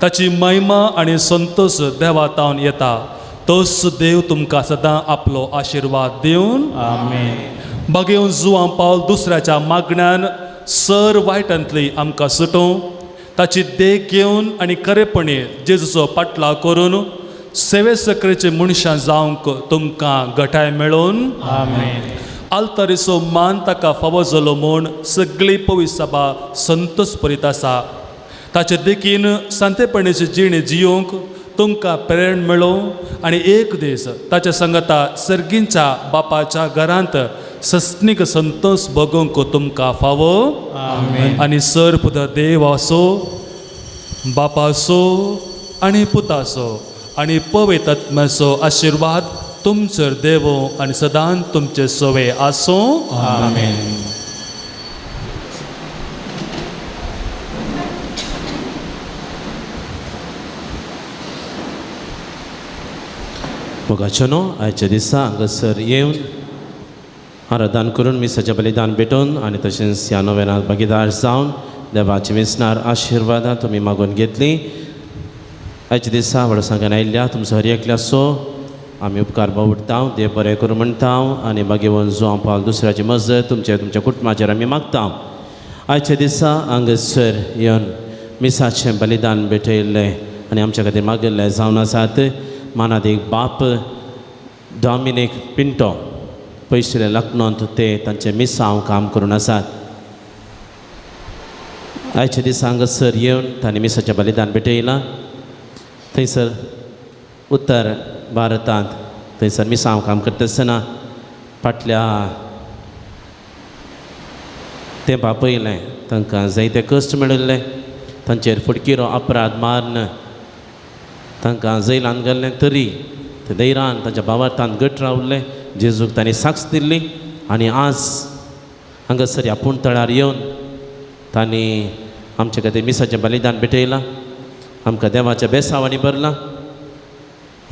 ताची महिमा आनी संतोश देवा तावन येता. तोच देव तुमकां सदां आपलो आशिर्वाद दिवन. आमेन. बागे जुवां पावल दुसऱ्याच्या मागण्यान सर वायटांतली आमकां सुटोवं. ताची देख घेवन आनी खरेपणी जेजूचो पाटलाव करून सेवे सकरेचे मनशां जावंक तुमकां घटाय मेळोवन आमेन. आल्तारीचो मान ताका फावो जालो म्हूण सगळी पवित्र सभा संतोष परीत आसा. ताचे देखीन सांतेपणीची जिणे जियोंक तुमकां प्रेरण मेळोवं आनी एक दीस ताच्या संगता सर्गींच्या बापाच्या घरांत सस्नीक संतोष भोगोवंक तुमकां फावो. आनी सर पुता देव आसो, बापाचो आनी पुताचो आनी पवित्र आत्म्याचो आशिर्वाद तुमचेर देवो आनी सदांच तुमचे सवे आसूं. आमेन. मोगाचेनो आयच्या दिसा हांगासर येवन आराधन करून मिसाचें बलिदान भेटोवन आनी तशेंच ह्या नोवेनात भागीदार जावन देवाच्या वेसनार आशिर्वादां तुमी मागून घेतली. आयच्या दिसा व्हड संख्येन आयिल्ल्या तुमचो हर एकल्याचो आमी उपकार बावडटा, देव बरें करूं म्हणटा आनी भाग्यवंत जुवांव पावल दुसऱ्याची मजत तुमचे तुमच्या कुटुंबाचेर आमी मागता. आयच्या दिसा हांगासर येवन मिसाचें बलिदान भेटयल्लें आनी आमच्या खातीर मागिल्लें जावन आसात मानादीक बाप डॉमिनीक पिंटो पयशिल्ले लग्नांत ते तांचें मिसांव काम करून आसात. आयच्या दिसा हांगासर येवन तांणी मिसाचें बलिदान भेटयलां. थंयसर उत्तर भारतांत थंयसर मिसांव काम करता आसतना फाटल्या तेंपा पयलें तांकां जायते कश्ट मेळिल्ले, तांचेर फुडकिरो अपराध मारून तांकां जैलान घाल्लें तरी ते धैरान तांच्या भावार्थान घट रावल्ले, जेजूक तांणी साक्ष दिल्ली आनी आज हांगासर ह्या पूण तळार येवन तांणी आमचे खातीर मिसाचें बलिदान भेटयलां, आमकां देवाच्या बेसांवांनी भरलां.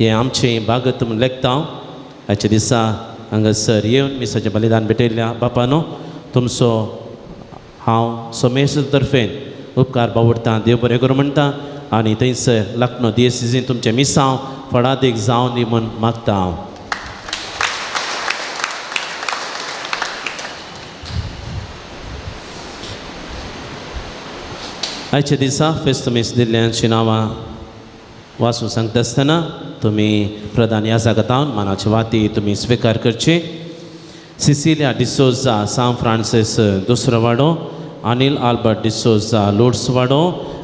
हें आमचें बागत म्हूण लेखता हांव. आयच्या दिसा हांगासर येवन मिसाचें बलिदान भेटयल्ल्या बापानो तुमचो हांव सोमेश तर्फेन उपकार बावडटा, देव बरें करूं म्हणटा आनी थंयसर लखनौ दियसीजीन तुमचें मिसांव फळादीक जावन दी म्हूण मागता हांव. आयच्या दिसा फेस्त मीस दिल्ल्यांची नांवां वाचून सांगता आसतना तुमी प्रधान ह्या जागतान मानाची वाती तुमी स्विकार करची. सिसिलिया डिसोजा सांत फ्रांसीस दुसरो वाडो, अनिल आल्बर्ट डिसोजा लोड्स वाडो,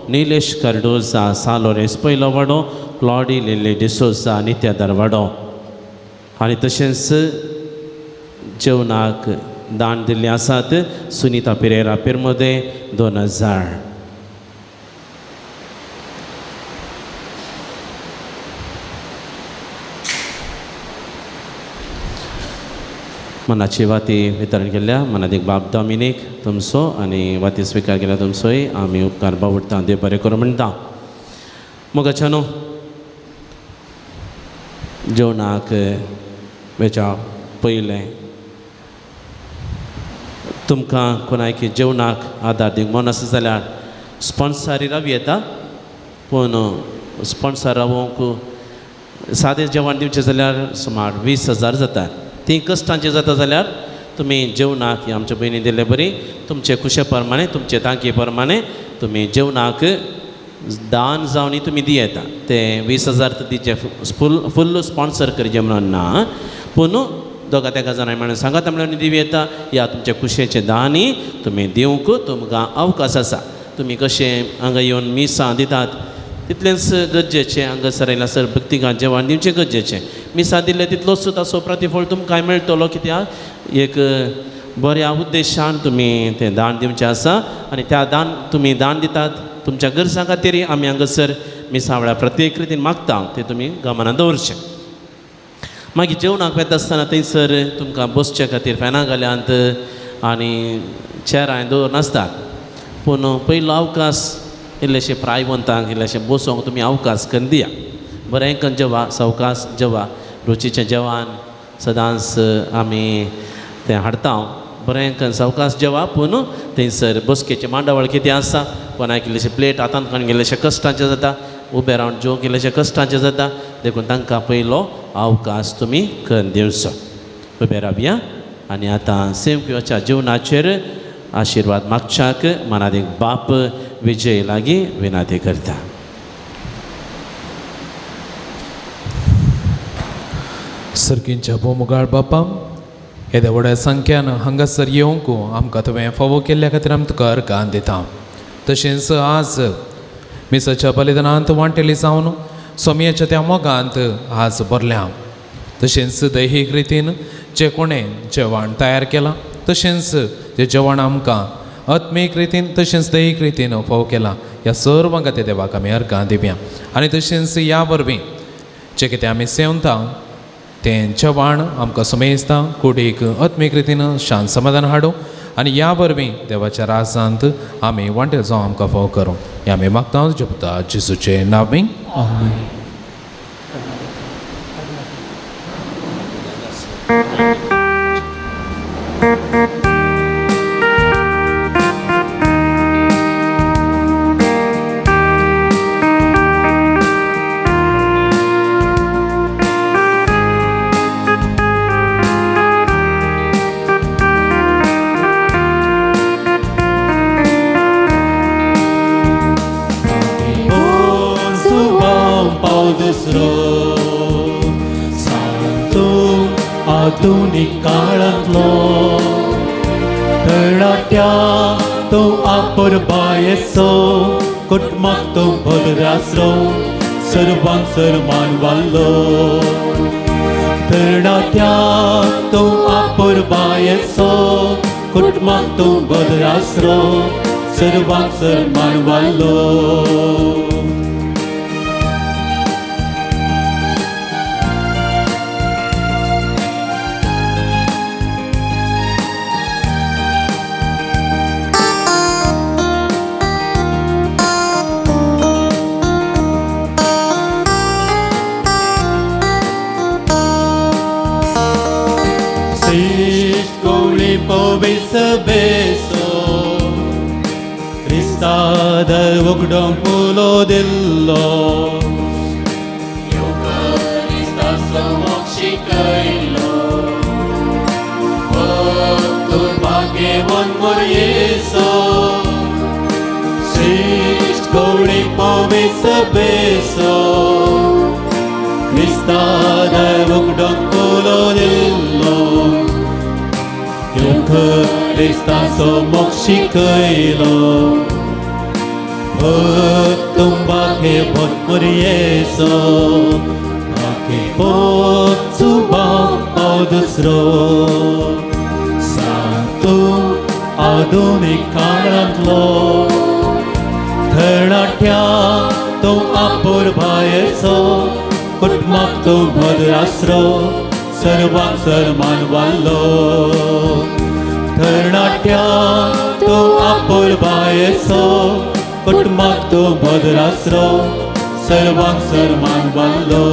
निलेश कार्डोजा सालोरेस पयलो वाडो, क्लॉडी लिली डिसोजा नित्यादर वाडो आनी तशेंच जेवणाक दान दिल्लें आसात सुनीता पिरेरा पिरमोदे 2000. मनाची वाती वितरण केल्ल्या मनादीक बाब डॉमिनीक तुमचो आनी वाती स्विकार केल्या तुमचोय आमी उपकार बावडटा, देव बरें करूं म्हणटा. मोगाच्या न्हू जेवणाक वेच्या पयलें तुमकां कोणायकी जेवणाक आदार दिवंक मन आसा जाल्यार स्पॉन्सरी राव येता, पूण स्पॉन्सर रावोंक सादें जेवण दिवचें जाल्यार सुमार 20,000 जाता. ती कश्टांचें जाता जाल्यार तुमी जेवणाक आमच्या भयणी दिल्ले बरी तुमचे खुशे प्रमाणे तुमचे तांकी प्रमाणे तुमी जेवणाक दान जावन तुमी दियेता. तें 20,000 तर दिवचें फुल स्पॉन्सर करचें म्हणून ना, पूण दोगा तेगा जाणां म्हणून सांगात म्हणून दिवं येता. ह्या तुमच्या खुशयेचें दानी तुमी दिवंक तुमकां अवकाश आसा. तुमी कशें हांगा येवन मिसां दितात तितलेंच गरजेचें, हांगासर आयल्यार सर भक्तिकां जेवण दिवचें गरजेचें. मिसां दिल्लें तितलोच ताचो प्रतिफळ तुमकां मेळटलो, कित्याक एक बऱ्या उद्देशान तुमी तें दान दिवचें आसा आनी त्या दान तुमी दान दितात तुमच्या गरजां खातीर आमी हांगासर मिसां वेळार प्रत्येक रितीन मागता तें तुमी गमनान दवरचें. मागीर जेवणाक वता आसतना थंयसर तुमकां बसचे खातीर फॅनां घाल्यांत आनी चेरां दवरनासतात, पूण पयलो अवकाश इल्लेशे प्रायवंतांक इल्लेशे बसोंक तुमी अवकाश करून दिया. बरें करून जेवा, सवकास जेवा, रुचीचें जेवण सदांच आमी तें हाडटा. बरें करून सवकास जेवा, पूण थंयसर बसकेचें मांडावळ कितें आसा, कोणाक इल्लेशे प्लेट हातांत काडून इल्लेशे कश्टांचें जाता, उबें रावन जेवंक इल्लेशे कश्टांचें जाता, देखून तांकां पयलो अवकाश तुमी करून दिवचो. उबें रावया आनी आतां सेवक्योच्या जेवणाचेर आशिर्वाद मागच्याक मनादीक बाप विजय लागीं विनाती करता. सर्गींच्या भोमुगाळ बापा, येद्या व्हड्या संख्यान हांगासर येवंक आमकां तुवें फावो केल्ल्या खातीर आमी तुका अर्गां दिता. तशेंच आज मिसाच्या बलिदानांत वांटेली जावन सोमयाच्या त्या मोगांत आज भरल्या. तशेंच दैहीक रितीन जे कोणें जेवण तयार केलां तशेंच जें जेवण आमकां आत्मीक रितीन तशेंच दैहीक रितीन फावो केलां ह्या सर्वांक त्या देवाक आमी अर्गां दिवया. आनी तशेंच ह्या वरवीं जें कितें आमी सेवता तें जेवण आमकां सुमेजता कुडीक आत्मीक रितीन शांत समाधान हाडूं आनी ह्या वरवीं देवाच्या राजांत आमी वांटेल जावं आमकां फावो करूं. हें आमी मागता जपता जेजूचें नांव. आमेन. आधुनीक काळांतलो तरणाट्या तो आपुरबायेचो कुटुंबाक तो भद्रासरो सर्वांक सर्मान वाडलो. तरणाट्या तो आपुरबायेचो कुटुंबाक तो भद्रासरो सर्वांक सर्मान वाडलो. बेसो क्रिस्ताद उगडोंक उलो दिल्लो क्रिस्ताचो मोग शिकयलो भक्त भाग्यवंत मोरयेसो श्रेश्ठ गवळी पविस बेसो क्रिस्ताद उगडोंक उलो दिल्लो क्रिस्ताचो मोग शिकयलो भक्त भाग्यवंत मोरयेसो भाग्यवंत सुभाव दुसरो सांतू आधुनीक काळांतलो तरणाट्या तो आपुरबायेचो कुटुंबाक तो भद्रासरो सर्वांक सर्मान वाडलो. तरणाट्या तो आपुरबायेचो कुटुंबाक तो भद्रासरो सर्वांक सर्मान वाडलो.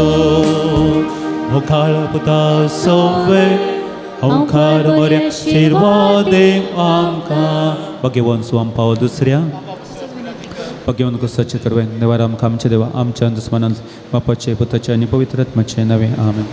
मुखार पुता सोवे ओंकार मोऱ्या आशिर्वाद आमकां. भाग्यवंत सुवाम पावो दुसऱ्या भाग्यवंत कुसाचे तरवे देवा आमकां आमच्या देवा आमच्या दुस्मानान बापाचे पुताचे आनी पवित्र आत्म्याचे नांवे. आमेन.